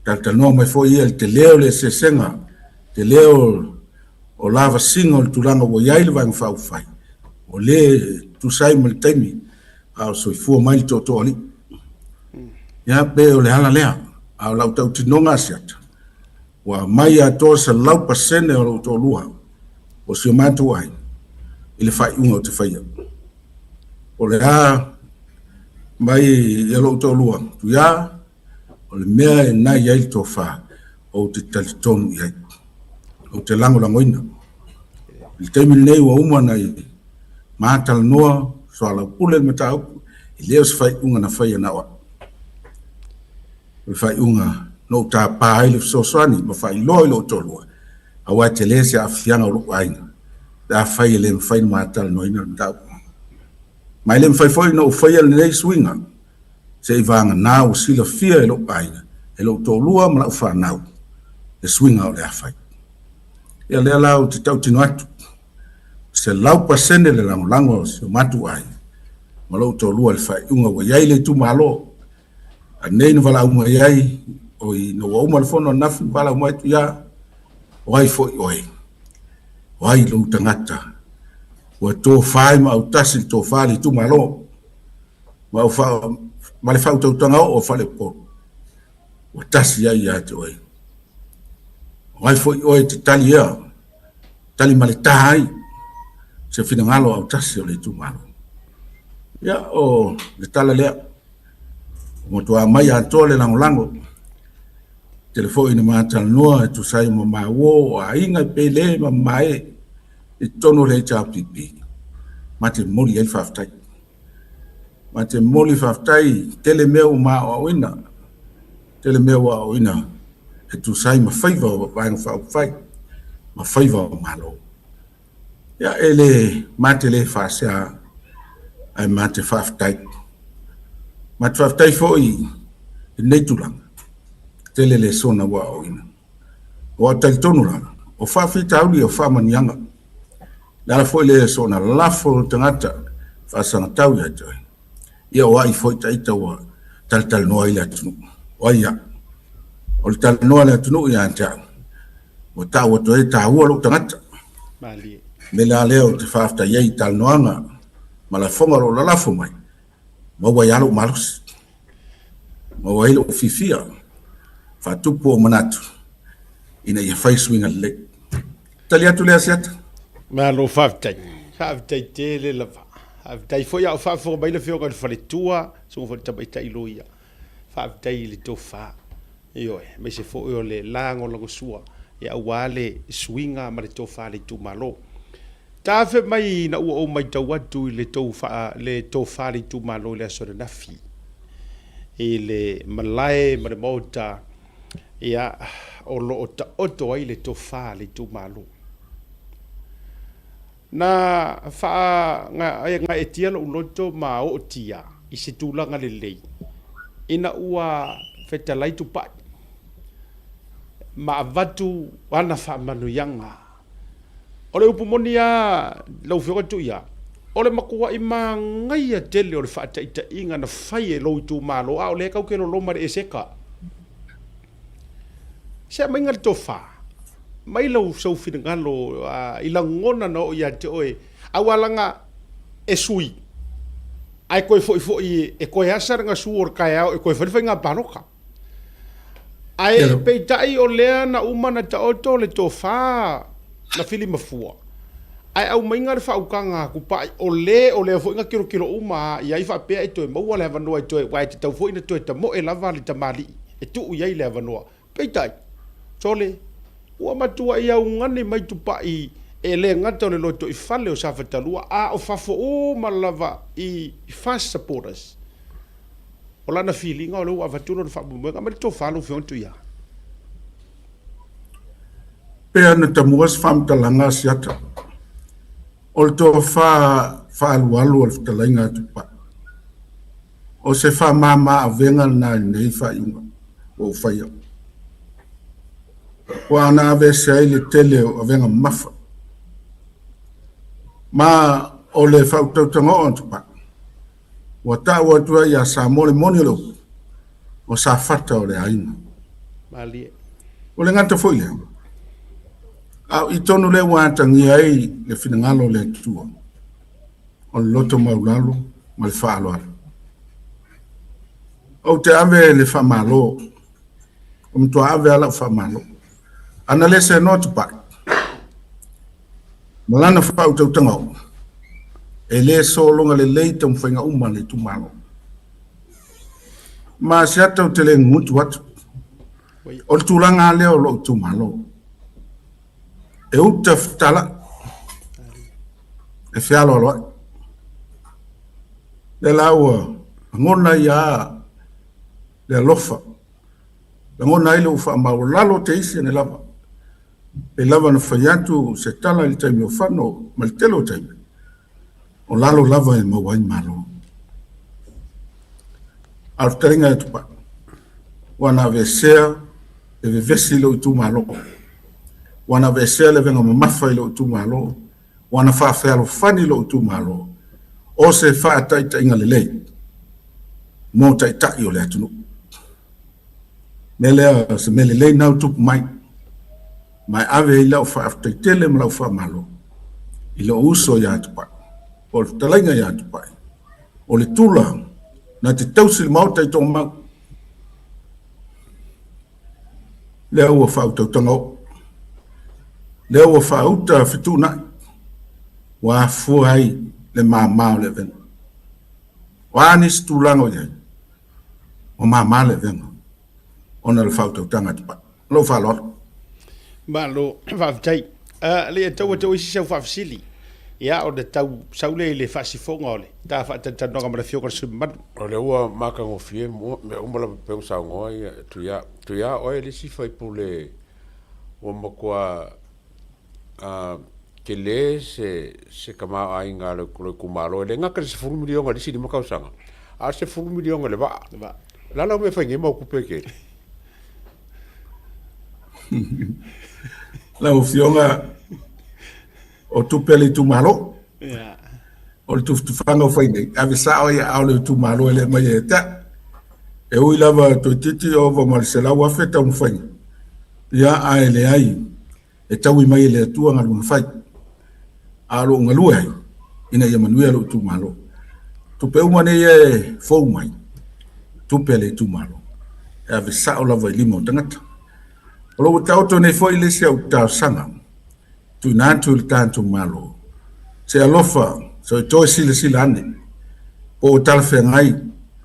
Talatalanoa mai foi ia i le tele o le eseesega, tele o lavasiga o le tulaga ua i ai le Vaega Faaupufai, ua le tusa ai ma le taimi a o soifua mai le Tootooalii. Ia, pe o le ala lea, a o lau tautinoga Asiata, Ua aumai atoa 100% o lou toalua o si o matou aiga i le faaiuga ou te faia. O le a mai ia lou toalua, Tuia, o le mea e nai ai le tofa, ou te talitonu i ai. Ou te lagolagoina. I le taimi lenei ua uma ona ma talanoa, soalaupule le mataupu, e le o se faaiuga na faia na o au. O le faaiuga na ou tapa ai le fesoasoani ma faailoa i lou toalua, aua e tele se aafiaga o lou aiga pe afai e le mafai ona ma talanoaina le mataupu. Ma e le mafai foi ona ou faia lenei suiga seiavagana ua silafia e lou aiga, e lou toalua ma lau fanau le suiga o le a fai. Ia lea la ou te tautino atu, 100% le lagolago a si o matou aiga ma lou toalua i le faaiuga ua i ai le itumalo. A nei na valaau mai ai, oi, ina ua uma le fono ananafi, na valaau mai atu ia, o ai foi oe? O ai lou tagata? Ua tofa ai ma autasi le tofa a le itumalo, ma, au fa, ma le faautautaga oo a faleupolu, ua tasi ai ia te oe. O ai foi oe te tali ea, tali ma le tā ai se finagalo autasi o le itumalo. Ia, o le tala lea. Ua matua mai atoa le lagolago. Tele foi ina ma talanoa e tusa ai ma maua o aiga e pele ma mamae i totonu o le HRPP. Ma te momoli ai le faafetai. Ma te momoli faafetai tele mea ua ma aoaoina, tele mea ua aoaoina e tusa ai ma faiva o Vaega Faaupufai ma faiva o Malo. Ia, e le ma te le faasea ae ma te faafetai. Ma te faafetai foi i lenei tulaga, tele lesona ua aoaoina. Ua talitonu la, o faafitauli o faamanuiaga. Le ala foi lea soona lafo le tagata faasagatau ia te oe. Ia o ai foi taita ua talatalanoa ai le atunuu. O ai au? O le talanoa a le atunuu ia te au, ua tau atu ai e taua lou tagata. Malie. Me la lea ou te faafetai ai i talanoaga ma lafoga o lo o lalafo mai, maua ai lava lou malosi, maua ai lou fiafia, faatupu ou manatu ina ia fai suiga lelei. Tali atu lea Asiata. Malo faafetai. Faafetai tele lava. Faafetai foi a o faafofoga mai le Afioga i le Faletua, susuga foi i le Tamaitai Loia. Faafetai i le tofa, ioe, aemaise foi o le lagolagosua aua le suiga ma le tofa a le itumalo. Tafe mai ina ua ou matau atu i le tou faa, le tofa a le itumalo i le aso ananafi i le malae ma le maota, ia, o lo o taoto ai le tofa a le itumalo. Na faagaeetia lou loto ma ootia i se tulaga lelei ina ua fetalai Tupai ma avatu ana faamanuiaga. O le upu moni lava lau Afioga Tuia, o le matuai manaia tele o le faataitaiga na fai e lou itumalo, a o lea tatou te loloma i le eseka. Se aumaiga le tofa, mai lau sou finagalo i lagona na oo ia te oe, aua laga e sui, ae toe foi foi e toe asa le gasu o le taeao e toe fai le faiga palota. Ae peitai o lea na uma na taoto le tofa na filimafua, ae aumaiga le faautaga a Tupai, o le o lea foi na tilotilo uma i ai faapea e toe maua le avanoa e toe, aua e tatau foi ona toe tamoe lava le tamalii e tuu i ai le avanoa. Peitai, sole, ua matuai augani mai Tupai e le gata o le lotoifale o Safatalua, a o fafo uma lava i FAST supporters. O lana filiga o lea ua avatu lona faamoemoega. Aumai le tofa lau Afioga Tuia. Pea na tamua se faamatalaga a Siata, o le tofa faaalualu o le fetalaiga a Tupai. O se faamama avega lena i lenei faaiuga ua ou faia. Ua ana aveese ai le tele o avega mamafa. Ma o le faautautaga oo a Tupai, ua ta'u atu ai ia Samoa le moni o le upu, o Safata o le aiga. Malie. O le gata foi lea, a o i tonu lea ua atagia ai le finagalo o le Atua, o le loto maulalo ma le faaaloalo. Ou te ave le faamalo, o matua ave lava lau faamalo. Ana le seanoa Tupai, ma lana faautautaga oo, e le sologa lelei taumafaiga uma a le itumalo. Ma se ata ou te le gugutu atu. O le tulaga lava lea o lou itumalo. E uta fetalai, e fealoaloai. Lea la ua lagona ai lava le alofa, lagona ai lou faamaualalo te isi ane lava. Pei lava ona fai atu se tala i le taimi o fano ma le tele o taimi, o lalo lava e maua ai malo. A o le fetalaiga e Tupai, ua na aveesea le vevesi i lou itumalo, ua na aveesea le avega mamafa i lou itumalo, ua na faafealofani i lou itumalo, o se faataitaiga lelei mo taitai o le atunuu. Mea lea, o se mea lelei na ua tupu mai, ma e ave ai lau faafetai tele ma lau faamalo i lou uso ia Tupai, po o le fetalaiga ia Tupai, o le tula na te tausi le Maota i Togamau. Lea ua faautautaga oo, lea ua faauta fetuunai, ua afua ai le mama o le avega. O a nisi tulaga o i ai, ua mama le avega ona o le faautautaga a Tupai. Lou faaaloalo. Malo, faafetai. Alii e tau atu isi sau faafesili. Ia, ona tau sau lea i le faasifoga o le ta faatalatalanoaga ma le Afioga i le sui usufono mamalu. O lea ua matagofie mea uma lava pei ona saunoa Tuia. Tuia, o oe le isi sui usufono ua matua tele se tamaoaiga a lou itumalo, e le gata i le $10 miliona i le isi 5 tausaga, a o le $10 miliona i le vaa. O le a lau mea e fai nei mau tupe e tele? Lau Afioga, o tupe a le itumalo. O le tufatufaga o fai nei, ave sao i aao o le itumalo e le aumai ia te au. E ui lava toeitiiti ova ma le $100,000 taumafaiga, ia ae leai, e taui mai e le Atua galuega fai. A o lou galue ai, ina ia manuia lou itumalo. Tupe uma nei e fou mai, tupe a le itumalo, e ave sao lava i lima o tagata. O lo o ua taoto nei foi le isi au talosaga, tuuina atu i le tatou Malo, se alofa So e toe silasila ane po ua talafeagai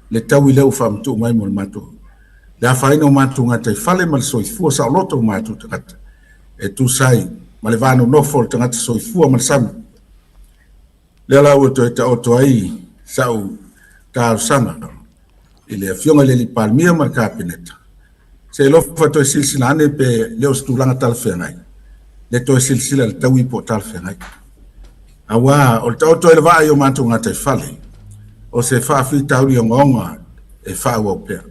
le taui lea ua faamatuu mai mo le matou le afaina o matou gataifale ma le soifua saoloto o matou tagata e tusa ai ma le va nonofo o le tagata soifua ma le sami. Lea la ua toe taoto ai sa'u talosaga i le Afioga i le Alii Palemia ma le Kapeneta, se alofa toe silasila ane pe le o se tulaga talafeagai le toe silasila i le taui po o talafeagai. Aua o le taoto ai le vaa i o matou gataifale, o se faafitauli ogaoga e faaauau pea.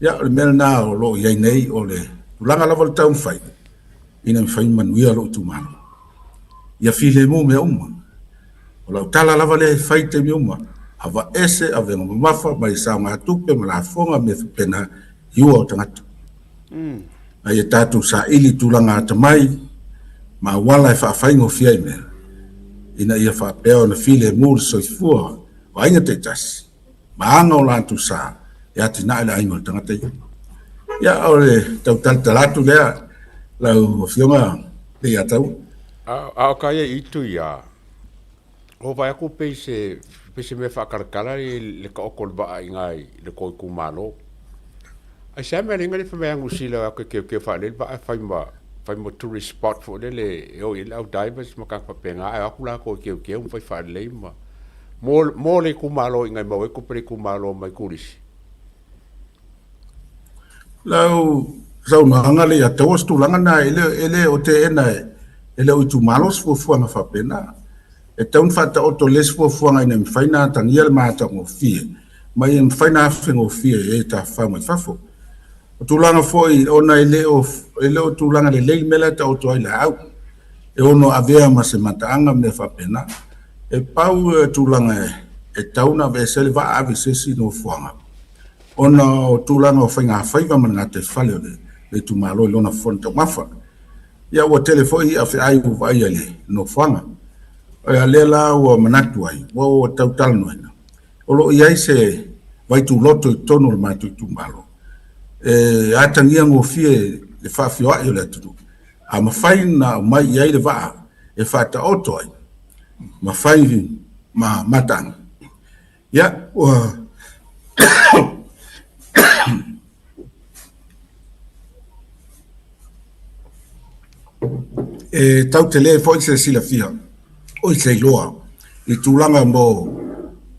Ia, o le mea lena o lo o i ai nei, o le tulaga lava o le taumafai ina ia mafai ona manuia lou itumalo. Ia filemu mea uma. O lau tala lava lea e fai i taimi uma, aveese avega mamafa mai saogatupe ma lafoga ma mea faapena i ua o tagata. A ia tatou saili i tulaga atamai ma auala e faafaigofie ai mea, ina ia faapea ona filemu le soifua o aiga taitasi ma aga o latou sa e atinae le aiga o le tagata ia. Ia, o le tau talatala atu lea lau Afioga Leiataua. A o ka ia itu ia, o vaai atu pei se pei se mea faatalatala le taoto o le vaa i ina i le tou itumalo. Ai se a mea le fai mai a Niu Sila o atu e keokeo faalelei le vaa e fai ma fai ma tourist spot foi lele e o i ai le au divers ma tagata faapena ae o atu latou e keokeo ma fai faalelei ma mo le itumalo ina e maua ai tupe a le itumalo mai turisi. Lau saunoaga lea ia te au o se tulaga lena e le o teena e lou itumalo se fuafuaga faapena. E tatau ona faataoto lelei se fuafuaga ina ia mafai ona atagia le matagofie ma ia mafai ona afegofie e e tafafao mai fafo. O tulaga foi ona e le o e le o tulaga lelei le mea la e taoto ai laau e ono avea ma se mataaga ma mea faapena. E pau le tulaga e tatau ona aveese ai le vaa ave i se isi nofoaga ona o tulaga o faigafaiva ma le gataifale o le itumalo i lona fofoga taumafa. Ia ua tele foi i'a feai ua vaaia i le nofoaga. A lea la ua manatu ai, ua ua tau talanoaina, o lo o i ai se vaituloto i totonu o le matou itumalo e atagia gofie le faafioai o le atunuu. A mafai ona aumai i ai le vaa e faataoto ai ma fai ma mataaga, ia ua E tau tele foi se silafia oi se iloa i tulaga mo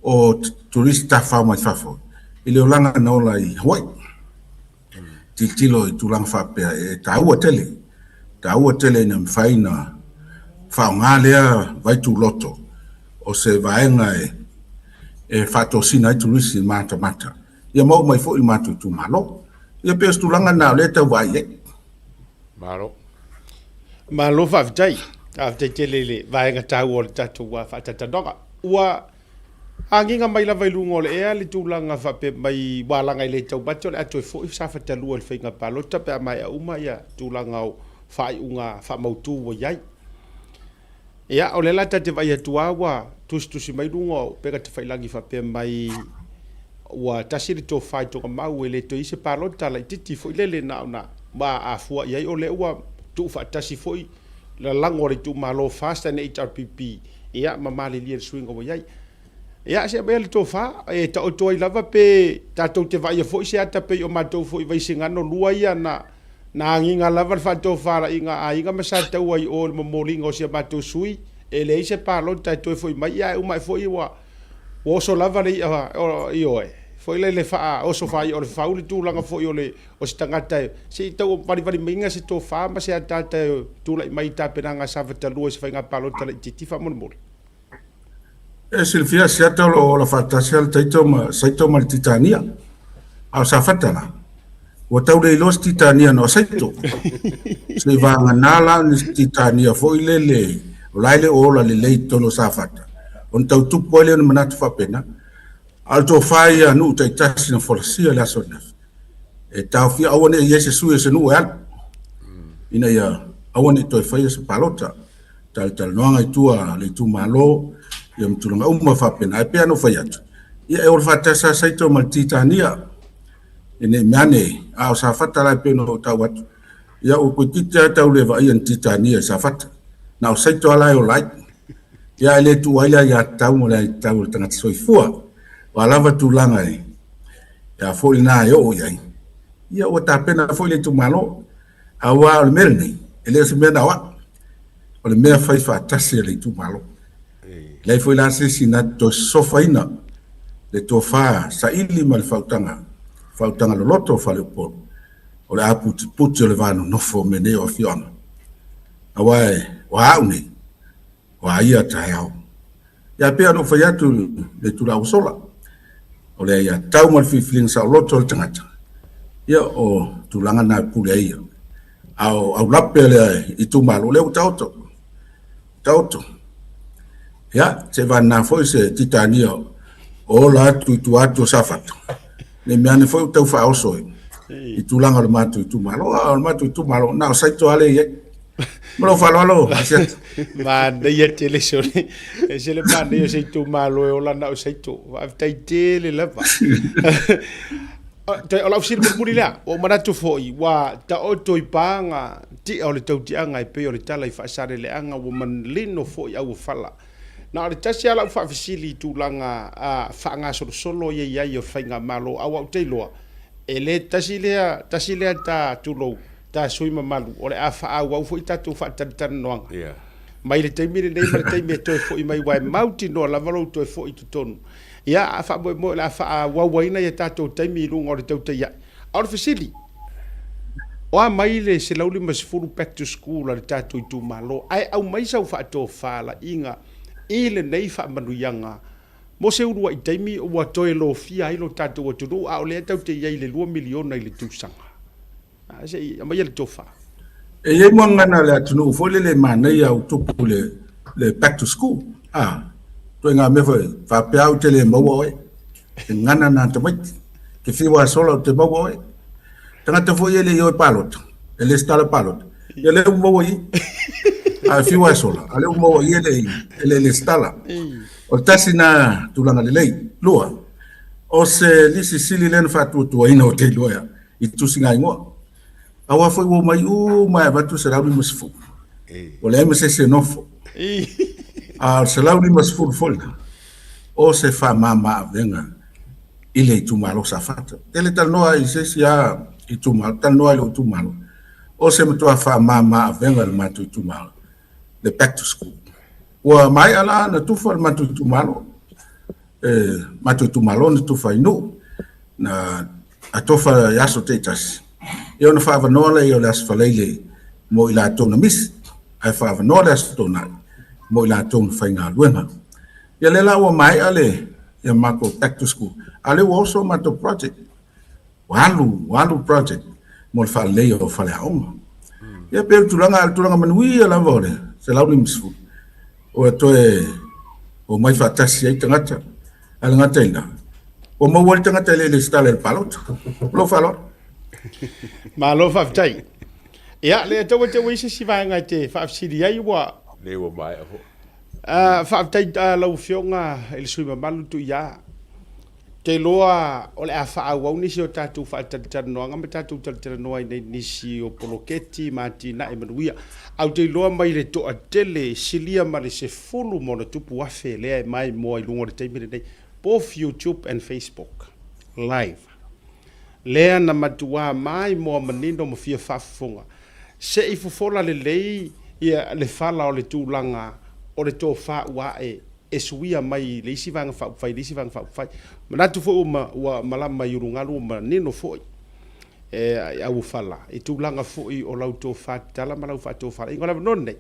o turisi tafafao mai fafo i le olaga na ola i Hawaii. Tilotilo i tulaga faapea e taua tele, taua tele ina mafai ona faaaoga lea vaituloto o se vaega e faatosina ai turisi matamata ia ma oo mai foi i le matou itumalo. Ia pei o se tulaga lena o lea e tau vaai i ai. Malo. Malo faafetai. Faafetai tele i le vaega taua o le tatou faataitanoga. Ua agiga mai lava i luga o le ea le tulaga faapea mai ua alaga i le taumate o le a toe foi Safata 2 i le faiga palota pe a maea uma ia tulaga o faaiuga faamautu ua i ai. Ia, o lea la ta te vaai atu lava ua tusitusi mai luga o upega tafailagi faapea mai ua tasi le tofa i Togamau e le toe i ai se palota laitiiti foi lele na ona ma a fua i ai o lea ua tuufaatasi foi lalago a le itumalo FAST and HRPP ia ma malilie i le suiga ua i ai. Ia, se aumai le tofa, e taoto ai lava pe tatou te vaaia foi se ata pei o matou foi Vaisigano 2 ia na na agiga lava le faatofalaiga a aiga ma Sataua i o i le momoliga o si a matou sui, e leai se palota e toe foi mai, ia ae uma ae foi ua ua oso lava le i'a, ioe, foi lele faaoso faai'a o le fau le tulaga foi o le o se tagata e se i tau valivali maiga se tofa ma se ataata e tulai mai i tapenaga a Safata 2 i se faiga palota laitiiti faamolemole. E silafia Seattle o lo o ola faatasi lava le Taito ma Saito ma le Titania. A o Safata la, ua tau le iloa se Titania na o Saito. Seivagana la ni Titania foi lele o la e le o ola lelei i totonu o Safata, ona tau tupu ai lea o ni manatu faapena. A o le tofa ia a nuu taitasi na folasia i le aso ananafi, e taofia aua ne i i ai se sui o se nuu e alu, ina ia aua ne i toe faia se palota. Talatalanoaga i tua a le itumalo ia ma tulaga uma faapena. Ae pei lava ona ou fai atu, ia e ola faatasi lava Saito ma le Titania, ina ne i mea ane, a o Safata la e pei ona ou tau atu, ia ua toeitiiti lava tau le vaaia ni Titania i Safata. Na o Saito lava la e ola ai. Ia e le tuua ai le aiatatau ma le aiatatau a le tagata soifua. O a lava tulaga e a foi lena e oo i ai, ia ua tapena foi le itumalo. Aua o le mea lenei, e le o se mea na o au, o le mea fai faatasi a le itumalo. E leai foi la se isi na te toe sosofaina le tofa saili ma le faautaga, faautaga loloto o Faleupolu, o le aputiputi o le va nonofo o mea nei o afioaga. Aua o a au nei, o a ia taeao. Ia pei ona ou fai atu i le itula ua sola, o le aiatatau ma le filifiliga saoloto a le tagata, ia o tulaga na e pule ai ia. A o aulape a le itumalo, o lea ua taoto, taoto. Ia, seivagana foi se titania o ola atu i tua atu o Safata, ne i mea ane foi ua tau faaoso i tulaga o le matou itumalo. A o le matou itumalo, na o Saito lava lea e i ai. Ma lou faaaloalo, Asiata. Manaia tele sole. E se le manaia o se itumalo e ola na o Saito. Faafetai tele lava. O lau fesili mulimuli lea, ua ou manatu foi, ua taoto i paga tia o le tautiaga e pei o le tala i Faasaleleaga, ua manino foi auofala. Na o le tasi lava lau faafesili i tulaga faagasolosolo ia i ai o le faigamalo, aua ou te iloa, e le tasi lea, tasi lea ta, tulou, ta sui mamalu, o le a faaauau foi tatou faatalatalanoaga. Yeah. Mai le taimi lenei ma le taimi e toe foi mai, aua e mautinoa lava lou toe foi i totonu. Ia, a faamoemoe o le a faaauauina ia tatou taimi i luga o le tautaia'i. A o le fesili, o a mai le 150 back to school a le tatou itumalo, ae aumai sau faatofalaiga i lenei faamanuiaga mo se uluai taimi ua toe lofia ai lo tatou atunuu, a o lea tatou te i ai i le $2 miliona i le tausaga. A se i aumaia le tofa. E i ai muagana a le atunuu foi lele e manaia ua tupu le, le back to school. A, ituaiga mea foi, faapea au te le maua oe. E gana nā tamaiti. Ke whiu a sola ou te maua oe. Tagata foi e le i o e palota, e lesitala palota. Ia lea ua maua i i. A e whiu a sola, a lea ua maua i e le, e le lesitala. O le tasi nā tulaga lelei. Lua, o se lisi sili lea na faatuatuaina o te iloa ea. i tusiga igoa. Aua foi ua omai uma e avatu 150. Ua leai ma se isi e nofo. A o le 150 foi lena, o se faamama avega i le itumalo Safata. Tele talanoa i se isi a itumalo, talanoa i lou itumalo, o se matua faamama avega i le matou itumalo, le back to school. Ua maea la na tufa le matou itumalo, e matou itumalo na tufa i Nuu, na atofa i aso taitasi, ia ona faaavanoa lea o le Aso Faraile mo i latou na misi, ae faaavanoa le Aso Toonai mo i latou na faigaluega. Ia lea la ua maea le ia matou back to school, a o lea ua oso matou project, ua alu, ua alu project mo le faaleleia o faleaoga. Ia pei o le tulaga, o le tulaga manuia lava o le 150, ua toe omai faatasi ai tagata, ae le gata i lena, ua maua ai le tagata e le resitala i le palota. Ma lou faaaloalo. Malo faafetai. Ia, le tau e te ua i se isi vaega e te faafesili ai ua... Le ua maea foi. Faafetai lau Afioga i le sui usufono mamalu Tuia. Ou te iloa o le a faaauau nisi o tatou faatalatalanoaga ma tatou talatalanoa ai nei nisi o poloketi ma atinae manuia. Ae ou te iloa mai le toatele silia ma le 10+ lea e maimoa i luga o le taimi lenei, both YouTube and Facebook live, lea na matuā maimoa manino ma fia faafofoga. Se i fofola lelei ia le fala o le tulaga o le tofa ua ae e suia mai le isi Vaega Faaupufai i le isi Vaega Faaupufai. Manatu foi ua, ua malama i ulugalu ua manino foi e auofala i tulaga foi o lau tofa tatala ma lau faatofalaiga. O le avanoa lenei,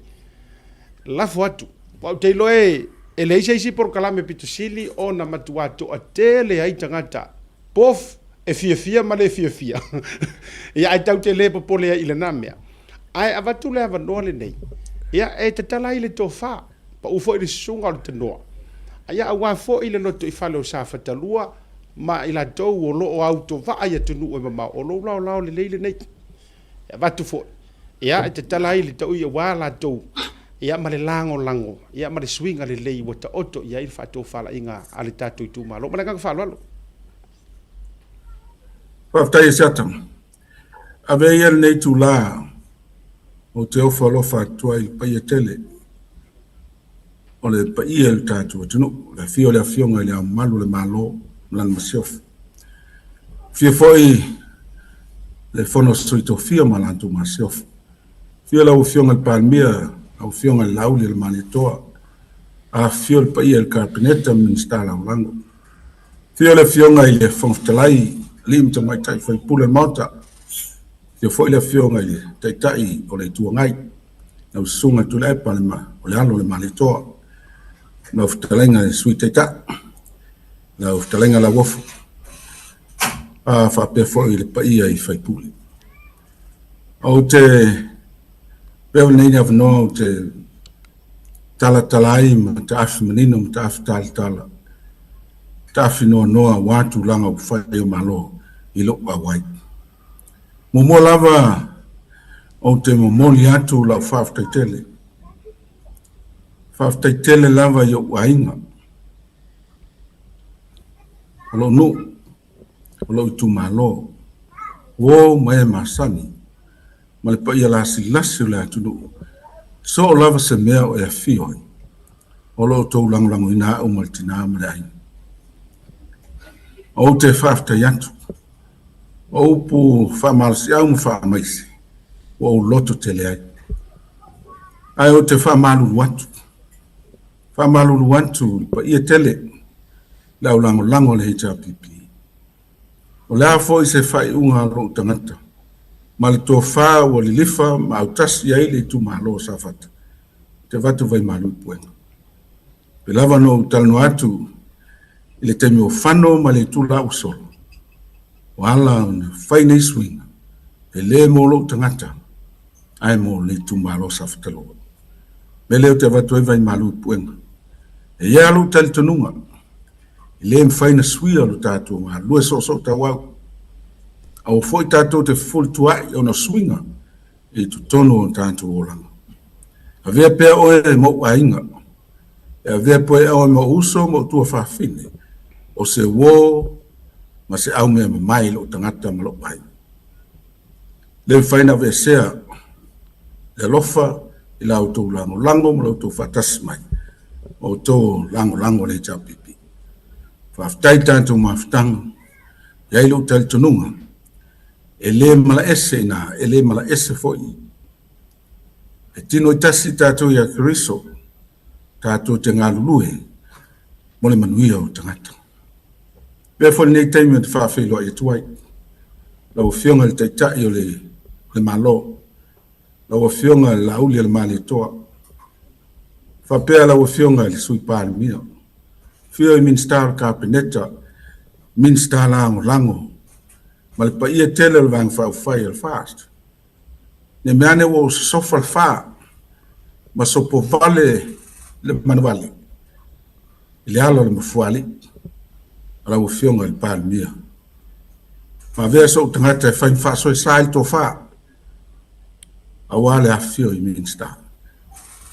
lafo atu, aua ou te iloa e, e leai se isi polokalame pito sili ona matuā toatele ai tagata both e fiafia ma le fiafia. Ia, ae tatou te le popole ai i lena mea. Ae avatu le avanoa lenei, ia, e tatala ai le tofa. Pau foi le susuga o le tanoa. Ia aua foi le lotoifale o Safatalua ma i latou o lo o autovaa i atunuu e mamao, o lou laolao lelei lenei. E avatu foi, ia, e tatala ai le taui aua latou, ia, ma le lagolago, ia, ma le suiga lelei ua taoto i ai le faatofalaiga a le tatou itumalo. Ma le agaga faaaloalo. Faafetai Asiata. Avea ia lenei itula ou te ofo alofa atu ai i le paia tele. o le paia i le tatou atunuu, le afio o le Afioga i Le Ao Mamalu o le Malo ma Lana Masiofo. Afio foi le Fono a Sui Tofia ma latou Masiofo. Afio lau Afioga i le Palemia, lau Afioga i le Laauli o le Malietoa, afifio le paia i le Kapeneta ma Minisita Lagolago. Afio le Afioga i le Fofoga Fetalai, alii ma tamaitai sui usufono o le Maota. Afio foi le Afioga i le Taitai o le Itu Agai, lau Susuga Tuilaepa o le alo o le Malietoa, lau Fetalaiga i le Sui Taitai, lau Fetalaiga Lauofo, faapea foi le paia i sui usufono. Ou te avea lenei avanoa ou te talatala ai ma taafi manino ma taafi talatala, taafi noanoa aua tulaga ua fai o Malo i lou auai. Muamua lava ou te momoli atu lau faafetai tele. Faafetai tele lava i ou aiga, o lou nuu, o lou itumalo, uo ma e masani, ma le paia lasilasi o le atunuu, soo lava se mea o e afio ai, o lo outou lagolagoina au ma le tinā ma le aiga. Ou te faafetai atu, o upu faamalosiau ma faamaise ua ou loto tele ai. Ae ou te faamalulu atu, faamalulu atu i le paia tele le au lagolago a le HRPP. O le a foi se faaiuga a lou tagata ma le tofa ua lilifa ma autasi ai le itumalo o Safata, ou te avatu vaimalu i puega. Pei lava ona ou talanoa atu i le taimi o fano ma le itula ua sola, ua ala ona fai nei suiga, e le mo lou tagata, ae mo le itumalo o Safata 2. O le mea lea ou te avatu ai vaimalu i puega. E i ai lava lou talitonuga, e le mafai ona suia lo tatou galulue soosoo tauau. Aua foi tatou te fefulituaai ona o suiga i totonu o tatou olaga. Avea pea oe ma ou aiga, e avea pea oe ma ou uso ma ou tuafafine, o se uo ma se aumea mamae i lou tagata ma lou aiga. Le mafai ona aveesea le alofa i la outou lagolago ma la outou faatasi mai ma outou lagolago i le HRPP. Faafetai i tatou mafutaga, e i ai lou talitonuga, e le malaese i ina, e le malaese foi. E tino i tasi tatou ia Keriso, tatou te galulue mo le manuia o tagata. Avea foi lenei taimi ou te faafeiloai atu ai lau Afioga i le Taitai o le Malo, lau Afioga i le Laaulialemalietoa, faapea lau Afioga i le Sui Palemia, afio i Minisita o le Kapeneta, Minisita Lagolago ma le paia tele o le Vaega Faaupufai o le FAST. Ne i mea ane ua ou sosofa le fa ma sopovale le manuvale i le alo o le mafuaalii a lau Afioga i le Palemia. Ma avea sou tagata e fai ma faasoesa i le tofa aua le afifio i Minisita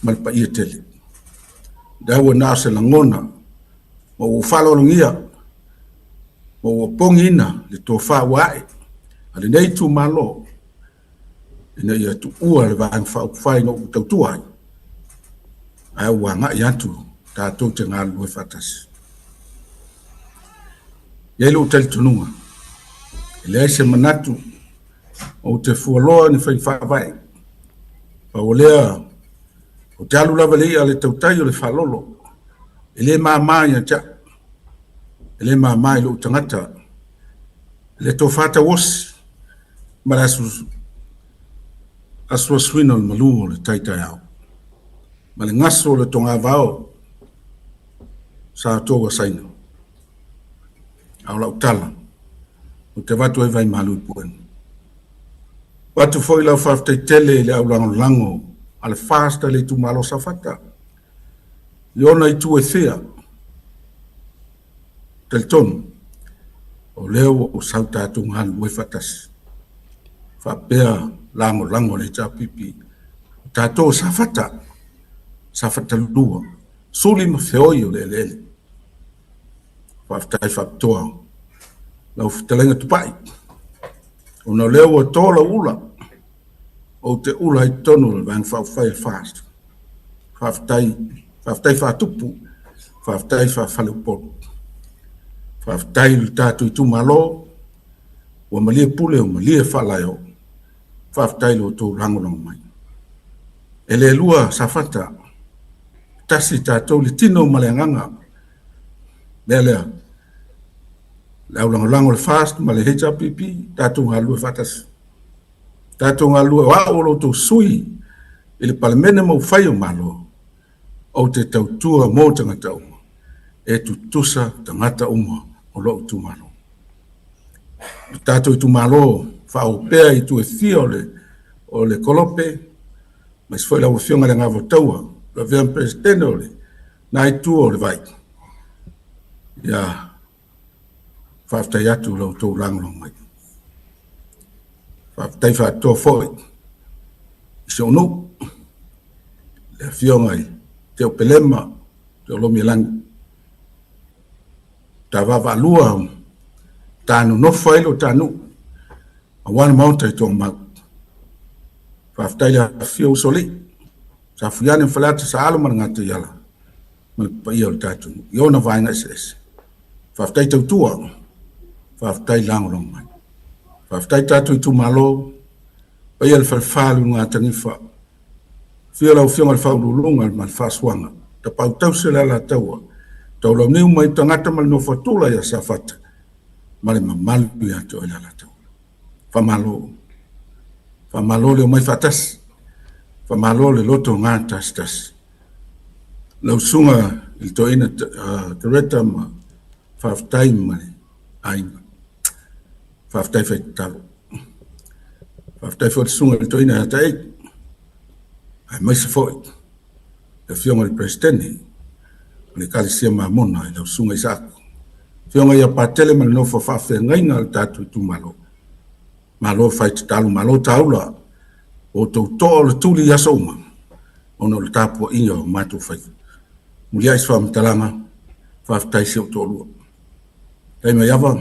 ma le paia tele. Lea ua na o se lagona ma ua ou faaaloalogia ma ua pogiina le tofa ua ae a lenei itumalo ina ia tuua le Vaega Faaupufai na ou tautua ai, ae ua agai atu tatou te galulue faatasi. E i ai lou talitonuga, e leai se manatu ou te fualoa ni faiga faavae. Pau o lea, ou te alu lava i le i'a a le tautai o le faalolo, e le mama ia te au, e le mama i lou tagata, le tofa tauosi ma le asuasuina o le malu o le tai taeao ma le gaso o le togavao sa outou asaina. A o lau tala, ou te avatu ai vaimalu i puega. Avatu foi lau faafetai tele i le au lagolago a le FAST a le itumalo o Safata i ona itu e fia. Talitonu, o lea ua ou sau tatou galulue faatasi, faapea lagolago a le HRPP, o tatou o Safata, Safata 2, suli ma feoi o le eleele. Faafetai faapitoa lau fetalaiga Tupai, ona o lea ua to lau ula, ou te ula ai totonu o le Vaega Faaupufai a le FAST. Faafetai. Faafetai faatupu, faafetai faafaleupolu. Faafetai i lo tatou itumalo, ua malie pule ua malie faalaeo. Faafetai i lo outou lagolago mai. E le lua Safata, tasi tatou le tino ma le agaga. Lea lea, le aulagolago le FAST ma le HRPP, tatou galulue faatasi. Tatou galulue o au o lo outou sui i le Palemene ma ufai o Malo, ou te tautua mo tagata uma, e tutusa tagata uma o lou itumalo. Lo tatou itumalo faaopea i itu e fia o le, o le kolope, aemaise foi lau Afioga i le Agavotaua, le avea ma Peresetene o le na itu o le vai. Ia, faafetai atu i lo outou lagolago mai. Faafetai faatoa foi i si ou nuu, le Afioga i Teo Pelema, Teo Lomialagi, ta vaavaalua, ta nonofo ai lo ta nuu, aua le Maota i Togamau. Faafetai le afifio o Usoalii, Safuiane ma Faleata, Saalo ma le Gataiala, ma le paia o le tatou nuu i ona vaega eseese. Faafetai tautua, faafetai lagolago mai. Faafetai tatou itumalo, paia le falefa le ulugatanifa, afio lau Afioga i le Faauluuluga ma le Faasuaga, Tapaau tausi o le Alataua, Taulauniu mai tagata ma le nofo a tula ia Safata ma le mamalu ia te oe le Alataua. Faamalo. Faamalo le omai faatasi. Faamalo le loto gatasitasi. Lau susuga i le toeaina Tereta ma faafetai ma le aiga. Faafetai fai tatalo. Faafetai foi i le susuga i le toeaina ia Taei, aemaise foi le Afioga i le Peresetene o le Ekalesia Mamona i lau Susuga Isaako. Afioga ia Patele ma le nofo a faafeagaiga a le tatou itumalo. Malo fai tatalo, malo taula. O outou toa o le tuli i aso uma, ona o le tapuaiga o matou faiva. Muliai se faamatalaga, faafetai si ou toalua. Tai mai ava,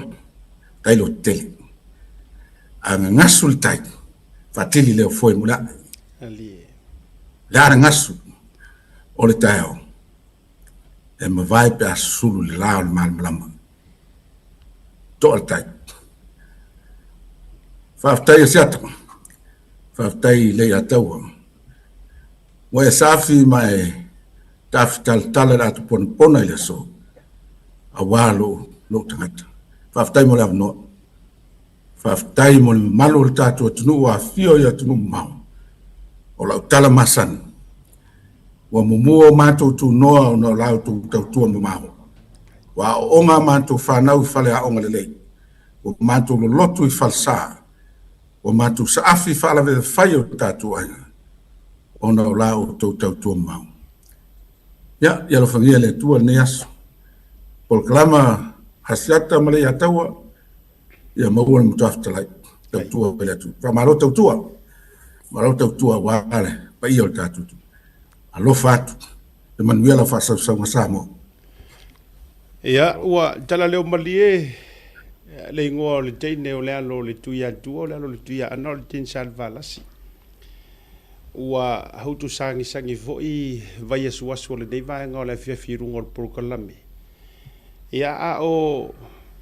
tai lo tele. A gagasu le tai, faatili leo foe muliai. Le a gagasu o le taeao, e mavae pe a susulu i le la o le malamalama. Toa le tai. Faafetai Asiata, faafetai i Leiataua. Ua e safi ma e tafitalatala i le atu ponapona i le aso, aua lou, lou tagata. Faafetai mo le avanoa. Faafetai mo le mamalu o le tatou atunuu ua afifio i atunuu mamao. O lau tala masani, ua muamua o matou tunoa ona o la outou tautua mamao. Ua aooga a matou fanau i faleaoga lelei. Ua matou lolotu i falesa. Ua matou saafi i faalavelave fai o tatou aiga ona o la outou tautua mamao. Ia, ia alofagia e le Atua lenei aso. Polokalama Asiata ma Leiataua, ia maua le Matua Fetalai, tautua i le Atua. Faamalo tautua, malo tautua aua le paia o le tatou atunuu. Alofa atu, ia manuia lau faasausauga Samoa. Ia, ua tala leo malie le igoa o le teine o le alo o le Tuiatua, o le alo o le Tuiaana, o le teine Salevalasi. Ua hautu sagisagi foi vai asuasu o lenei vaega o le afiafi i luga o le polokalame. Ia, a o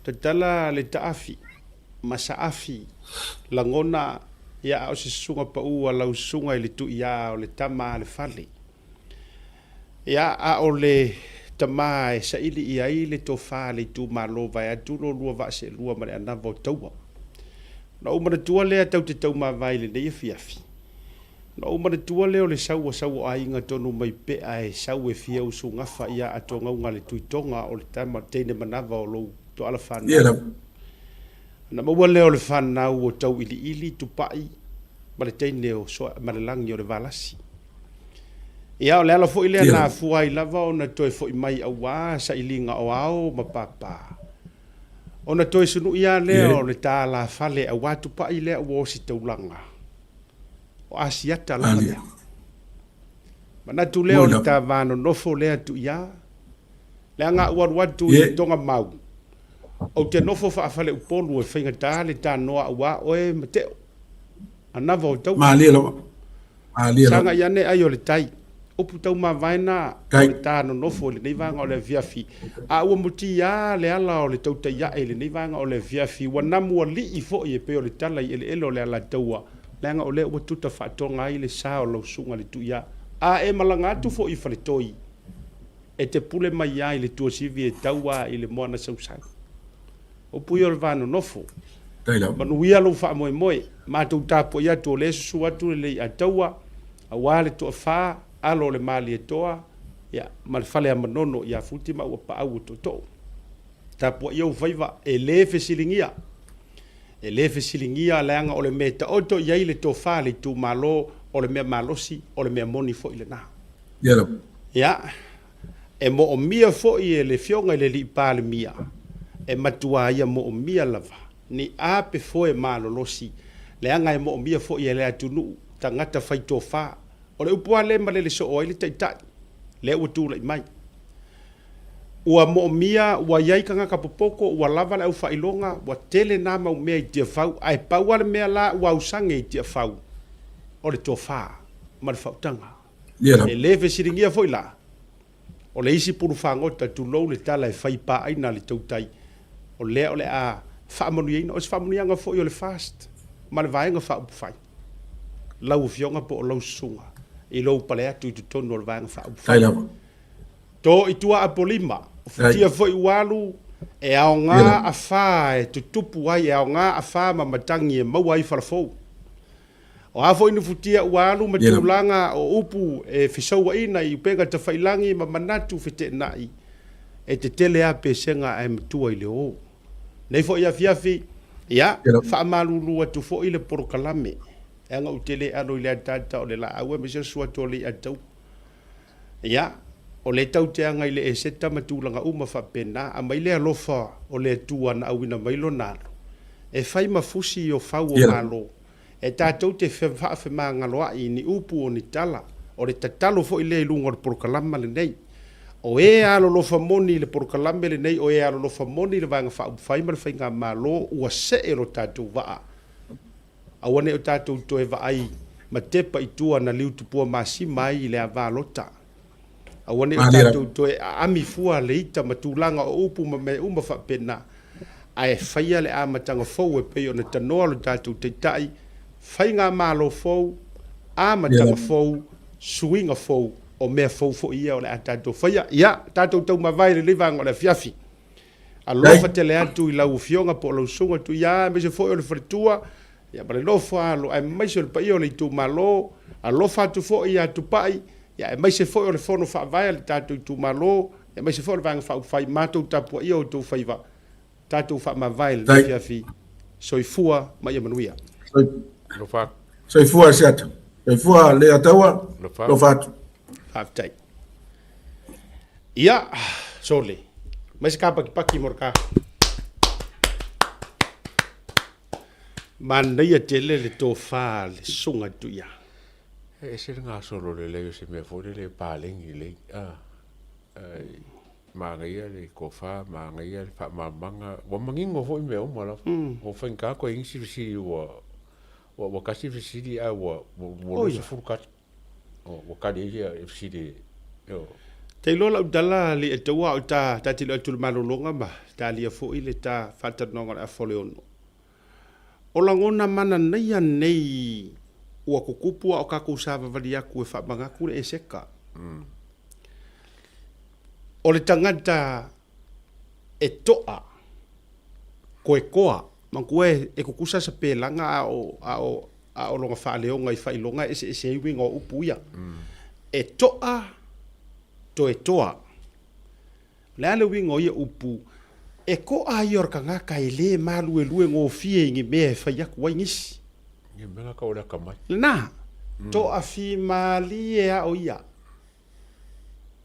tatala le taafi ma saafi lagona, ia, a o se susuga pau a lau susuga i le Tuiā o le tama a le fale. Ia, a o le tama e saili i ai le tofa a le itumalo vaeatu lo lua vaa seelua ma le anava o taua. Ona ou manatua lea tatou te taumavae i lenei afiafi. Ona ou manatua lea o le sau a sau o aiga tonu mai pea e sau e fia usugafa ia atogauga a le Tuitoga o le tama teine manava o lou toala fanau. Ona maua lea o le fanau o Tauiliili, Tupai ma le teine o Soaemalelagi o le Valasi. Ia, o le ala foi lea na afua ai lava ona toe foi mai auā sailiga o ao ma pāpā. Ona toe sunui lava lea o le ta alafale auā Tupai lea ua ositaulaga. O Asiata lava lea. Manatu lea o le ta va nonofo lea Tuiā. Leaga a ou alu atu i Togamau, ou te nofo faa-faleupolu e faigata le tanoa auā oe ma Teo. Anava o taua. Malie lava. Malie lava. Sagai ane ai o le tai. Upu taumavaena o le ta nonofo i lenei vaega o le afiafi, a ua mutia le ala o le tautai ae i lenei vaega o le afiafi, ua namualii foi e pei o le tala i eleele o le Alataua, leaga o lea ua tuta faatoga ai le sa o lau susuga le Tuia. A e malaga atu foi i Faletoi, e te pule mai ai i le tuasivi e tau a i le moana sausau. Upu ia o le va nonofo. Manuia lou faamoemoe. Matou tapuai atu o lea e susu atu le Leiataua, aua le toafa, alo o le Malietoa, ia, ma le fale a Manono ia Futi ma ua paau o Tootoo. Tapuai ou faiva, e le fesiligia. E le fesiligia leaga o le mea e taoto i ai le tofa a le itumalo, o le mea malosi, o le mea moni foi lena. Ia, e moomia foi e le Afioga i le Alii Palemia, e matua ia moomia lava ni ape foe malolosi, leaga e moomia foi e le atunuu tagata fai tofa. O le upu lava lea e malele soo ai le Taitai, lea ua tulai mai. Ua moomia, ua i ai tagata popoto, ua lava le aufailoga, ua tele na mau mea i Tiafau, ae pau lava le mea la ua ausage i Tiafau, o le tofa ma le faautaga. E le fesiligia foi la, o le isi pulu fagota, tulou le tala e fai paaina a le tautai, o lea o le a faamanuiaina. O se faamanuiaga foi o le FAST ma le Vaega Faaupufai, lau Afioga po o lau Susuga i lou pale atu i totonu o le Vaega Faaupufai. To i tua Apolima, o futia foi ua alu, e aoga afa e tutupu ai, e aoga afa ma matagi e maua ai falafou. O a foi ni futia ua alu ma tulaga o upu e fesouaina i upega tafailagi ma manatu feteenai, e tetele a pesega ae matua i le o. Nei foi afiafi, ia, faamalulu atu foi le polokalame, leaga ou te le alo i le ataata o le laau aemaise le susu atu o Leiataua. Ia, o lea tatou te aga i le eseta ma tulaga uma faapena, aumai le alofa o le Atua na auina mai Lona Alo, e fai ma fusi o fau o Malo, e tatou te faafemagaloaʻi i ni upu o ni tala, o le tatalo foi lea i luga o le polokalama lenei. O e alolofa moni i le polokalame lenei, o e alolofa moni i le Vaega Faaupufai ma le Faigamalo, ua see lo tatou vaa. Aua ne i o tatou toe vaai ma tepa i tua na liu tupua masima ai i le ava lota. Aua ne i o tatou toe aami fua le ita ma tulaga o upu ma mea uma faapena, ae faia le amataga fou e pei ona tanoa lo tatou Taitai, faigamalo fou, amataga fou, suiga fou, o mea fou foi ia o le a tatou faia. Ia, tatou taumavae i lenei vaega o le afiafi. Alofa tele atu i lau Afioga po o lau Susuga Tuia aemaise foi o le faletua ia ma le nofo alo aemaise o le paia o le itumalo. Alofa atu foi ia Tupai ia aemaise foi o le fono faavae a le tatou itumalo aemaise foi o le Vaega Faaupufai. Matou tapuaia outou faiva, tatou faamavae i lenei afiafi. Soifua ma ia manuia. Alofa. Soifua Asiata. Soifua Leiataua. Alofa atu. Faafetai. Ia, sole. Mai se kapakipaki mo le ka. Manaia tele le tofa le susuga Tuia. E ese le gasolo lelei o se mea foi lele e paleni lelei. Ah, ai, manaia le tofa, manaia le faamalamalamaga. Ua manino foi mea uma lava. Ua faigata koe i nisi fesili ua ua ua tasi fesili ae ua ua 20 kali. Ua kali ai ia fesili o. Te iloa lau tala le e taua o ta ta te atu le malologa ma talia foi le ta faatalanoaga o le afa o le ono. O lagona mananaia nei ua tutupu a o tatou savavali atu e faamanatu le eseka. O le tagata e toa, koekoa, manatua e tutusa se pelaga a o a o a o lona faaleoga i faailoga e eseese ai uiga o upu ia. E toa, toe toa. O le a le uiga o ia upu? E toa ia o le tagata e le maluelue gofie i ni mea e fai atu ai nisi. Ia mea na tau o le atamai. Lena, toafimalie lava o ia.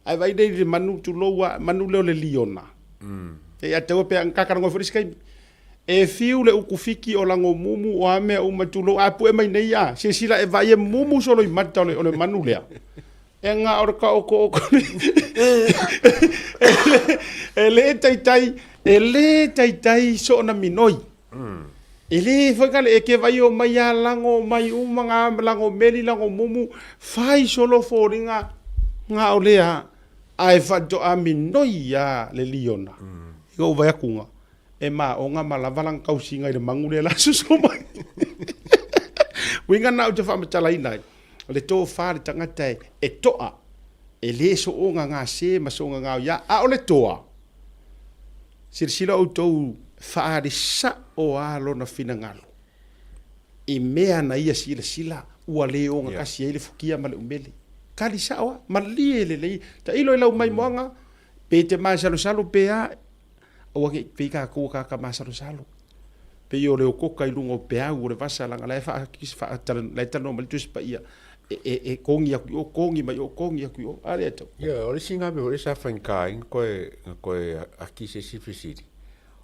Ae vaai nei i le manu, tulou a, manu lea o le liona. E ia te au pe kakalagoa foi le isi taimi. E fiu le ukufiki o lago mumu o a mea uma tulou, a pue mai nei a, silasila e vaai e mumu solo i mata o le, o le manu lea. E na o le taotooko e le taitai, e le taitai soona minoi. E le foi ka le e ke vai o mai a lago mai uma nga lago meli lago mumu, fai solo foliga. Ga o lea ae faatoa minoi a le liona i ou vai akuga e maoga ma lava lana kausiga i le magu lea la susu mai. Uiga na ou te faamatalaina ai, o le tofa le tagata e toa, e le soona gase ma soona gaoia, a o le toa, silasila outou faaali sao a lona finagalo i mea na ia silasila ua le ogatasi ai le fukia ma le umele. Kali sao a, malie lelei, tailo i lau maimoaga, pe te masalosalo pe a, aua ne i pei tatou o tagata masalosalo. Pei o le okoka i luga o peau o le vasa leaga la e la e talanoa mai le Tusi Paia e, e, e kogi atu i o, kogi mai o, kogi atu i o. A lea tau. Ia, o le isi mea foi sa faigata ai na toe aki se isi fesili,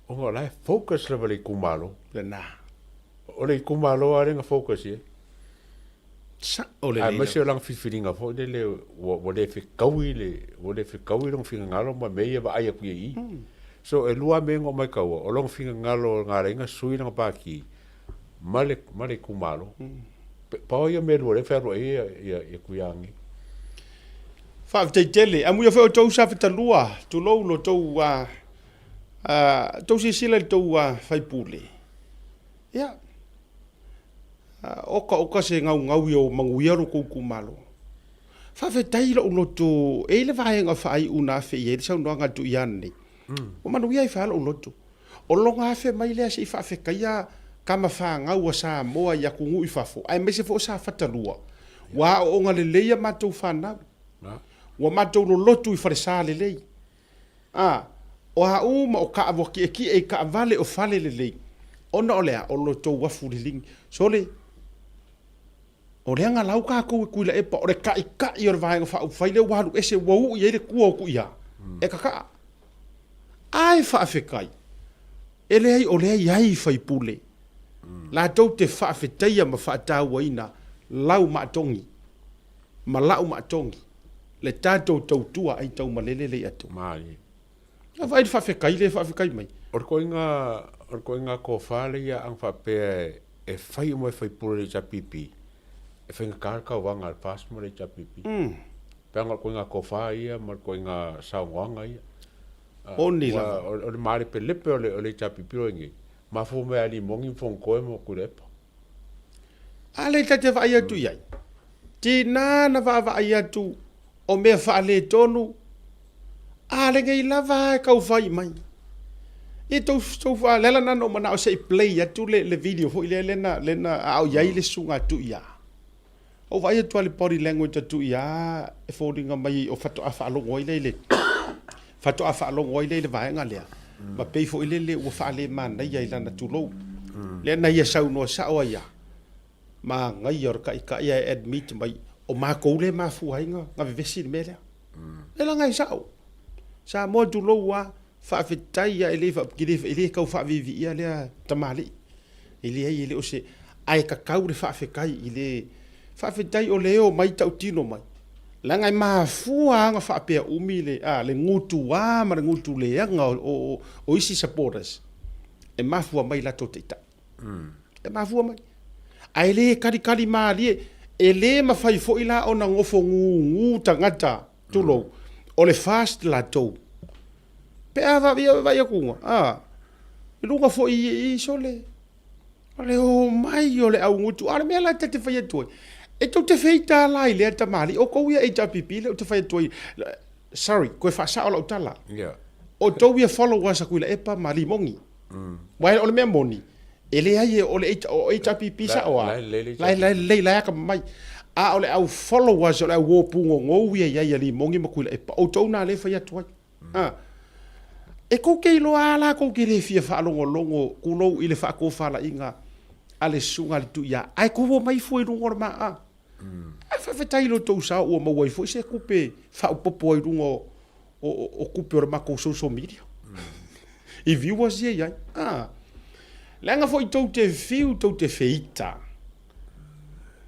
ona o la e focus lava le itumalo. Lena. O le itumalo lava lea na focus i ai. Sao lelei. Aemaise o lana filifiliga foi lele ua le fetaui le ua le fetaui lona finagalo ma mea ia e vaai atu i ai i i. So e lua lava mea ia na ou maitaua, o lona finagalo na ala ai ona sui lana pati ma le ma le itumalo. Pau ia mea e lua lea e fealuai ai ia Tuiaana nei. Faafetai tele. Amuia foi outou sa fetalua, tulou lo tou tou silasila i le tou faipule. Ia, Oka oka se gaugau ia o manuia lo kou itumalo. Faafetai i lou loto, e i ai le vaega faaiu na afe i ai le saunoaga a Tuiaana nei. Ua manuia ai fa lou loto. O lona afe mai lea se i faafetaia tama fanau a Samoa i atunuu i fafo, aemaise foi o Safata 2. Ua aooga lelei a matou fanau. Ua matou lolotu i falesa lelei. A, o a uma o ka ua kiʻekiʻe i kaʻawale o fale lelei, ona o le a? O lo tou afu liligi. Sole, o lea na lau kākou e Tuilaepa, o le taʻitaʻi o le Vaega Faaupufai lea ua alu ese, ua uu i ai le tua o Tuiā, e kakaʻa. Ae faafetai, e leai o lea i ai faipule, latou te faafetaia ma faatauaina lau maatogi ma la'u maatogi le tatou tautua ai taumalele le iatu. Malie. Na vaai le faafetai lea e faafetai mai. O le koiga, o le koiga tofa lea ia ang faapea e fai uma e faipule le HRPP, e faigata le tauvaga a le FAST ma le HRPP. Pe ana o le koiga tofa ia ma le koiga saunoaga ia. Oni lava. O le malepelepe o le HRPP o i nei, mafua mai ia Limoni ma Fonotoe ma Tuilaepa. A lea ta te vaai atu i ai, tinā na vaavaai atu o mea faaletonu, a lenei lava e tau fai mai. Ia tou, tou, le ala lena na ou manao se i play atu le, le video foi lea lea na, lea na a o i ai le susuga a Tuiā. Ou vaai atu lava i le body language a Tuiā e foliga mai o faatoa faalogo ai lea i le, faatoa faalogo ai lea i le vaega lea, ma pei foi lele ua faalemanaia i lana tulou. Lea na ia saunoa sao ai lava, manaia o le taitai ae admit mai, o matou lea e mafua ai na vevesi i le mea lea. E leaga e sao. Samoa tulou lava, faafetai lava e le, e le tau faaviiviia lea tamalii. E leai e le o se, ae tatau le faafetai i le faafetai o le e omai tautino mai. Leaga e mafua lava ona faapea umi le, a, le gutuā ma le gutu leaga o, o, o isi supporters, e mafua mai i latou taitai. E mafua mai. Ae le kalikali malie, e le mafai foi la ona nofo gugu tagata, tulou, o le FAST latou. Pe a vaai atu, a, i luga foi i sole, o le omai o le augutu. A o le mea la ta te fai atu ai, e tou te feita la i lea tamalii, o tou ia HRPP lea ou te fai atu ai, sorry, toe faasao lau tala. O tou ia followers a Tuilaepa ma Limogi. Aua o le mea moni, e leai o le HRPP sao a, la e lelei, la e atamamai. A o le au followers, o le au uo pūgogou ia i ai a Limogi ma Tuilaepa, o outou na lea e fai atu ai. A. E tou te iloa a la tou te le fia faalogologo tulou i le faatofalaiga a le susuga a le Tuiā, ae tou omai fua i luga o le maa. Ae faafetai i lo outou sao ua maua ai foi se tupe faaopoopo ai i luga o tupe o le matou social media i viewers ia i ai. A. Leaga foi tou te fiu tou te feita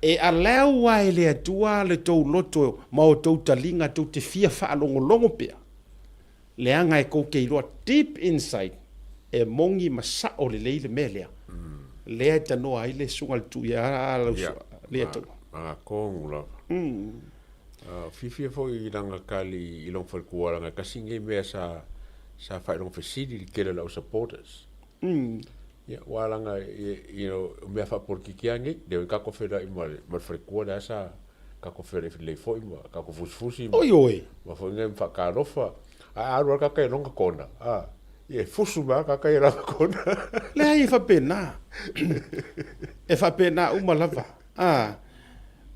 e allow lava e le Atua le tou loto ma outou taliga tou te fia faalogologo pea, leaga e tou te iloa deep inside e moni ma sao lelei le mea lea, lea e tanoa ai le susuga i le Tuiā, lau susuga, lea e tau. Magatonu lava. Fiafia foi i lana tali i lona faletua leaga e tasi lenei mea sa sa faailoga fesili i le tele o le au supporters. Ia aua leaga you know o mea faapolokiki lava nei, lea foi tatou feiloai ma le ma le faletua lea sa tatou feiloai lelei foi ma tatou fusifusi ma Oi oi. ma foi nei ma faatalofa. Ae a alu lava le tagata i lona kona, a, ia e fusu mai lava le tagata ia i lana kona. Leai e faapena. E faapena uma lava. A,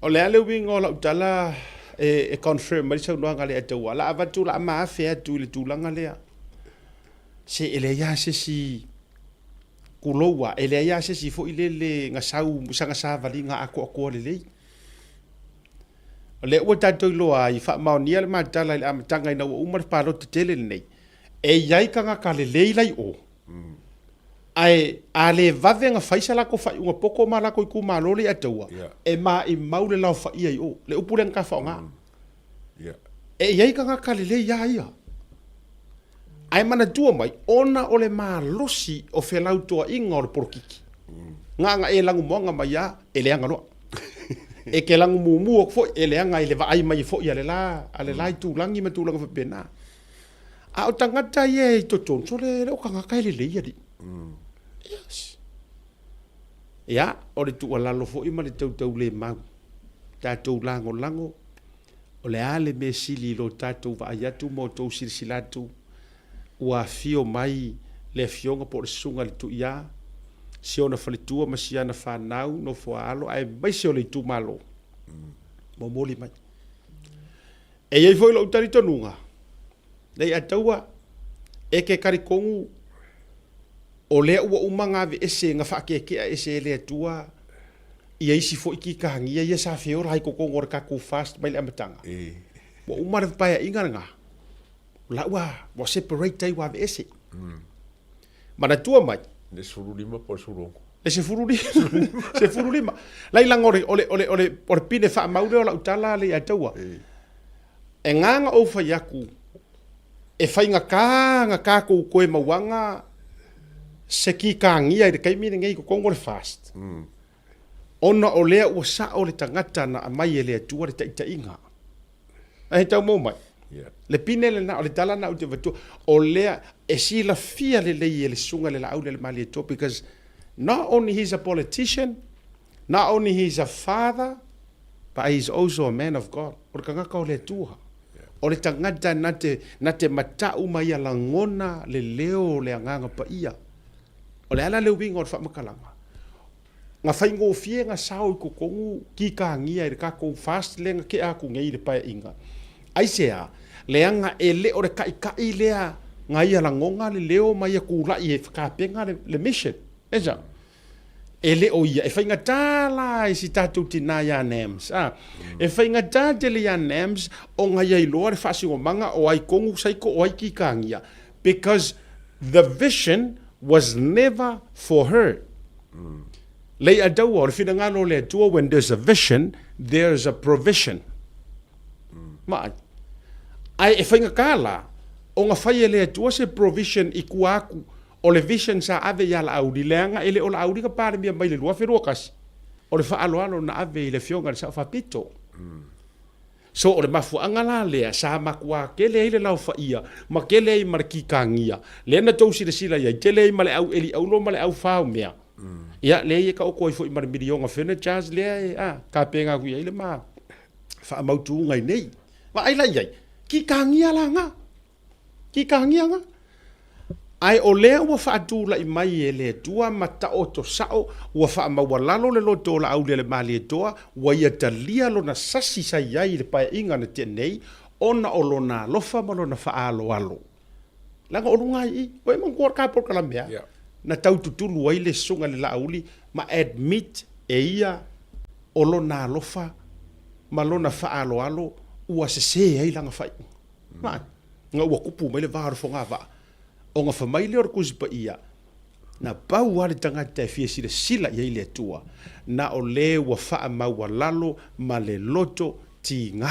o le a le uiga o lau tala e confirm mai le saunoaga a le Ataua, o le a avatu, o le a maafe atu i le tulaga lea. Se e leai lava se isi kulou a, e leai lava se isi foi lele na sau sana savaliga atoatoa lelei. O lea ua tatou iloa ai, faamaonia le ma tala i le amataga ina ua uma le palota tele lenei, e i ai tagata lelei la i o, ae a le vave ona fai sa latou faaiuga poto ma latou itumalo lea i Ataua, e maimau le laofaia i o. Le upu lea na ta faaaoga. E i ai tagata lelei lava ia. Ae manatua mai, ona o le malosi o felautoaʻiga o le polokiki, na ona e lanumoana mai lava, e leaga loa. E te lanu mumu atu foi, e leaga i le vaai mai foi a le la, a le la itulagi ma tulaga faapena. A o tagata ia i totonu, sole e le o tagata e lelei alii. Yes. Ia, o le tuualalo foi ma le tautaulemau, tatou lagolago, O le a le mea sili i lo tatou vaai atu ma outou silasila atu ua afio mai le Afioga po o le Susuga i le Tuiā, si ona faletua ma si ana fanau nofo a alo aemaise o le itumalo. Momoli mai. E i ai foi lou talitonuga, Leiataua, e ke talitonu o lea ua uma ona aveese na faakeakea ese e le Atua ia isi foi kikagia ia sa feola ai totonu o le tatou fast mai le amataga. Ua uma le paeaiga lena, o la ua ua separate ai ua aveese. Manatua mai. Le 15 po o le 16. Le 15, 15. Laila o le, o le, o le, o le, o le pine faamau lea o lau tala Leiataua. E ngā na ou fai atu, e faigata na tatou toe mauaga se kikagia i le taimi lenei i totonu o le FAST, ona o lea ua sao le tagata na aumai e le Atua le taitaiga. Ae tau maua mai? Le pine lena, o le tala lena ou te avatua, o lea e silafia lelei e le Susuga i le Laaulialemalietoa because not only he's a politician, not only he's a father, but he's also a man of God. O le tagata o le Atua. O le tagata na te, na te matau ma ia lagona le leo o le Agaga Paia. O le a la le uiga o le faamatalaga? Na faigofie na sao i totonu kikagia i le tatou fast lea na tea atu nei i le paeaiga. Aisea? Leaga e le o le taitai lea na ia lagona le leo ma ia tulai e tapena le, le mission. Esa? E le o ia. E faigata la i si tatou tina ia Nams. A. E faigata tele ia Nams ona ia iloa le faasinomaga o ai tonu saiko o ai kikagia. Because the vision was never for her. Lei Adaua, o le finagalo o le Atua, when there's a vision, there's a provision. Maai. Ae e faigata la, ona fai e le Atua se provision i tua atu o le vision sa ave ia Laauli, leaga e le o Laauli na Palemia mai le 2021, o le faaaloalo na ave i le Afioga i le Sao Faapito. So o le mafuaaga la lea sa matua tele ai le laofaia ma tele ai ma le kikagia, lea na tou silasila i ai, tele ai ma le au eli aulo ma le au fao mea. Ia, lea e taoto ai foi ma le miliona furnitures lea e, a, tapena atu i ai le ma faamautuga i nei. Vaai la i ai, kikagia la na. Kikagia na. Ae o lea ua faatulai mai e le Atua ma taoto sao, ua faamaualalo le loto o Laaulialemalietoa, ua ia talia lona sasi sa i ai i le paeaiga na tea nei, ona o lona alofa ma lona faaaloalo. Leaga o luga ai i i, ua e manatua le ta polokalame a? Na tau tutulu ai le susuga i le Laauli ma admit e ia o lona alofa ma lona faaaloalo ua sese ai lana faaiuga. Vaai, ina ua kupu mai le va o le fogavaa, ona fai mai lea o le Tusi Paia, Na pau lava le tagata e fia silasila i ai le Atua, na o le ua faamaualalo ma le loto tigā,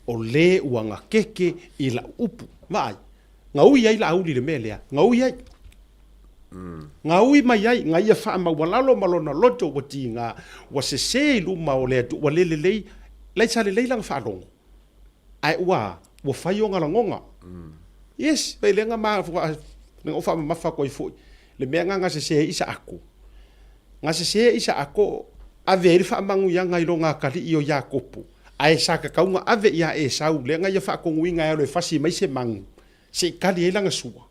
o le ua gakeke i lau upu. Vaai, gaui ai Laauli i le mea lea, gaui ai. Gaui mai ai, na ia faamaualalo ma lona loto ua tigā, ua sese i luma o le Atua, ua le lelei. Lai sa lelei lana faalogo, ae ua, ua fai ona lagona. Yes, vai lea na ma, na ou faamamafa atu ai foi, le mea na na sese ai Isaako. Na sese Isaako, ave ai le faamanuiaga i lona atalii o Iakopo, ae sa tatau ona ave ia Esau, lea na ia faatonuina e alu e fasi mai se manu, se i tali ai lana sua.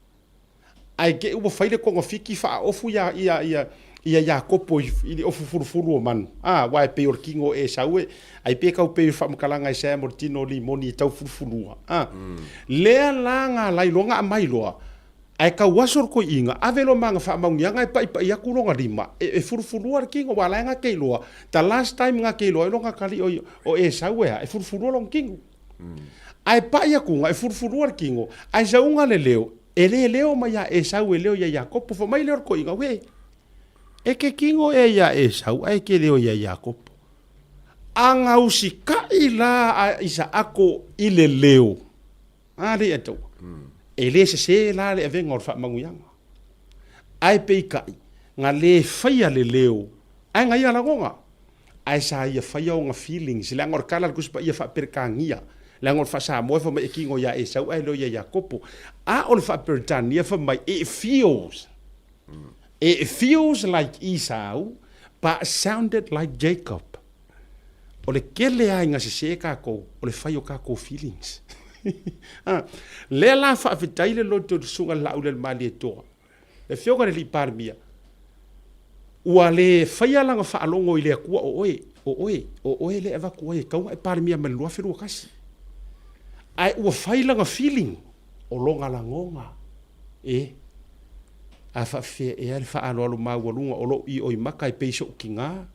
Ae te i ua fai le togafiti faaofu ia, ia, ia, ia Iakopo i, i le ofu fulufulu o manu. A, aua e pei o le tino o Esau e, ai pe tau pei o le faamatalaga a Isaia mo le tino o Limoni e tau fulufulua. A, lea la na ala ai loa na aumai loa, ae tau aso le toeaina, ave loa ma ana faamauniaga e paipai atu lona lima, e, e fulufulua le tino, aua o la e na te iloa, the last time na te iloa ai lona atalii o, o Esau e a, e fulufulua lona tino. Ae pai akuga e fulufulua le tino, ae sauga le leo, e le leo mai ia Esau e leo ia Iakopo. Fai mai lea o le toeaina, Uē, e ke tino ea ia Esau ae ke leo ia Iakopo. A gausikaʻi la a Isaako i le leo, a le Atua, e le sesē la le avega o le faamanuiaga. Ae peitai, na le faia le leo, ae na ia lagona. Ae sa ia faia ona feelings, leaga o le tala a le Tusi Paia faa-Peretania, leaga o le faa-Samoa e fai mai e tino ia Esau ae le o ia Iakopo. A o le faa-Peretania fai mai it feels, it feels like Esau but sounded like Jacob. O le tele lava ina sese tatou, o le fai o tatou feelings. Lea la faafetai le loto i le Susuga i le Laaulialemalietoa, Le Afioga i le Alii Palemia, ua le faia lana faalogo i le Atua o oe, o oe, o oe lea e avatu ai e tatau ona e Palemia mai le 2021. Ae ua fai lana feeling, o lona lagona, e, a faafefea ea le faaaloalo maualuga o lou ioimata e pei so'u tina?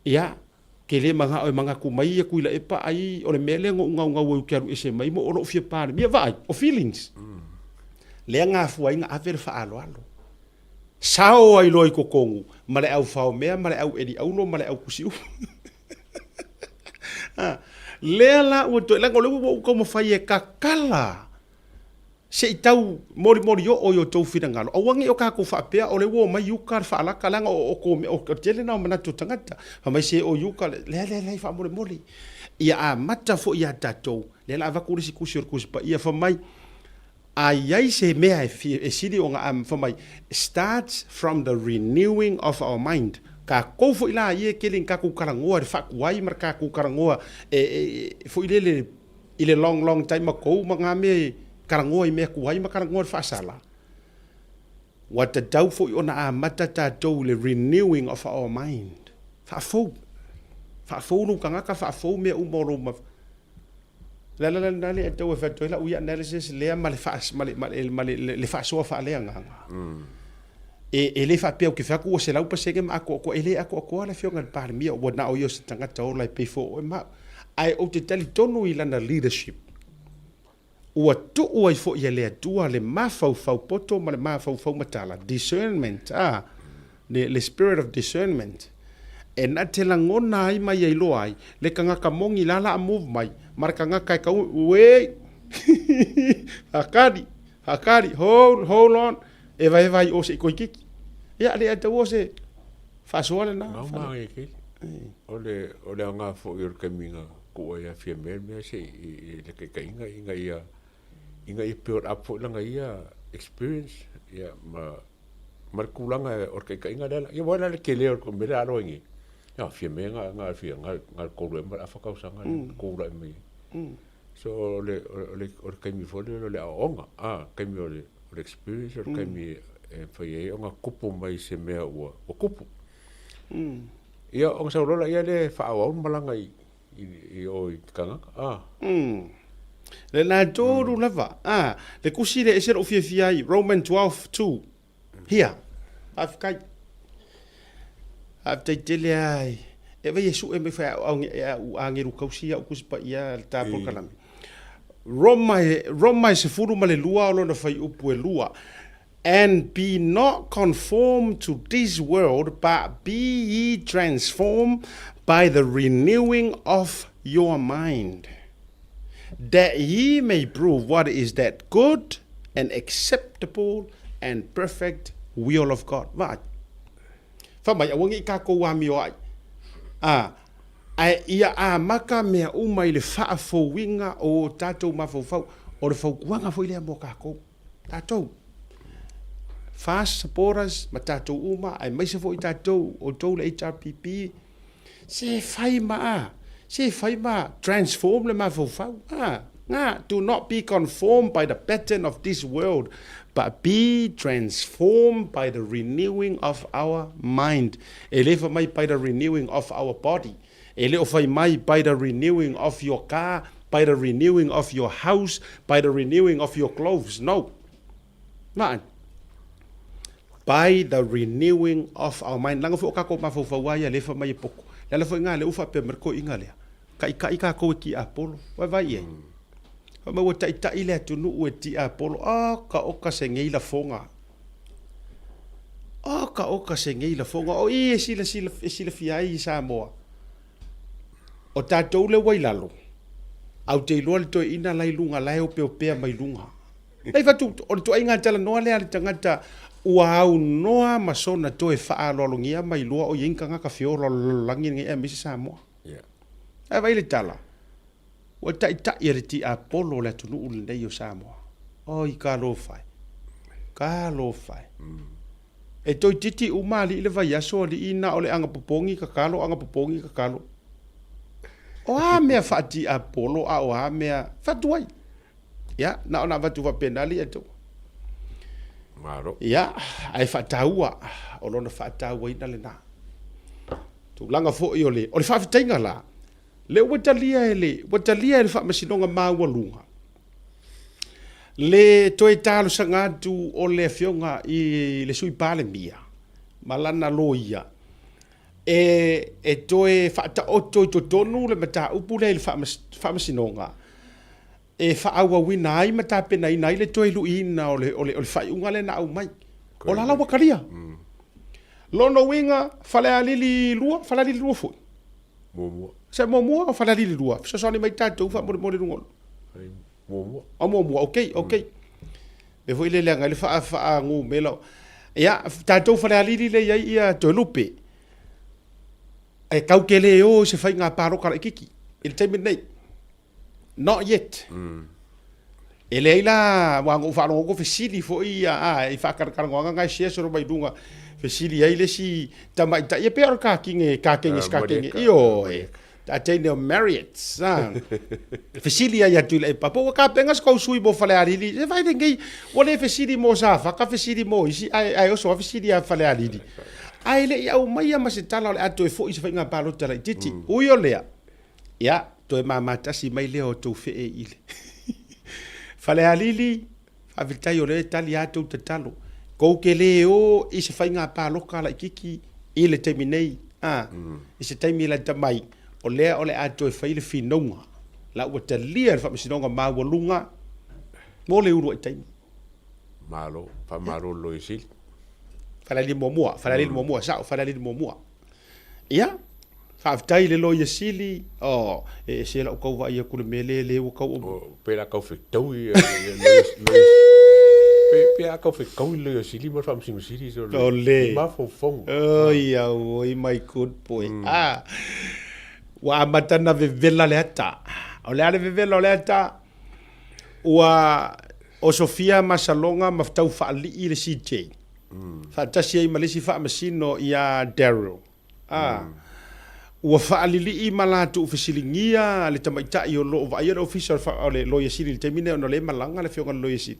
Ia, Ke le manao e manatu mai ia Tuilaepa ai o le mea lea na ou naunau ai ou te alu ese mai mo o lou fia Palemia. Vaai, o feelings. Lea na afua ai na ave le faaaloalo. Sao ai loa i totonu ma le au fao mea ma le au eli aulo ma le au tusi upu. Lea la ua toe, leaga o lea ua ou taumafai e tatala Se i tau molimoli oo i o outou finagalo, aua ne i o tatou faapea o lea ua omai uka le faalaka, leaga o o o le tele lena o manatu o tagata, fai mai se o uka le, leai leai leai faamolemole, ia amata foi ia tatou, lea o le a avatu le isi tusi o le Tusi Paia, fai mai, a i ai se mea e fia, e sili ona am, fai mai, starts from the renewing of our mind, tatou foi la ia e tele ina tatou talanoa i le faatuai ma le tatou talanoa e, e, e foi lele, i le long long time ago ma ngā mea e karangoa i mea kuai ma karangoa i le faasala, ua tatau foi ona amata tatou i le renewing of our mind. Faafou. Faafou lou tagata, faafou mea uma o lou ma Le ala lena lea e tau e fai atu ai lau ia analysis lea ma le faa, ma le, ma le, ma le, le faasoa faaleagaga. E, e le faapea ou te fai atu ua 100% ma atoatoa, e le atoatoa le Afioga i le Palemia, ua na o ia o se tagata ola e pei foi o oe ma au. Ae ou te talitonu i lana leadership, ua tuu ai foi e le Atua le mafaufau poto ma le mafaufau matala, discernment, a, le, le spirit of discernment, e na te lagona ai ma ia iloa ai le tagata moni la la a move mai ma le tagata e tau, uei, hakali, hakali, hold, hold on, e vaevae i o se i koikiki. Ia, le ataua se faasoa lena. Ngau maa e kei. O le, o le aoga foi o le taimi na tuu ai ia Fiamē le mea se i, i le taitaiga ina ia, ina ia build up foi lana ia experience, ia, ma, ma le tulaga o le taitaiga lea la. Ia aua la le tele o le mea lea a alo ai nei, ia Fiamē na, na, na, na le tolu ea ma le afa tausaga le tulai mai ai. So o le, o le, o le taimi foi lea o le aoaoga, a, taimi o le, o le experience, o le taimi e mafai ai ona tupu mai se mea ua, ua tupu. Ia, ona sau loa lea lea e faaauau le malaga i, i, i o i tagata, a. Le latou lava, a, le tusi lea e ese lou fiafia ai, Roman 12:2. Hia, faafetai. Faafetai tele lava i, e vaai e sue mai foi e au agelu tausi au Tusi Paia le ta polokalame. Roma, Roma e 12 o lona fuaiupu e 2. And be not conformed to this world, but be ye transformed by the renewing of your mind, that ye may prove what is that good and acceptable and perfect will of God. Vaai. Fai mai, aua ne i kākou amio ai. A, Ae ia amata mea uma i le faafouina o o tatou mafaufau. O le fautuaga foi lea mo tatou. Tatou. FAST supporters ma tatou uma, aemaise foi tatou, outou le HRPP, se fai ma a, se fai ma transform le mafaufau. A, na, do not be conformed by the pattern of this world, but be transformed by the renewing of our mind. E le fai mai by the renewing of our body. E le o fai mai by the renewing of your car, by the renewing of your house, by the renewing of your clothes. No. Na'an. By the renewing of our mind. Langa foi o kako mafaufau a ia le fai mai e poko. Le ala foi ngā le ufa pe marko inga lea. Kaʻikaʻi kākou e tiapolo. Vaivai i ai. Fai mai ua taʻitaʻi le atunuu e tiapolo. Oka oka se nei lafoga. Oka oka se nei lafoga. O i e silasila, e silafia ai i Samoa. O tatou le ua i lalo. Au te iloa le toeaina la i luga la e opeopea mai luga. Lei fatu, o le tuaiga talanoa lea a le tagata ua aunoa ma sona toe faaaloalogia mai loa o i ai ni tagata feola o le lalolagi lenei aemaise Samoa. Ae vaai le tala, ua taitai e le tiapolo le atunuu lenei o Samoa. Oi, talofa e, talofa e. E toeitiiti uma alii le vaiaso alii na o le agapopogi tatalo, agapopogi tatalo. O a mea faatiapolo a o a mea faatuai. Ia, na ona avatu faapena alii e tou. Malo. Ia, ae faataua, o lona faatauaina lena. Tulaga foi o le, o le faafetaiga la, lea ua talia e le, ua talia e le Faamasinoga Maualuga le toe talosaga atu o le Afioga i le Sui Palemia ma lana loia e, e toe faataoto i totonu le mataupu lea i le Faamasinoga e faaauauina ai ma tapenaina ai le toe luiina o le, o le, o le faaiuga lea na aumai. O la la ua talia. Lona uiga, Falealili 2, Falealili 2 foi. Muamua. Se muamua o Falealili 2. Fesoasoani mai tatou faamolemole luga o. Muamua. O muamua, okei, okei. Mea foi lea leaga ai le faa, faanumela. Ia, tatou Falealili lea i ai ia Toelupe. E kau te le o i se faiga palota laitiiti i le taimi lenei. Not yet. E leai la, aua na ou faalogo atu fesili foi ia, a, i faatalatalanoaga na e share solo mai luga, fesili ai le isi tamaitai, e pei o le kakine, kakenge, sikakenge, ioe, teine o Marriott, a, fesili ai a Tuilaepa, po ua tapena se tou sui mo Falealili, se vaai lenei, ua le fesili mo Safata, fesili mo isi, ae, ae oso lava fesili ia Falealili. Ae le i aumaia ma se tala o le a toe foi i se faiga palota laitiiti. Ui o lea, Ia, toe māmā tasi mai lea o tou fee i le Falealili, faafetai o lea e tali a tou tatalo. Tou te le o i se faiga paloka laitiiti i le taimi nei, a, i se taimi lata mai, o lea o le a toe fai le finauga la ua talia e le Faamasinoga Maualuga mo le uluai taimi. Malo, faamalo i le Loia Sili. Falealili muamua, Falealili muamua, sao, Falealili muamua. Ia, faafetai i le Loia Sili, oh, e ese lau tau vaai atu i le mea lea, lea ua tau... Oh, pe la tau fetaui ia, ia, loia, loia, pe, pe a tau fetaui le Loia Sili ma le Faamasino Sili. So, O le. Mafaufauga. Oi, auoi, my good boy. Ah, ua amata ona vevela le ata. O le a le vevela o le ata? Ua osofia masaloga ma tau faalii le CJ. Faatasi ai ma le isi faamasino ia Daryl. A. Ua faalilii ma latou fesiligia le tamaitai o lo o vaaia le ofisa o le Loia Sili i le taimi lenei ona o lea e malaga le afioga i le Loia Sili.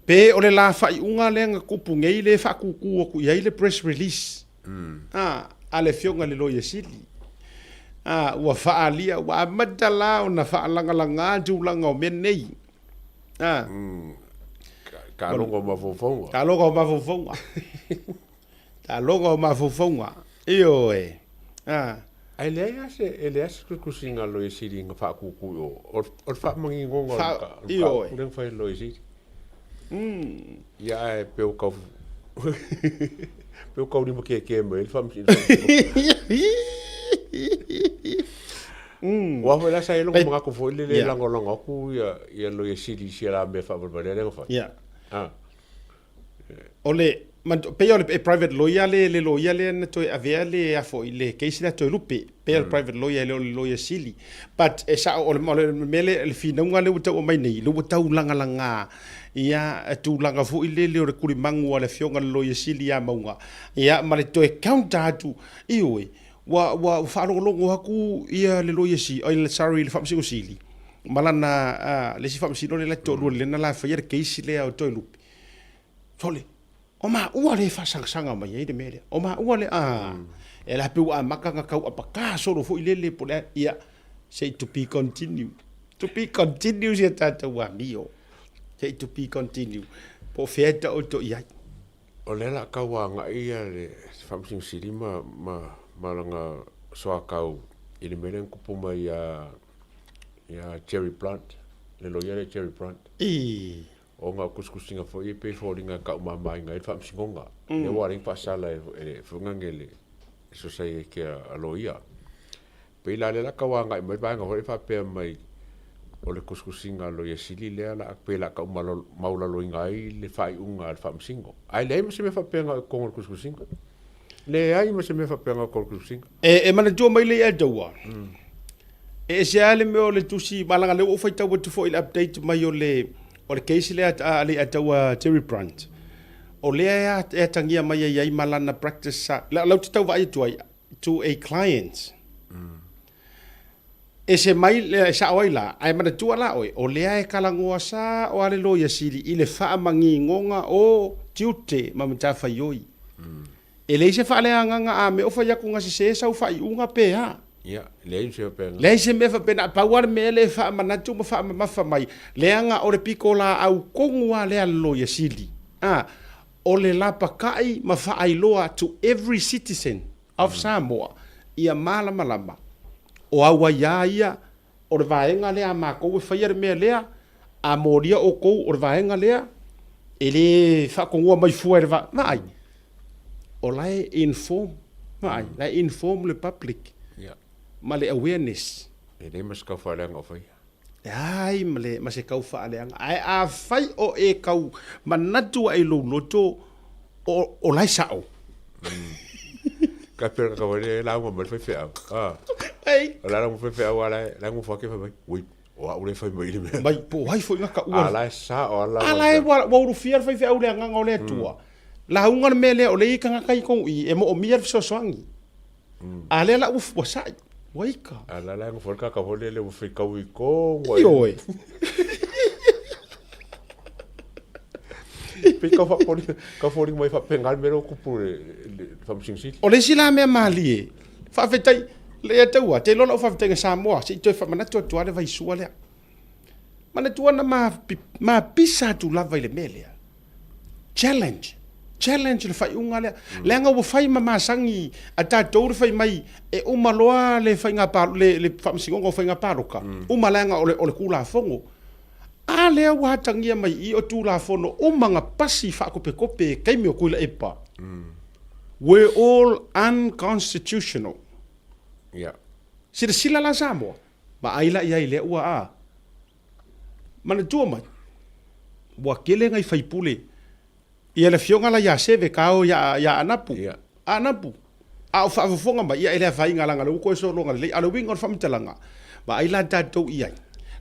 Pe o le la faaiuga lea na tupu nei lea e faatūtū atu i ai le press release a, a le afioga i le Loia Sili. A, ua faaalia, ua amata la ona faalagalaga tulaga o mea nei. A. Taloga o mafaufauga. Taloga o mafaufauga. Taloga o mafaufauga. Ioe. A. Ae leai lava se, e leai se tusitusiga a le Loia Sili na faatūtū i o. O le faamaninoga o le mataupu lea na fai e le Loia Sili. Ia ae pei ua tau, pei ua tau limakēkē mai ai le Faamasinoga. Aua foi la sa i ai lou manatu foi lele e lagolago atu ia Loia Sili i sia la mea faavalevalea lea na fai. O le. Pei o le private lawyer le le loia lea na toe avea le a foi le case lea Toelupe. Pei o le private lawyer e le o le loia sili. But e sao o le o le mea lea le finauga lea ua tau aumai nei, lea ua tau lagalaga ia tulaga foi lele o le tulimagu a le afioga i le loia sili ia Mauga ia ma le toe counter atu, ioe, ua ua faalogologo atu ia le loia sili, oi sorry le faamasino sili ma lana le isi faamasino lea la te toalua lea na la faia le case lea o Toelupe. Sole, o maua lea e faasagasaga mai ai le mea lea. O maua lea, ah, e la pe ua amata ona tau apaka solo foi lele po o le a, ia, se i to be continue. To be continue si a tatou amio. Se i to be continue. Po o fea e taoto i ai. O lea o le a tau agai ia le Faamasino Sili ma, ma, ma lana soatau i le mea lea na tupu mai ia, ia Jerry Blunt, le loia lea Jerry Blunt. I. Ona o tusitusiga foi ia e pei e foliga e taumamaina ai le faamasinoga, lea ua ala ai ona faasala e Fuainane le Sosaiete a Loia. Pei la lea o le a tau agai mai le vaega foi lea faapea mai o le tusitusiga a le Loia Sili lea la pei o le a tau maualaloina ai le faaiuga a le Faamasino. Ae leai ma se mea faapena o i totonu o le tusitusiga. Leai ma se mea faapena o i totonu o le tusitusiga. E manatua mai le ia taua. E ese lava le mea o le tusi, ma leaga o lea ua ou faitau atu foi i le update mai o le o le case lea a le taua Jerry Brandt. O lea e atagia mai ai ai ma lana practice sa, la ou te tau vaai atu ai, to a client. Ese mai, e sao ai la, ae manatua la oe, o lea e talanoa sao lava le Loia Sili i le faamagigoga o tiute ma matafaioi. E leai se faaleagaga a mea o fai atu na sese sau faaiuga pe a. Ia, leai se faapena. Leai se mea faapena, pau lava le mea lea e faamanatu ma faamamafa mai, leaga o le pitolaau tonu lava lea a le Loia Sili, a, o le lapakai ma faailoa to every citizen of Samoa ia malamalama o auaiā ia o le vaega lea a matou e faia le mea lea, a molia outou o le vaega lea, e le faatonua mai fua e le va, vaai, o la e inform, vaai, la e inform le public ma le awareness. E leai ma se tau faaleaga o faia. Leai ma le, ma se tau faaleaga. Ae afai o e tau manatu ae i lou loto, o, o la e sao. Ka pera ka wale lauga mai le faifeau. Ah. Ei. O la lauga faifeau a la la ngofo ake fai mai. Ui, o au le fai mai le mea. Mai po ai foi ngaka ua. A la e sa o la. A la e ua ua ulufia le faifeau le agaga o le Atua. Lauga le mea lea o le i tagata i kou i e moomia le fesoasoani. A lea la ua ua sa'i. Ua ika. A la la ngofo ka ka hole le ua fai i ko. Ioe. Pei kau faapoli, kau foliga mai faapena le mea lea ua tupu i le Faamasino Sili. O le isi la mea malie, faafetai, le taua, te iloa lau faafetaiga Samoa, se i toe faamanatu atu lava le vaisua lea. Manatua na ma, ma pisa atu lava i le mea lea. Challenge. Challenge le faaiuga lea. Leaga ua fai ma masani a tatou le fai mai e uma loa le faiga le, le faamasinoga o faiga palota, uma leaga o le, o le Tulafono. A lea ua atagia mai i i o Tulafono uma na pasi faakopekope e taimi o Tuilaepa were all unconstitutional. Yeah. Silasila la Samoa, vaai la i ai lea ua a. Manatua mai, ua tele nai faipule Ia le afioga la ia Seve ka o ia ia Anapu. Ia. Anapu. A o faafofoga mai, ia e le afaina leaga o lea ua toe sologa lelei. A o le uiga o le faamatalaga, vaai la tatou i ai,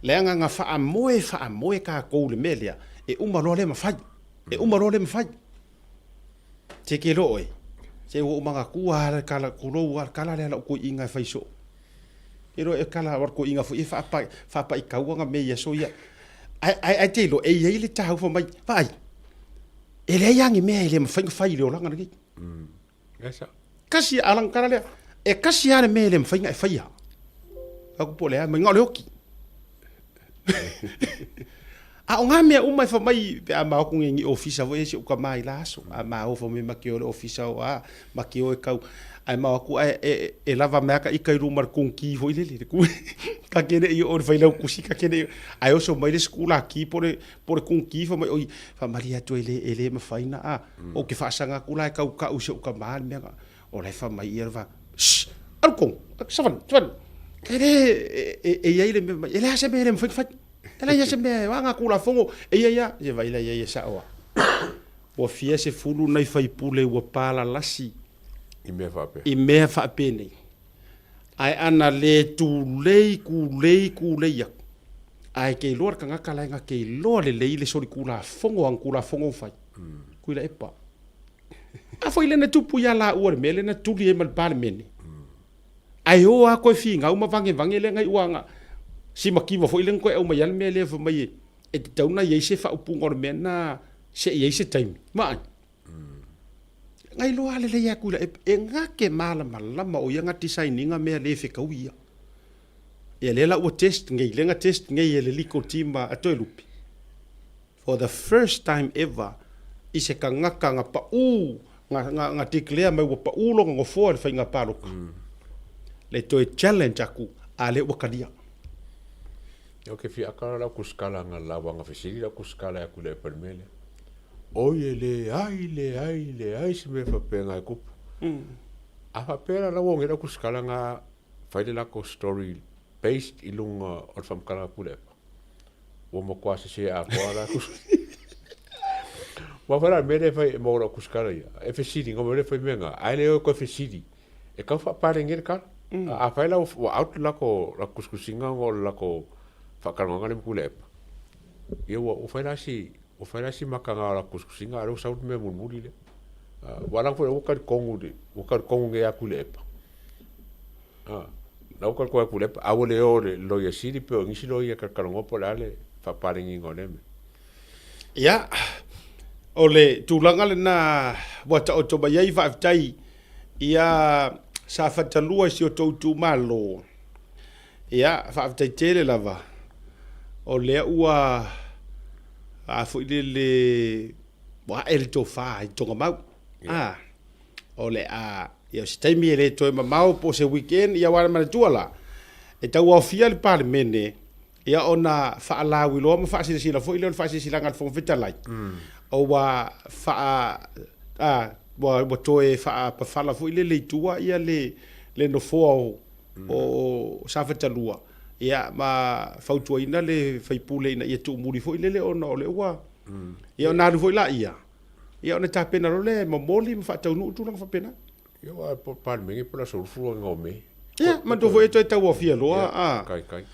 leaga na faamoe faamoe tatou i le mea lea, e uma loa le mafai. E uma loa le mafai. Se ke loa oe, se ua ou manatua lava le tala, tulou lava le tala lea a lau toeaina e fai soo. E iloa e kala aua le toeaina foi e faapai, faapaitau ana mea i aso ia. Ae, ae, ae te iloa, e i ai le taufa mai, vaai, e leai lava ni mea e le mafai ona fai i le olaga lenei. Yes, sir. Kasi, a lana tala lea, e kasi lava le mea e le mafai ona e faia. Aku po o le a, mai na o le oki. A o ngā mea uma e wha mai, pe a maoku nge ngi ofisa foi e si o ka mai la aso. A ma o wha mai ma ke o le ofisa o a, ma ke o e kau. Ai ma aku ai e, e lava mea ka ika i ruma le kongki foi lele. Le ku, ka kene i o le whai lau kusi ka kene i. Ai oso mai le skula ki po le, po le kongki wha mai oi, wha mari atu e le, e le mawhaina a. O ke whaasanga ku la e kau ka u se o ka maa le mea nga. O la e wha mai ia le wha, shh, alu kong, savan, savan. E le, e, e, e iai le mea mai, e le ase mea e le mawhai whai. E leai se mea e wā ngā kūlafono, e ia ia, e vai la ia ia sao a. Ua fia 10 nai faipule ua palalasi i mea faapea. I mea faapenei. Ae ana le tulei, kulei, kulei aku, ae ke iloa le tagata la e ke iloa lelei le solikulafono a kulafono ua fai. Tuilaepa. A foi lea na tupu ia laua le mea lea na tuli ai ma le Palemene. Ae o lava toe finau ma vagevage lea na iu lava si mativa foi lea na toe aumai lava le mea lea fai mai e tatau ona i ai se faaupuga o le mea lena se i ai se taimi. Vaai. Na iloa lelei lava Tuilaepa e na te malamalama o ia na design ina mea le fetaui ia. Ia lea la ua test nei, lea na test nei e le legal team a Toelupe. For the first time ever i se tagata na pau, na declare mai ua pau lona nofoa i le faiga palota, le toe challenge atu, a lea ua talia. Ou te fia aka lau kusikala nga lauanga fesili lau kusikala aku le pa le mea lea. Oi e leai, leai, leai se mea faapea nga e kupu. A faapea la lau onge lau kusikala nga fai le lako story based i luga o le faamatalaga Tuilaepa. Ua matua sese atoa la Ua fai la le mea lea e fai e maua lau kusikala ia. E fesili, ngā mea lea e fai mea ngā. Ae le o e koe fesili. E kau faapaleni ai le tala. Afai la ua out le lako tusitusiga ona o le lako faatalanoaga lea ma Tuilaepa, ia ua fai la si ua fai la si mataga o lako tusitusiga a o lea ua sau le mea mulimuli lea. Aua leaga foi ua talitonu ua talitonu nei ia Tuilaepa. La ua talitonu ia Tuilaepa a ua le o i le Loia Sili pe o nisi loia e talatalanoa po o le a le faapaleniina o lea mea. Ia, o le tulaga lena ua taoto mai ai, faafetai ia Safata 2 i si o tou itumalo. Ia, faafetai tele lava, o lea ua a foi lele ua ae le tofa i Togamau. A, o le a, ia o se taimi e le toe mamao po o se weekend, ia aua e manatua la, e tauaofia le Palemene, ia ona faalauiloa ma faasilasila foi lea o le faasilasilaga a le Fofoga Fetalai, ua faa, a, ua, ua toe faapafala foi lele i tua ia le, le nofoa o, o Safata 2, ia ma fautuaina le faipule ina ia tuumuli foi lele ona o lea ua, ia ona alu foi laia, ia ona tapena loa lea e momoli ma faataunuu tulaga faapena. Ia aua po o le Palemene po o le aso 20 o o Me. Ia, manatua foi e toe tauaofia loa. Ia, kai, kai.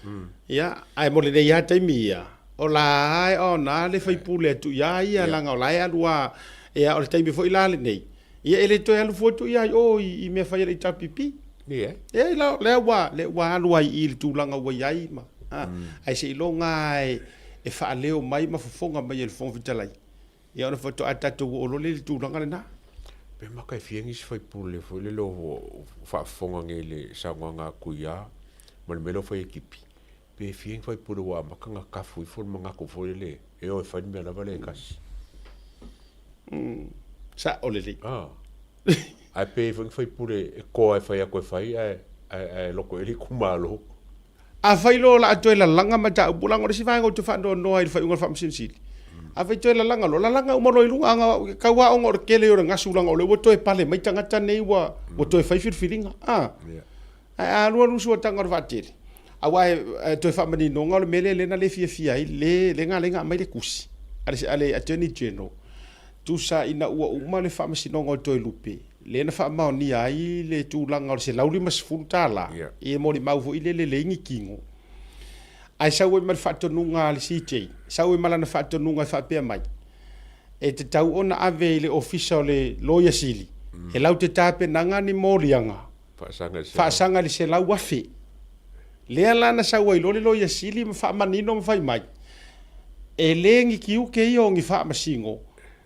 Ia, ae mo lenei lava taimi ia, o la e aoga le faipule atu ia ia, leaga o la e alu lava, ia o le taimi foi la lenei, ia e le toe alu fua atu ia i o i mea fai a le HRPP. Ia. Ia, la, lea ua, lea ua alu ai i i le tulaga ua i ai ma, a, ae seiloga lava e faaleo mai ma fofoga mai e le Fofoga Fetalai. Ia ona faatoa tatou oo loa lea i le tulaga lena. Pe maka e fia nisi faipule foi lele o faafofoga nei i le saunoaga a Tuia ma le mea lea o fai e Tipi. Pe fia ni faipule ua amata ona tafu ifo le manatu foi lele e o e fai le mea lava lea e tasi. Sao lelei. Ah. Ae pe i ai foi ni faipule e toa e fai atu e fai ae ae loto i ai le itumalo. Afai loa o le a toe lalaga mataupu, leaga o le isi vaega ou te faanoanoa ai i le faaiuga o le Faamasino Sili, afai toe lalaga loa, lalaga uma loa i luga, a tau lava ona o le tele o le gasu leaga o lea ua toe pale mai tagata nei ua toe fai filifiliga. A, ae a alu alu suataga o le vaatele, aua e toe faamaninoga o le mea lea lea na le fiafia ai le lea na ala ai ona aumai le tusi a le Attorney General, tusa ina ua uma le faamasinoga o Toelupe, lea na faamaonia ai le tulaga o le $150 yeah. E molimau foi lele leai ni tino. Ae sau ai ma le faatonuga a le CJ, sau ai ma lana faatonuga e faapea mai, e tatau ona ave i le ofisa o le Loia Sili, e lau te tapenaga ni moliaga, faasaga i le $100,000. Lea la na sau ai loa le Loia Sili ma faamanino ma fai mai, e le ni tiute ia o ni faamasino,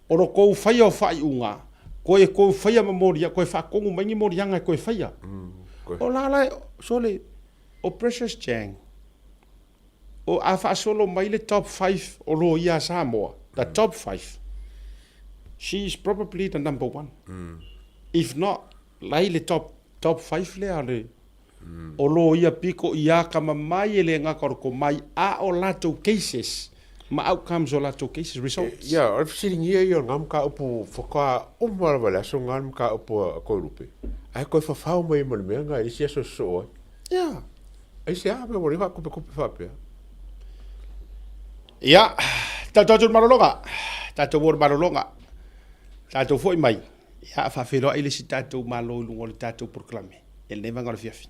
O lo kou faia o faaiuga, koe e kou faia ma molia, koe faatonu mai ni moliaga e koe faia. O la la, sole, o Precious Chang, o a faasolo mai le top 5 o loia a Samoa, the top 5, she is probably the number one. If not, lai le top, top 5 lea o le, O loia piko i akamamai e le gata o le komai a o latou cases ma outcomes o latou cases, results. Ia, o le fesiligia ia o lena mataupu faatoa uma lava i le aso lena le mataupu a Toelupe, ae toe fafao mai ai ma le mea lena i le isi aso e sosoo ai. Ia. Aisea mea ua leva faatopetope faapea? Ia, tatou atu i le malologa. Tatou o i le malologa. Tatou foi mai, ia, faafeiloai le isi tatou Malo i luga o le tatou polokalame i lenei vaega o le afiafi.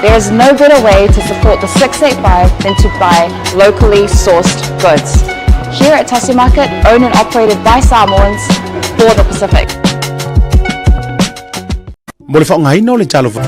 There is no better way to support the 685 than to buy locally sourced goods. Here at Tasi Market, owned and operated by Samoans for the Pacific. Mo le faaaogaina o le talofa.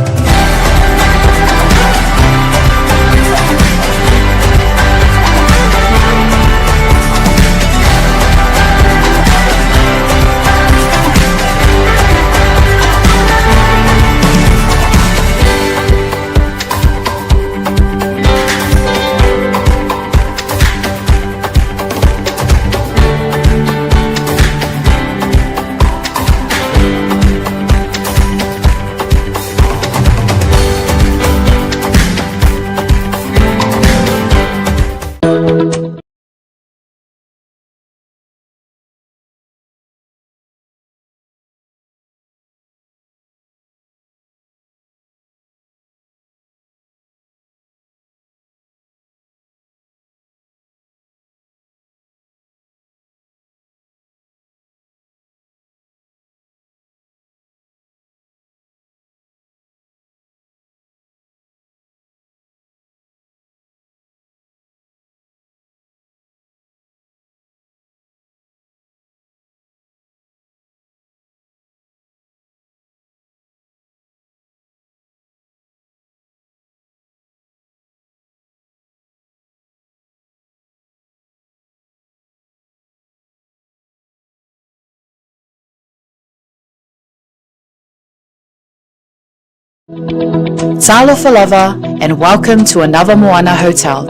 Talofa lava and welcome to another Moana Hotel.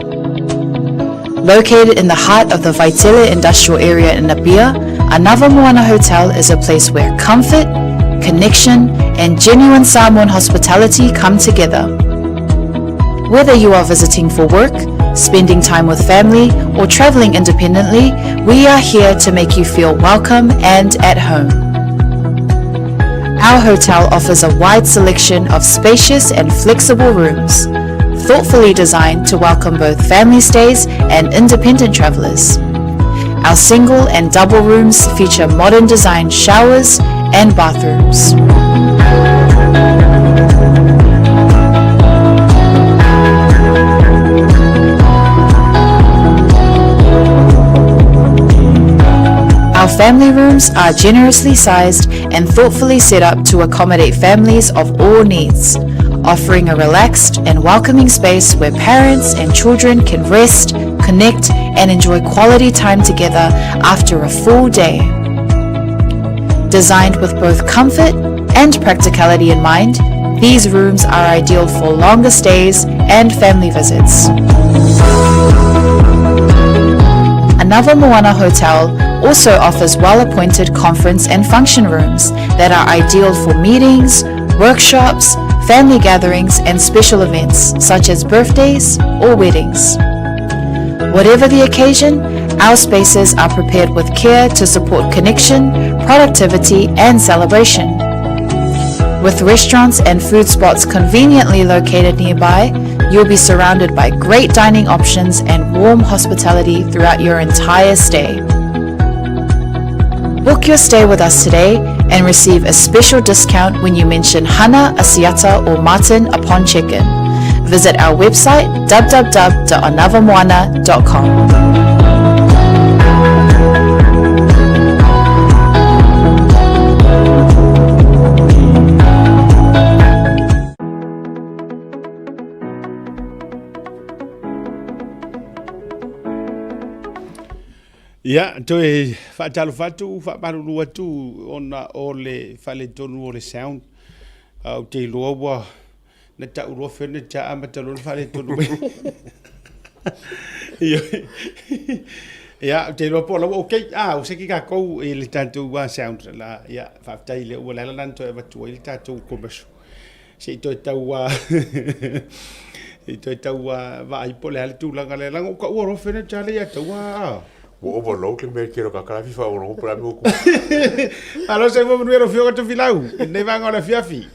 Located in the heart of the Vaitele industrial area in Apia, Another Moana Hotel is a place where comfort, connection, and genuine Samoan hospitality come together. Whether you are visiting for work, spending time with family, or traveling independently, we are here to make you feel welcome and at home. Our hotel offers a wide selection of spacious and flexible rooms, thoughtfully designed to welcome both family stays and independent travelers. Our single and double rooms feature modern design showers and bathrooms. Our family rooms are generously sized and thoughtfully set up to accommodate families of all needs, offering a relaxed and welcoming space where parents and children can rest, connect, and enjoy quality time together after a full day. Designed with both comfort and practicality in mind, these rooms are ideal for longer stays and family visits. Another Moana Hotel also offers well-appointed conference and function rooms that are ideal for meetings, workshops, family gatherings and special events such as birthdays or weddings. Whatever the occasion, our spaces are prepared with care to support connection, productivity and celebration. With restaurants and food spots conveniently located nearby, you'll be surrounded by great dining options and warm hospitality throughout your entire stay. Book your stay with us today and receive a special discount when you mention Hana, Asiata or Martin upon check-in. Visit our website www.anavamoana.com. Ia, toe faatalofa atu, faamalulu atu ona o le faaletonu o le sound. Ou te iloa ua na tau loa fene ta amata loa na faaletonu mai. Ia, ou te iloa po o la ua okay. Ah, ua seki kākou i le tatou sound la. Ia, faafetai lea ua le ala lana toe avatu ai le tatou commercial. Se i toe tau se i toe tau vaai po o le a le tulaga lea leaga ua taua loa fene ta le ia taua a. Ua overload le mea tele o kakalafi faaologo po o le a mea ua tupu. Malo soifua manuia lau Afioga Tofilau i lenei vaega o le afiafi.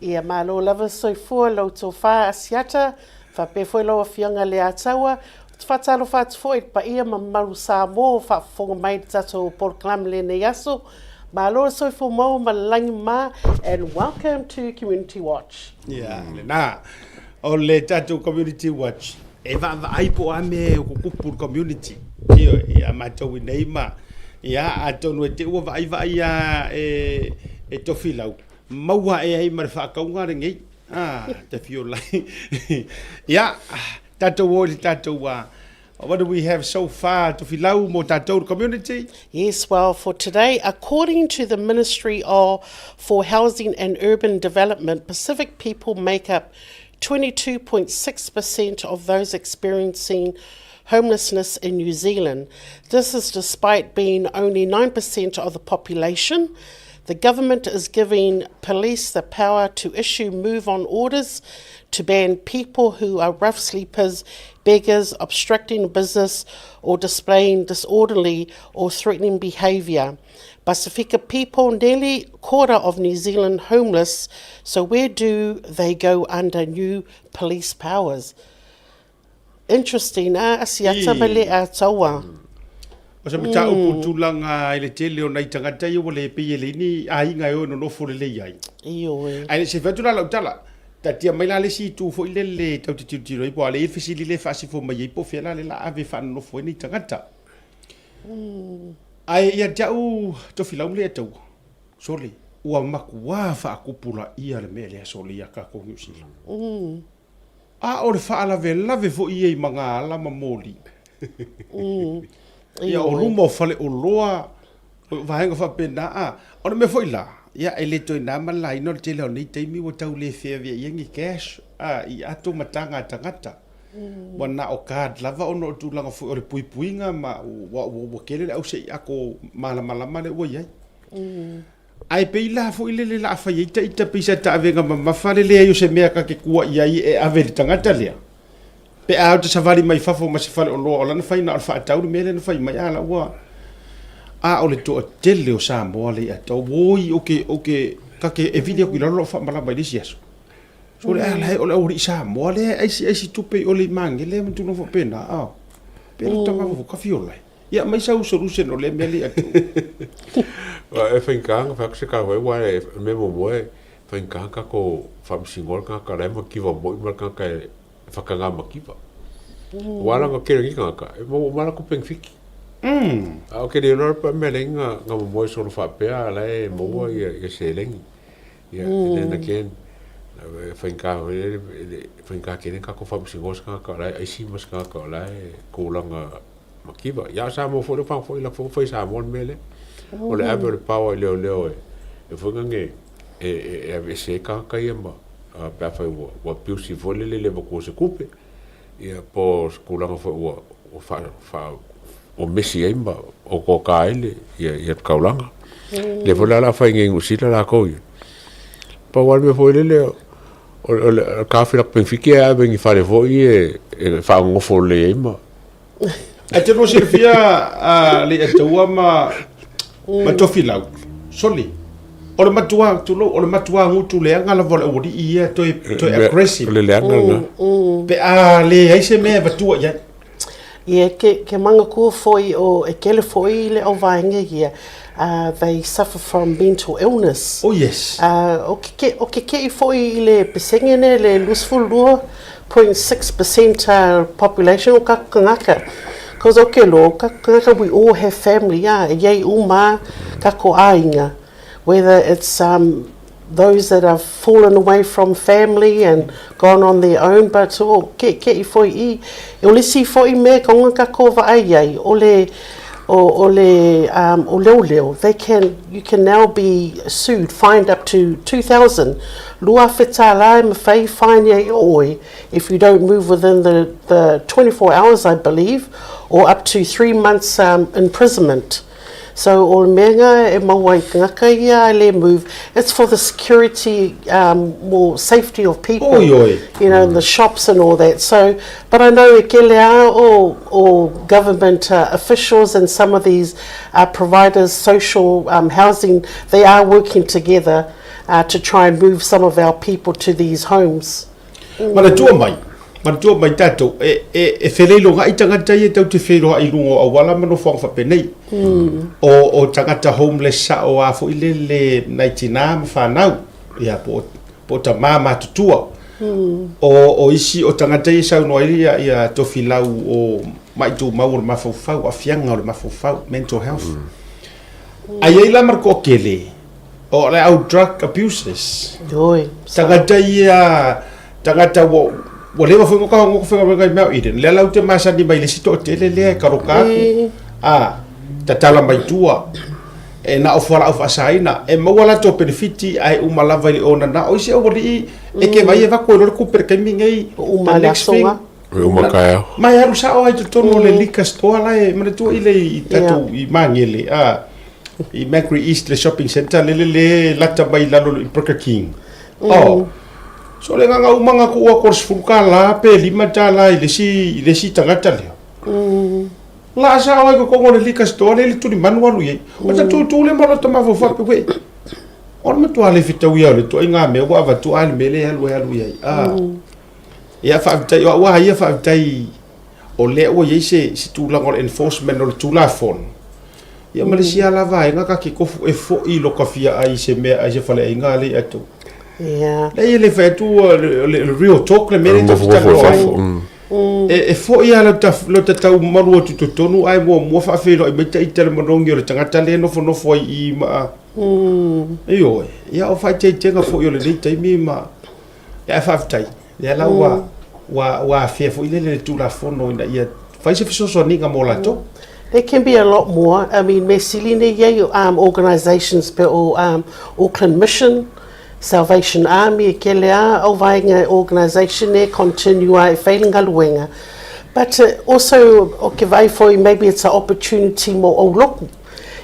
Ia malo lava soifua lau tofa Asiata, faapea foi lau Afioga Leataua. Te faatalofa atu foi i le paia ma mamalu Samoa o faafofoga mai i le tatou polokalame lenei aso. Malo le soifua maua ma le lagi mama and welcome to Community Watch. Ia, lena. O le tatou Community Watch, e vaavaai po o a mea e tutupu i le community. Ioe, ia matou i nei ma, ia, atonu e te i ua vaaivai lava e, e Tofilau, maua ae ai ma le faatauga lenei. Ah, te fiolai. Ia, tatou o i le tatou, uh, what do we have so far, Tofilau, mo tatou le community? Yes, well, for today, according to the Ministry of for Housing and Urban Development, Pacific people make up 22.6% of those experiencing homelessness in New Zealand. This is despite being only 9% of the population. The government is giving police the power to issue move on orders to ban people who are rough sleepers, beggars, obstructing business, or displaying disorderly or threatening behaviour. Pasifika people, nearly quarter of New Zealand homeless, so where do they go under new police powers? Interesting, a asiata ma le a taua. O se mataupu tulaga i le tele o nai tagata ia ua le pei e leai ni aiga e o e nonofo lelei ai. Ioe. Ae le i sefe atu la lau tala, taatia mai la le isi itu foi lele tatou te tilotilo ai po o a le i ai le fesili lea e faasifo mai ai po o fea la lea o le a ave e faanonofo ai nei tagata. Ae ia te au Tofilau ma Leiataua, sole, ua matua faatupulaia le mea lea sole ia tatou Niu Sila. A o le faalavelave foi ia i magaala ma moli. Ia o luma o faleoloa, o vaega faapena. A o le mea foi la, ia e le toe na ma le laina o le tele o nei taimi ua tau le feaveaia ni cash a i ato ma taga a tagata. Ua na o card lava ona o le tulaga foi o le puipuiga ma ua ua tele le ause i ato malamalama lea ua i ai. Ae pei la foi lele la a fai ai ta ita pei sa taavega mamafa le leai o se mea ta te tua i ai e ave i le tagata lea. Pe a o te savali mai fafo ma se faleoloa o lana fai na o le faatau le mea lea na fai mai a la ua a o le toatele o Samoa lea i atau oi o ke o ke ta te e vili atu i lalo lou faamalama i le isi aso. So le a la o le aualii Samoa lea e aisi aisi tupe i o le i Magele ma tulaga faapena a. Pe le tama fo ka fiola. Ia aumai sau solution o lea mea lea atu. E faigata ona fai atu se tala foi aua o le mea muamua e faigata ona tatou faamasinoa le tagata la e mativa moi ma le tagata e faataga mativa. Aua la na tele nei tagata e maua uma lava latou penefiti. A ou te le iloa pe mea leai na momoe solo faapea a la e maua ia seleni. Ia and then again e faigata foi lele e faigata tele ona tatou faamasinoa se tagata o la e aisi ma se tagata o la e tulaga Mativa. Ia a o Samoa foi lea ua fai la foi fai Samoa le mea lea. O le ave o le power i leoleo e e foi nane e e aveese ai tagata ia ma pe afai ua ua abusive foi lele le avatua o se tupe. Ia po o se tulaga foi ua ua fa fa ua mesi ai ma otaota ai le ia ia le taulaga. Lea foi la o le a fai nei i Niu Sila latou ia. Pau lava le mea foi lele o le o le taofi o le penefiti ae ave i ni fale foi ia e faanonofo lelei ai ma Ae te lua silafia a Leiataua ma ma Tofilau, sole, o le matua, tulou, o le matua gutu leaga lava o le aualii ia toe, toe aggressive. O le leaga lena. Pe a leai se mea e avatua i ai. Ia, ke, ke manatua foi o e kele foi le auvaega ia, uh, they suffer from mental illness. Oh yes. Uh, o ke, ke, o ke kei foi i le pesenge ne le 22 0.6% population o kaku kangaka. Cause o ke lo, kaku kangaka we all have family, yeah, e iai uma kako āinga. Whether it's um, those that have fallen away from family and gone on their own, but oh, ke, ke i foi i, o le si foi me ka nga kako vaai ai, o le, o, o le, um, o leo leo, they can, you can now be sued, fined up to 2,000 2000 tālā e mawhai fine ia i oi if you don't move within the, the 24 hours, I believe, or up to 3 months um, imprisonment. So o le mea nga e maua i tangata ia ai le move, it's for the security, um, more safety of people. Oi, oi. You know, in the shops and all that. So, but I know e kele a o, o government uh, officials and some of these uh, providers, social um, housing, they are working together uh, to try and move some of our people to these homes. Manatua mai, Manatua mai tatou, e, e, e feleilogaʻi tagata ia tatou te feiloai i luga o auala ma nofoaga faapenei. O, o tagata homeless sao a foi lele nai tinā ma fanau, ia, po o, po o tamā matutua. O, o isi o tagata ia e saunoa ai ia, ia Tofilau o maʻi tumau o le mafaufau, aafiaga o le mafaufau, mental health. Ae i ai la ma le toatele, o le au drug abusers. Oi. Tagata ia, tagata ua, ua leva foi ona ka faigaluega i Mount Eden. Lea la ou te masani mai le isi toatele lea e kaloka atu. E. A, tatala mai tua. E na o fualaau faasaina. E maua latou penefiti ae uma lava i le onana. O isi aualii e ke vai e vaku ai loa le kupe i le taimi nei. Uma The le next thing, asoga. E uma taeao. Ma e alu sao ai totonu o le liquor store la e manatua i le i tatou i Magele a i Mercury East le shopping centre lele le lata mai lalo i Burger King. Oh. So le nganga uma nga ku ko sefulu tala pe lima tala i le si i le si tagata lea. La sa ai ko kongo le liquor store le le tuli manu alu i. O ta tu tu le mo lo tama fo fa pe we. O le matua le fitau ia le to inga me wa va tu ai me le alu alu i ai. Ah. Ia faafetai, o au lava ia faafetai o lea ua i ai se, se tulaga o le enforcement o le Tulafono. Ia ma le isi lava vaega ka ke kofu e fo'i lo ka fia ai i se mea ai se faleaiga a le ia tou. Yeah. Leai e le fai atu o le, le real talk le mea lea tatou te talanoa ai. E, e fo'i lava lo ta, lo ta tau malu atu i totonu ae muamua faafeiloai mai ita le manogi o le tagata lea e nofonofo ai i i ma... Ioe, ia o faaiteitega foi o lenei taimi ma... Ae faafetai, lea la ua, ua, ua afea foi lele le Tulafono ina ia fai se fesoasoaniga mo latou. There can be a lot more. I mean, me sili nei iai um, organisations pe o um, Auckland Mission, Salvation Army, e kele a au vaenga organisation e continue a e whai le galuega. But uh, also, o ke vai foi, maybe it's an opportunity mo au loku.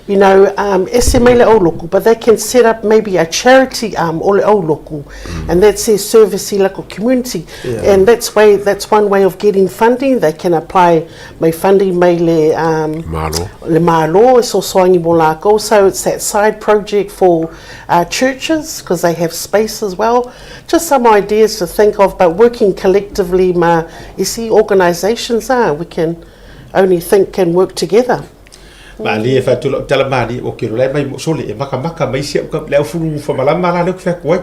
You know, um, ese mai le auloku, but they can set up maybe a charity arm o le auloku, mm. and that's their service i lako community. Yeah. And that's way, that's one way of getting funding. They can apply mai funding mai le, um, malo. le malo, e sosoangi mo lako. So it's that side project for uh, churches, because they have space as well. Just some ideas to think of, but working collectively ma isi organisations, ah, we can only think and work together. Malie e fai atu lau tala malie, ok, lo lai mai mo sole, e makamaka mai si au ka, le au fulu whamalama la leo ki whaku ai.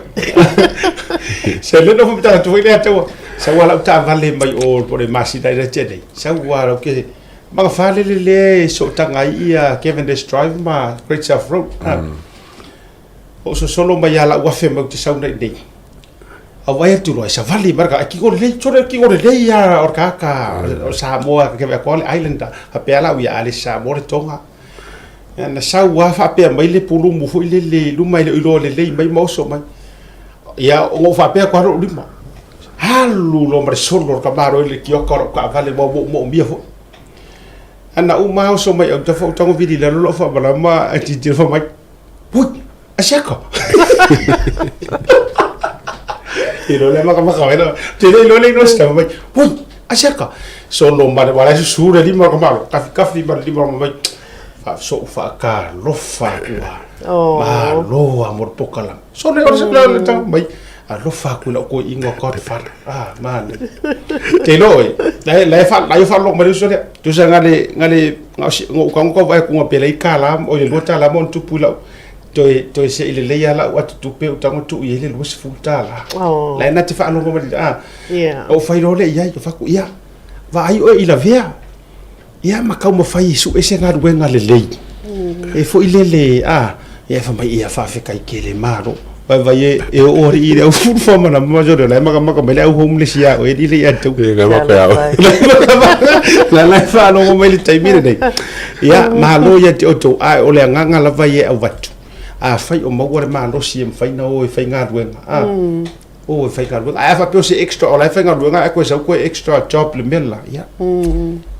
Se le noho mitala tu le ataua, sa ua lau taavale mai o o le masina i le tea nei, sa ua lau ke, manga whalele le so tanga i ia Cavendish Drive ma Great South Road. Mm. O sosolo mai a lau afe mau te sauna i nei. Au vai atu loa e savali mai ka ki lelei sole ki lelei a o ka ka o Samoa ke ko le island a pe ala ia ale Samoa le Tonga na sau a faapea mai le pulumu foi le le luma i le iloa lelei mai ma oso mai ia o ngou faapea ko alo lima alu lo ma le solo ka maro i le kioka o lau kaavale ma mo mo mia foi ana uma oso mai au tafa o tango vili lalo lo fa malama e titiro fa mai Ui, asiaka. I lo le maka maka wena. Te le lo le no sta mai. Ui, asiaka. Solo ma le wala su le lima ko malo. Kafi kafi ma le lima mai. Fa so fa ka lofa ua. Oh. Ma loa mo pokala. So le ora le le ta mai. Alofa aku i lau koe ingoa Godfather. Ah, mane. Te lo e. La la fa la fa lo mai so le. Tu sa ngale ngale ngau ka ngau vai ku pe le kala o le lota la mon tupu lau. Toe toe se ile le ia lau atu tupe u tango tu i le 20 tala. Oh. La na te fa lo mai ah. Yeah. O fai lo le ia i fa ku ia. Va ai o i la vea. Ia ma taumafai e sue se galuega lelei. E foi lele a ia fa mai ia faafetai tele malo. Vaivai e e oo alii i le au fulu faamana ma sole o la e makamaka mai le au homeless ia oe alii le ia te E ngai maka ia oe. La la e faalogo mai le taimi lenei. Ia malo ia te outou ae o le agaga lava ia e avatu. Afai o maua le malosi e mafai ona o e faigaluega a. O e faigaluega. Ae a faapea o se extra, o la e faigaluega ae koe sau koe extra job le mea lela, ia.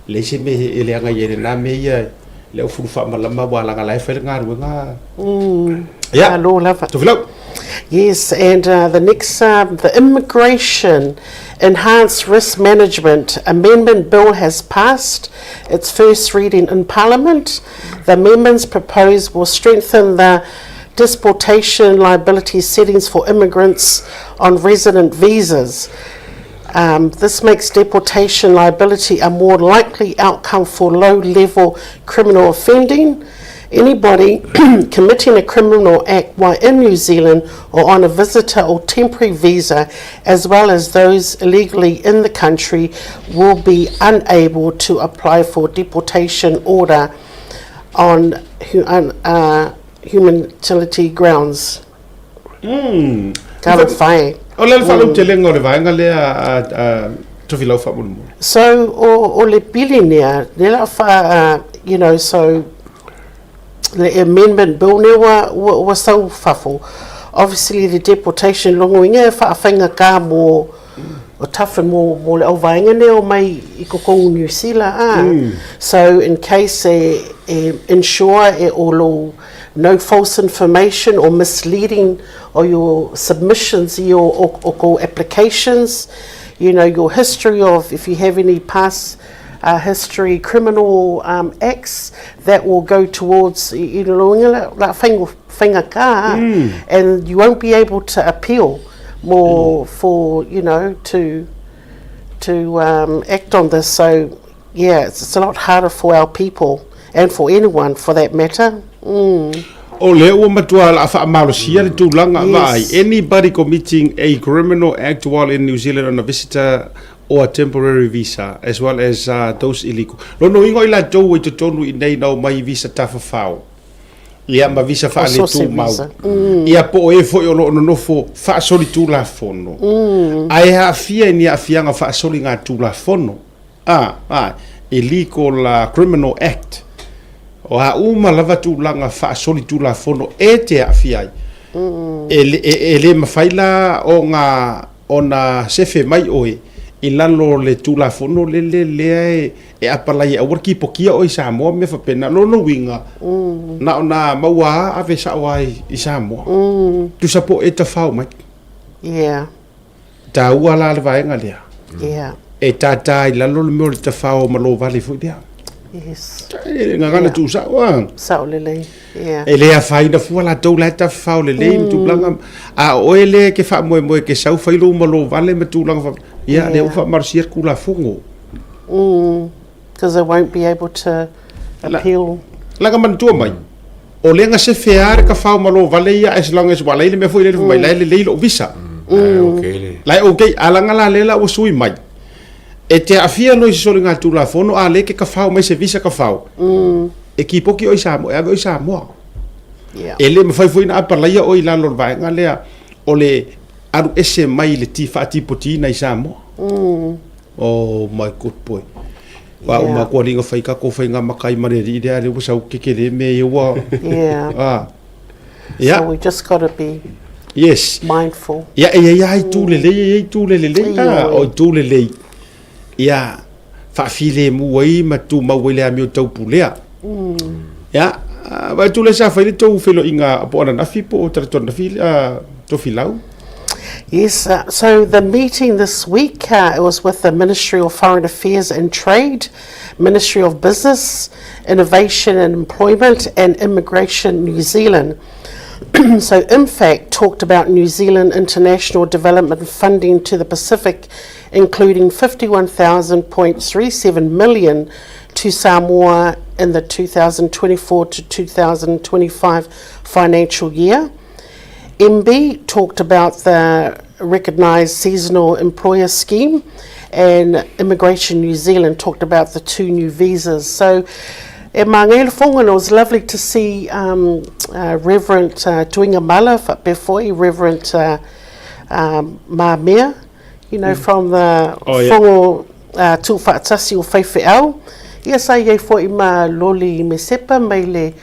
Leai se mea e leaga i ai lena mea ia le au fulu faamalama aua leaga la e fai le galuega. Ia. Malo lava. Tofilau. Yes, and uh, the next, um, the Immigration Enhanced Risk Management Amendment Bill has passed its first reading in Parliament. The amendments proposed will strengthen the deportation liability settings for immigrants on resident visas. Um, this makes deportation liability a more likely outcome for low-level criminal offending. Anybody committing a criminal act while in New Zealand or on a visitor or temporary visa, as well as those illegally in the country, will be unable to apply for deportation order on uh, humanitarian grounds. Mm. Ka le whai. O le whalautelenga o le vaenga lea a Tofilau faamolemole. So, o, o le pili nea, ne la wha, uh, you know, so, le amendment bill ne ua, ua, ua sau fafo. Obviously, the deportation longo inga e whaawhainga ka mō o toughen mō, mō le au vaenga ne o mai i ko kongu New Zealand. Ah. So, in case e, e ensure e o lo no false information or misleading or your submissions your o, o ko applications, you know, your history of if you have any past uh, history criminal um, acts that will go towards you know la whainga ka mm. and you won't be able to appeal more mm. for you know to to um, act on this so yeah it's, it's a lot harder for our people and for anyone for that matter mm. O lea ua matua la faamalosia le tulaga vaai. Anybody committing a criminal act while in New Zealand on a visitor or a temporary visa, as well as uh, those illegal. Lona uiga o i latou i totonu i nei na omai i visa tafafao, ia ma visa faaletumau, ia po o e foi o lo o nonofo faasolitulafono, ae aafia i ni aafiaga faasoligatulafono. A, a, Illegal Criminal Act. O a uma lava tulaga faasolitulafono e te aafia ai, e, e, e le mafai la ona, ona sefe mai oe i lalo o le Tulafono lele lea e, e apalai e aua le kipokia oe i Samoa ma mea faapena. Lona uiga, na ona maua lava ave sao lava i Samoa. Tusa po o e tafao mai. Yeah. Taua la le vaega lea. Yeah. E tātā i lalo le mea o le tawhao ma lō vale foi lea. Yes. E ngagana yeah. tu sao a. Sao lelei. Yeah. E le awhaina fua la tau la tawhao lelei mm. ma tūlanga. A oe le ke whaamoemoe ke sau whai lō ma lō vale ma tūlanga wha. Ia, yeah. le uwha marusia kula fongo. Mm. Because they won't be able to appeal. La, la manatua mai. O lea na sefe a le kafao ma lō vale ia as long as ua lai le mea foi lele fai mai la e lelei lou visa. La e okay a laga la lea la ua sui mai. E te aafia loa i se soligatulafono a lea e ke kafao mai se visa kafao. E kipoki oe i Samoa, e ave oe i Samoa. E le mafai foi ona apalaia oe i lalo o le vaega lea o le alu ese mai le ti faatipotiina i Samoa. Oh my good boy. Wa uma kua linga whai ka ko whai ngā makai ma le ri rea le ua sau keke le me e ua. Yeah. Ah. Yeah. So we just got to be yes. mindful. Ia, e ia ai tū lelei, e ia tū lelei, ah, o tū lelei. Ia, whaafile mu ai ma tū mau ai le amio tau pulea. Ia, vai tū le sa whai le tau whelo inga po ananafi po o tarato ananafi, uh, Tofilau. Yes, uh, so the meeting this week, uh, it was with the Ministry of Foreign Affairs and Trade, Ministry of Business, Innovation and Employment, and Immigration New Zealand. so IMFAC talked about New Zealand international development funding to the Pacific, including 51,000.37 million to Samoa in the 2024 to 2025 financial year. MB talked about the recognised seasonal employer scheme and Immigration New Zealand talked about the two new visas. So, e mā it was lovely to see um, uh, Reverend uh, Tuingamala Fa'apefoi, Reverend uh, um, Mea, you know, mm. from the oh, yeah. Fongo uh, Tūwhaatasi o Whaiwheau. Ia sa iei fo'i ma Loli Mesepa mai le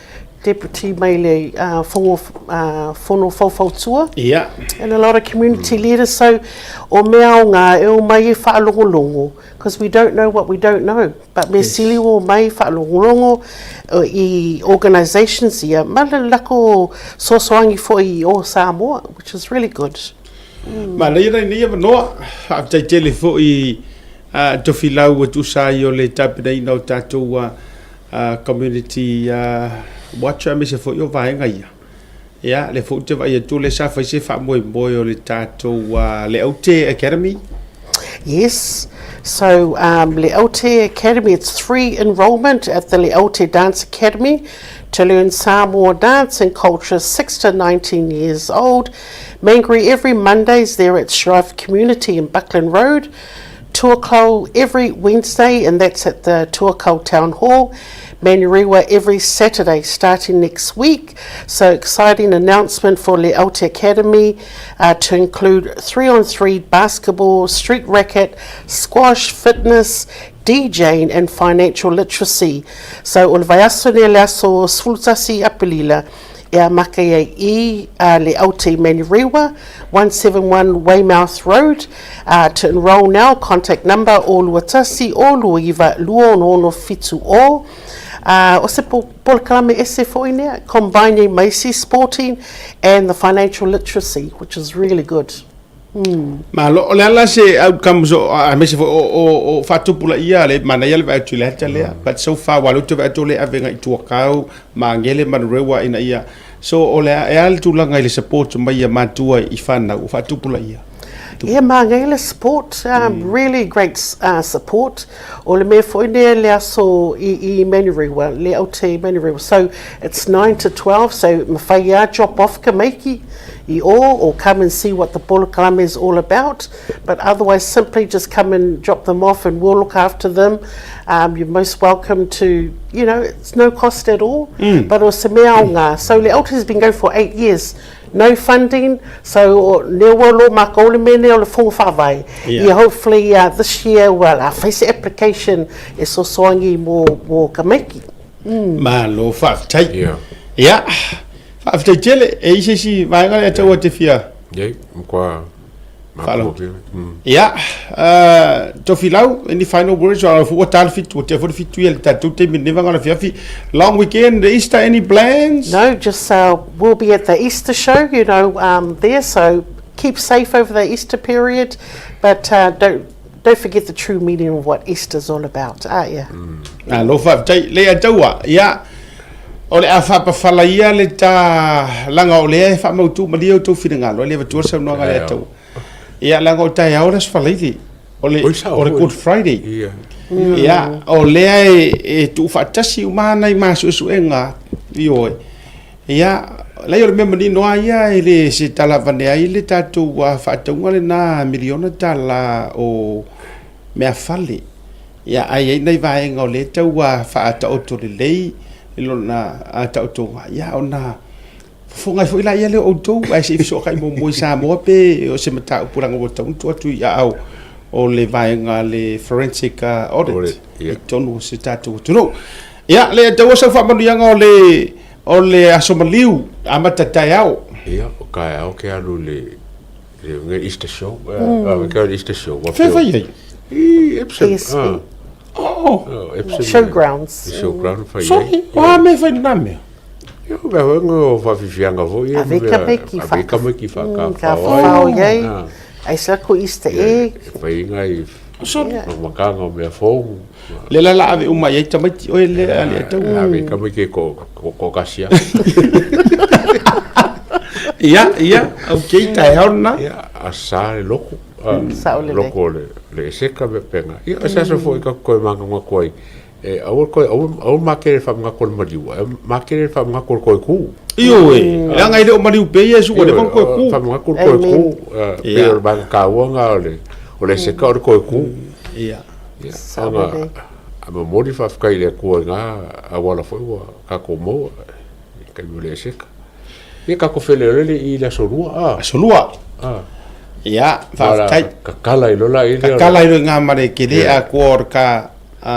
deputy mai le uh, Fongo, uh, Fono Faufautua. Yeah. And a lot of community mm. leaders. So, o mea o ngā e o mai e whaalongolongo, because we don't know what we don't know. But me yes. sili o mai whaalongolongo i organisations ia, ma le lako sosoangi fo'i o Samoa, which is really good. Manaia nai nei avanoa, faafetai tele foi a Tofilau ua tusa ai o le tapenaina o tatou community watch aemaise foi o vaega ia. Ia, lea foi ou te vaai atu o lea sa fai se faamoemoe o le tatou le Aute Academy. Yes. So um, Leaute Academy, it's free enrollment at the Leaute Dance Academy to learn Samoa dance and culture 6 to 19 years old. Mangere every Mondays there at Shrive Community in Buckland Road. Tuakau every Wednesday, and that's at the Tuakau Town Hall. Manurewa every Saturday starting next week. So exciting announcement for Leaute Academy uh, to include 3-on-3 basketball, street racket, squash, fitness, DJing and financial literacy. So o le vaiaso nei le aso 11 Apelila e amaka ai i uh, Le Aute Manurewa, 171 Weymouth Road. Uh, to enroll now, contact number o 21 o 29 26 70 o. Uh, o se polokalame ese fo'i nea, combining Macy sporting and the financial literacy, which is really good. Malo, o le a la se outcomes o, aemaise foi o, o, o faatupulaia le manaia le vaai atu i le ata lea. But so far, ua lea ou te vaai atu o lea e ave agai i Tuakau, Magele ma Manurewa ina ia, so o le a, e a le tulaga i le support mai a matua i whanau o faatupulaia? Yeah, Magele support, um, really great uh, support. O le mea foi nea le aso i, i Manurewa, le aute Manurewa. So it's 9 to 12, so mawhai a drop off ka meiki i o, or come and see what the polokalame is all about. But otherwise, simply just come and drop them off and we'll look after them. Um, you're most welcome to, you know, it's no cost at all. But o se mea o ngā. So le aute has been going for 8 years. No funding, so ne ua lo mākou le mea nei o le Fono Faavae. Yeah. Ia hopefully uh, this year, well, a whai se application e sosoangi mō, mō ka meiki. Mm. Malo, whaafetai. Yeah. Yeah. Whaafetai tele, e ise si vaenga le ataua te fia. Yei, mkwa Whaalo. Mm. Yeah. Uh, Tofilau, any final words? Or ua tala fitu, ua te fori fitu ia le tatou taimi nei vanga o le afiafi. Long weekend, Easter, any plans? No, just uh, we'll be at the Easter show, you know, um, there, so keep safe over the Easter period, but uh, don't don't forget the true meaning of what Easter's all about. Ah, yeah. Mm. Ah, lo whaafetai, le ataua, ia, o le a whaapawhala ia le ta langa o lea e whaamautu malia o tau whiringalo, le vatua saunoaga le ataua. Ia, langa o tae ao le asfalaili, o le, o le Good Friday. Ia. Ia, o lea e, e tuufaatasi uma ana i masuesuega ioe. Ia, leai o le mea manino lava ia e le se tala avane ai le tatou faatauga lena miliona tala o meafale. Ia, ae i ai nai vaega o lea e tau faataoto lelei i lona taotoga, ia ona fofoga ai foi laia lea o outou, ae se i fesootai muamua i Samoa pe o se mataupu leaga ua tatau ona tuu atu i aao o le vaega le forensic audit i totonu o se tatou atunuu. Ia, le taua sau faamanuiaga o le o le aso maliu amata taeao. Ia, o taeao ke alu le le nge Easter show. Mm. Ke Easter show. Fe fai ai? I Epsom. Ah. Oh. oh Epsom. Showgrounds. Showground fai ai. Sorry, o a me fai nā mea? Ia, mea hoi ngā o whawhiwhianga foi. Ave ka meki wha. Ave ka meki wha. Ka mm, whawhao iei. Ai sa ko Easter egg. Whai inga i makanga o mea fou. Le la la ave uma i ai tamaiti oe le a le atau. Ave ka meki ko ko ko kasia. Ia, ia, okay, tae ona. Ia, a sa le loko. Loko le le seka me penga. Ia, sa sa foi ka koe manga ngā koe. E aua koe, aua, aua makere whamngako le mariu, e makere whamngako le koe ku. Ioe, leaga e le o mariu pea Iesu, ua leva ona koe ku. Whamngako le koe ku, pei o le vaega kaua nga o le, o le seka o le koe ku. Ia. Ia, anga, a momoli whaafetai i le Atua i nga auala foi ua kakou maua, i taimi o le eseka. Ia kakou feleolele i le aso lua, a. Aso lua. A. Ia, whaafetai. Kakala i lola i le. Kakala i lo i nga mare kele a kua o ka, a,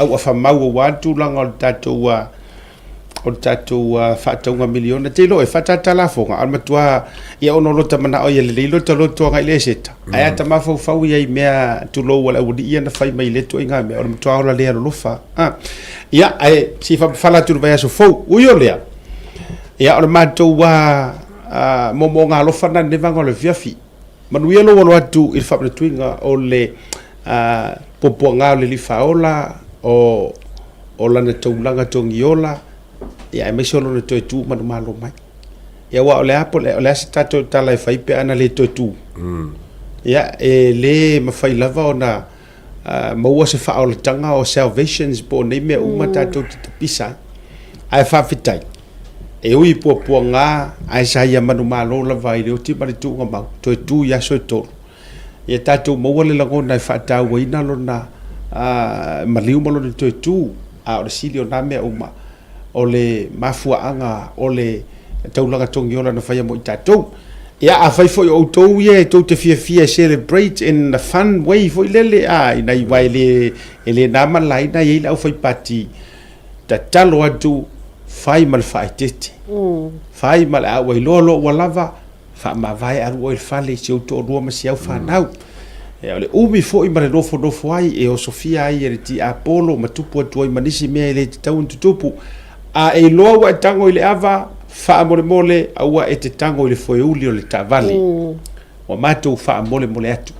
auafa mau aua le tulaga o le tatou o le tatou faatauga miliona. Te iloa e faatata lafoga, a o le matua ia ono lota manao ia lelei lota loto agai le eseta. Ae ata mafaufau ia i mea tulou a le aualii ia na fai mai i lea ituaiga mea, o le matua ola lea lolofa. A. Ia, ae se i faapafala atu i le vaiaso fou. Ui o lea, ia o le matou moomooga alofa lena i lenei vaega o le afiafi. Manuia lou alo atu i le faamanatuina o le puapuaga o le Alii Faaola, o, o Lana taulaga togiola, ia, aemaise o Lona toe tu manumalo mai. Ia, aua o le a, o le a se tatou tala e fai pe ana le toe tu? Mm. Ia, e le mafai lava ona maua se faaolataga o salvations po o nei mea uma tatou te tapisa ai. Ae faafetai, e ui i puapuaga ae sa ia manumalo lava i le oti ma le tuugamau, toe tu i aso e tolu. Ia tatou maua le lagona e faatauaina lona maliu ma lona toe tu, a o le sili o na mea uma, o le mafuaaga o le taulaga togiola na faia mo i tatou. Ia, afai foi o outou ia e tou te fiafia e celebrate in a fun way foi lele, a, ina i aua e le, e le na ma le laina e i ai le aufaipati, tatalo atu, fai ma le faaeteete. Fai ma le, a ua iloa loa ua lava, Faamavae alu oe i le fale i si ou toalua ma si au fanau. O le umi foi ma le nofonofo ai e osofia ai e le tiapolo ma tupu atu ai ma nisi mea e le tatau ona tutupu. A e iloa ua e tago i le ava, faamolemole aua e te tago i le foeuli o le taavale. Ua matou faamolemole atu.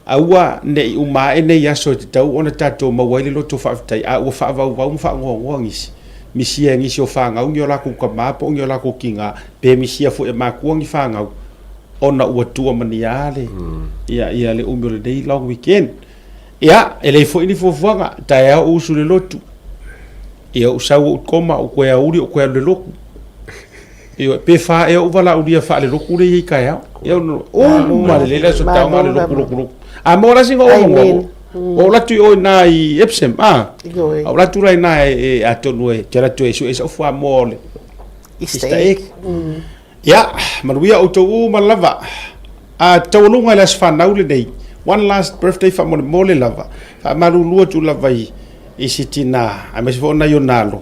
Aua ne i uma ae nei aso e tatau ona tatou maua ai le loto faafetai, a ua faavauvau ma faagoagoa nisi, misia e nisi o fanau ni o lakou tama po o ni o lakou tina, pe misia foi e matua ni fanau, ona ua tuamania le, ia, ia le umi o lenei long weekend. Ia, e leai foi ni fuafuaga, taeao ou usu i le lotu, ia ou sau ou koma, ou toe aoauli ou toe alu i le lotu. Ioe, pe fa ea ou valaaulia faalelotu lea e i ai taeao. Ia uma lelei le aso taeao na o le lotu, lotu, lotu. A maua la sina ou lotu. Ua ou atu i o i na i Epsom, a. A ou atu la i na e, atonu e, te atu e sue sau fuamoa o le Easter egg. Ia, manuia outou uma lava. A taualuga i le aso fanau lenei, one last birthday faamolemole lava. Faamalulu atu lava i, i si tina, aemaise foi o nai ona alo.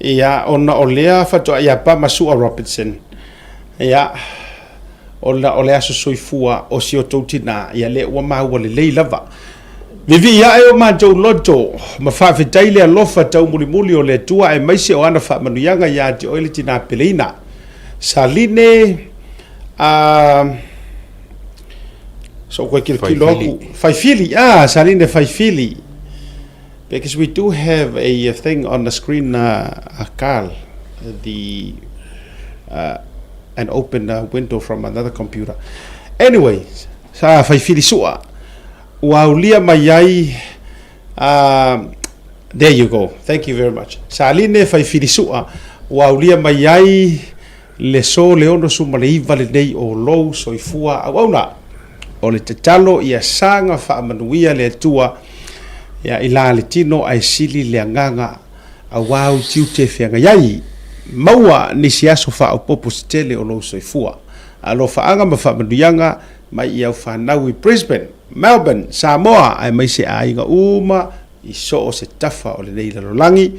Ia, ona o lea faatoa ia Pama Sua Robertson, ia, ona o le aso soifua o si o tou tinā, ia lea ua maua lelei lava. Vivii ae o matou loto, ma faafetai le alofa taumulimuli o le Atua aemaise o ana faamanuiaga ia te oe le tinā peleina. Saline, a, so koe kilokilo aku. Faifili, ah, Saline Faifili. Because we do have a thing on the screen, uh, Carl, the uh, an open uh, window from another computer. Anyway, sa faifili sua. Ua aulia mai ai, uh, there you go. Thank you very much. Saline faifili sua. Ua aulia mai ai Le so le 69 lenei o lou soifua auauna. O le tatalo ia saga faamanuia le Atua ia i la le tino ae sili le agaga aua ou tiute e feagai ai. Maua nisi aso faaopoopo se tele o lou soifua. Alofaaga ma faamanuiaga mai i au fanau i Brisbane, Melbourne, Samoa aemaise aiga uma i so o se tafa o lenei lalolagi,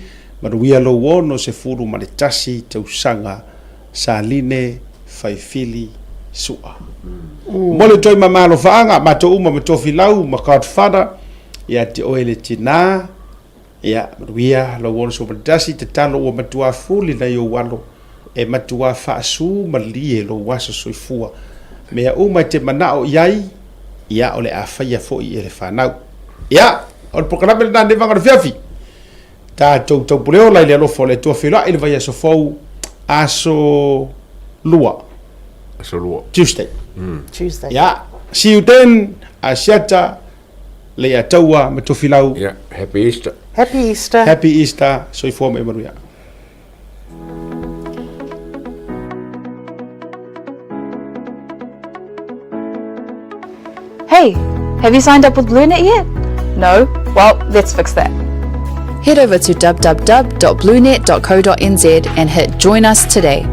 manuia lou 61 tausaga Saline Faifili Sua. Momoli atu ai ma malofaaga, matou uma ma Tofilau ma Godfather, ia te oe le tinā, ia manuia lou 61, tatalo ua matua fuli nai ou alo, e matua faasu malie lou aso soifua. Mea uma e te manao i ai, ia o le a faia foi e le fanau. Ia, o le polokalame lena nei vaega o le afiafi. Tatou taupuleola i le alofa o le Atua feiloai i le vaiaso fou, aso lua. Aso lua. Tuesday. Tuesday. Ia, see you then, Asiata, Leiataua ma Tofilau. Ia, happy Easter. Happy Easter. Happy Easter, soifua ma ia manuia. Hey, have you signed up with BlueNet yet? No? Well, let's fix that. Head over to www.bluenet.co.nz and hit Join Us Today.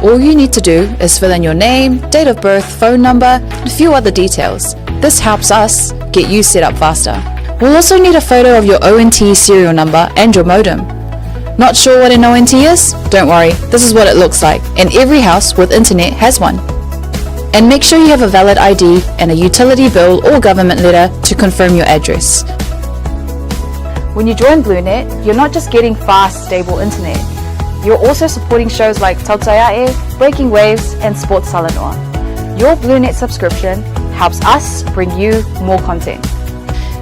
All you need to do is fill in your name, date of birth, phone number, and a few other details. This helps us get you set up faster. We'll also need a photo of your ONT serial number and your modem. Not sure what an ONT is? Don't worry, this is what it looks like, and every house with internet has one. And make sure you have a valid ID and a utility bill or government letter to confirm your address. When you join BlueNet, you're not just getting fast, stable internet. You're also supporting shows like Tautaiae, Breaking Waves, and Sports Talanoa. Your BlueNet subscription helps us bring you more content.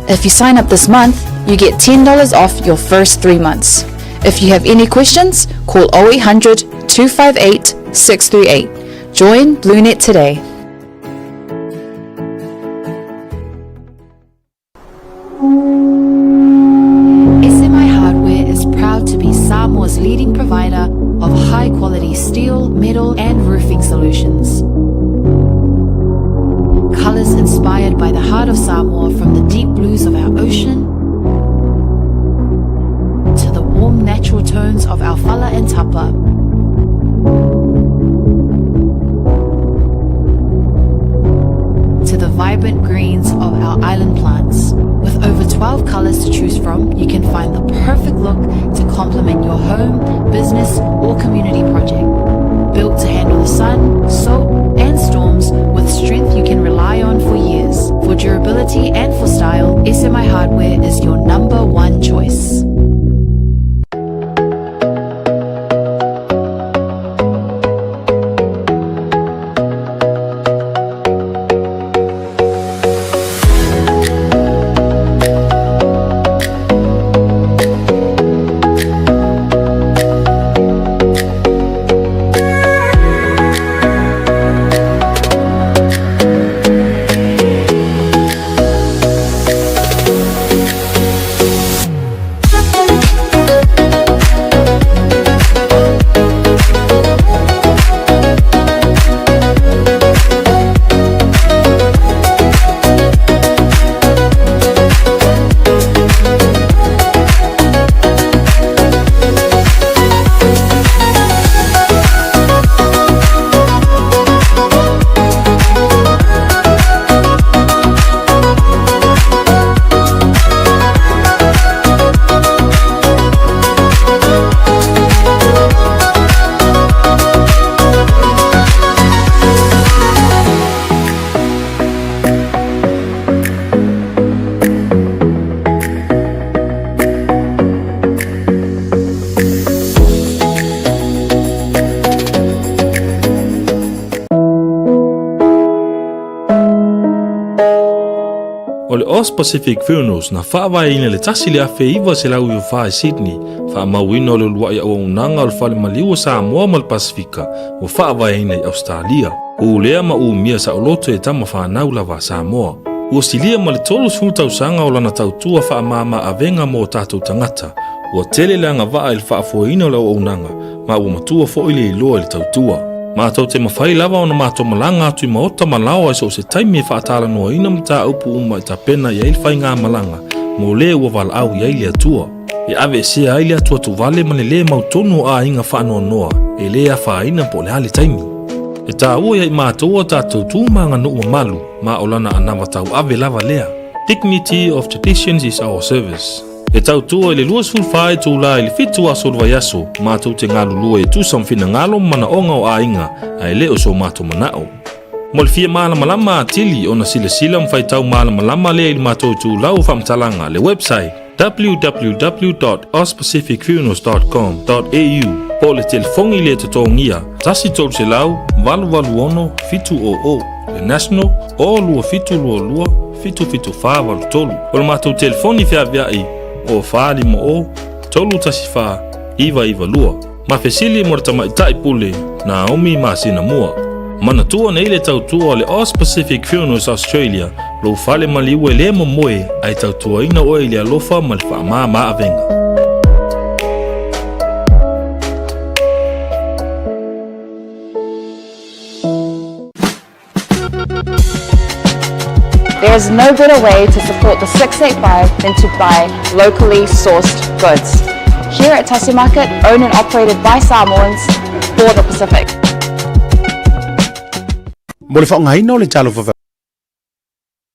If you sign up this month, you get $10 off your first 3 months. If you have any questions, call 0800 258 638. Join BlueNet today. SMI Hardware is proud to be Samoa's leading provider of high quality steel, metal, and roofing solutions. Colors inspired by the heart of Samoa from the deep blues of our ocean to the warm natural tones of our fala and tapa. To the vibrant greens of our island plants. With over 12 colors to choose from, you can find the perfect look to complement your home, business, or community project. Built to handle the sun, salt, and storms with strength you can rely on for years. For durability and for style, SMI Hardware is your number one choice. O le Aus Pacific Funerals na faavaeina i le 1994 i Sydney, faamauina o le uluai auaunaga o le Fale Maliu o Samoa ma le Pasefika ua faavaeina i Ausetalia. Ulea ma umia saoloto e tama fanau lava a Samoa. Ua silia ma le 30 tausaga o lana tautua faamama avega mo o tatou tagata. Ua tele le agavaa i le faafoeina o le auaunaga ma ua matua foi le iloa i le tautua. Matou te mafai lava ona matou malaga atu i maota ma laoa i so o se taimi e faatalanoaina mataupu uma e tapena i ai le faigamalaga mo le ua valaau i ai le Atua. E aveesea ai le atuatuvale ma le lē mautonu o aiga faanoanoa e lē afaina po o le a le taimi. E taua ia i matou a tatou tu ma aganuu mamalu ma o lana anava tauave lava lea. Dignity of traditions is our service. E tautua i le 24 itula i le 7 aso o le vaiaso, matou te galulue e tusa ma finagalo ma manaoga o aiga, ae le o so matou manao. Mo le fia malamalama atili ona silasila ma faitau malamalama lea i le matou itulau o faamatalaga, le website www.auspacificfunerals.com.au po o le telefoni le totogia 1 300 886 700, le national o 2722 77483. O le matou telefoni feaveai o 450 314 992. Ma fesili mo le tamaitai pule Naomi masina mua. Manatua nei le tautua o le Aus Pacific Funerals Australia, lou fale maliu e le momoe ae tautuaina oe i le alofa ma le faamama avega. There is no better way to support the 685 than to buy locally sourced goods. Here at Tasi Market, owned and operated by Samoans for the Pacific. Mo le faaaogaina o le Talofa.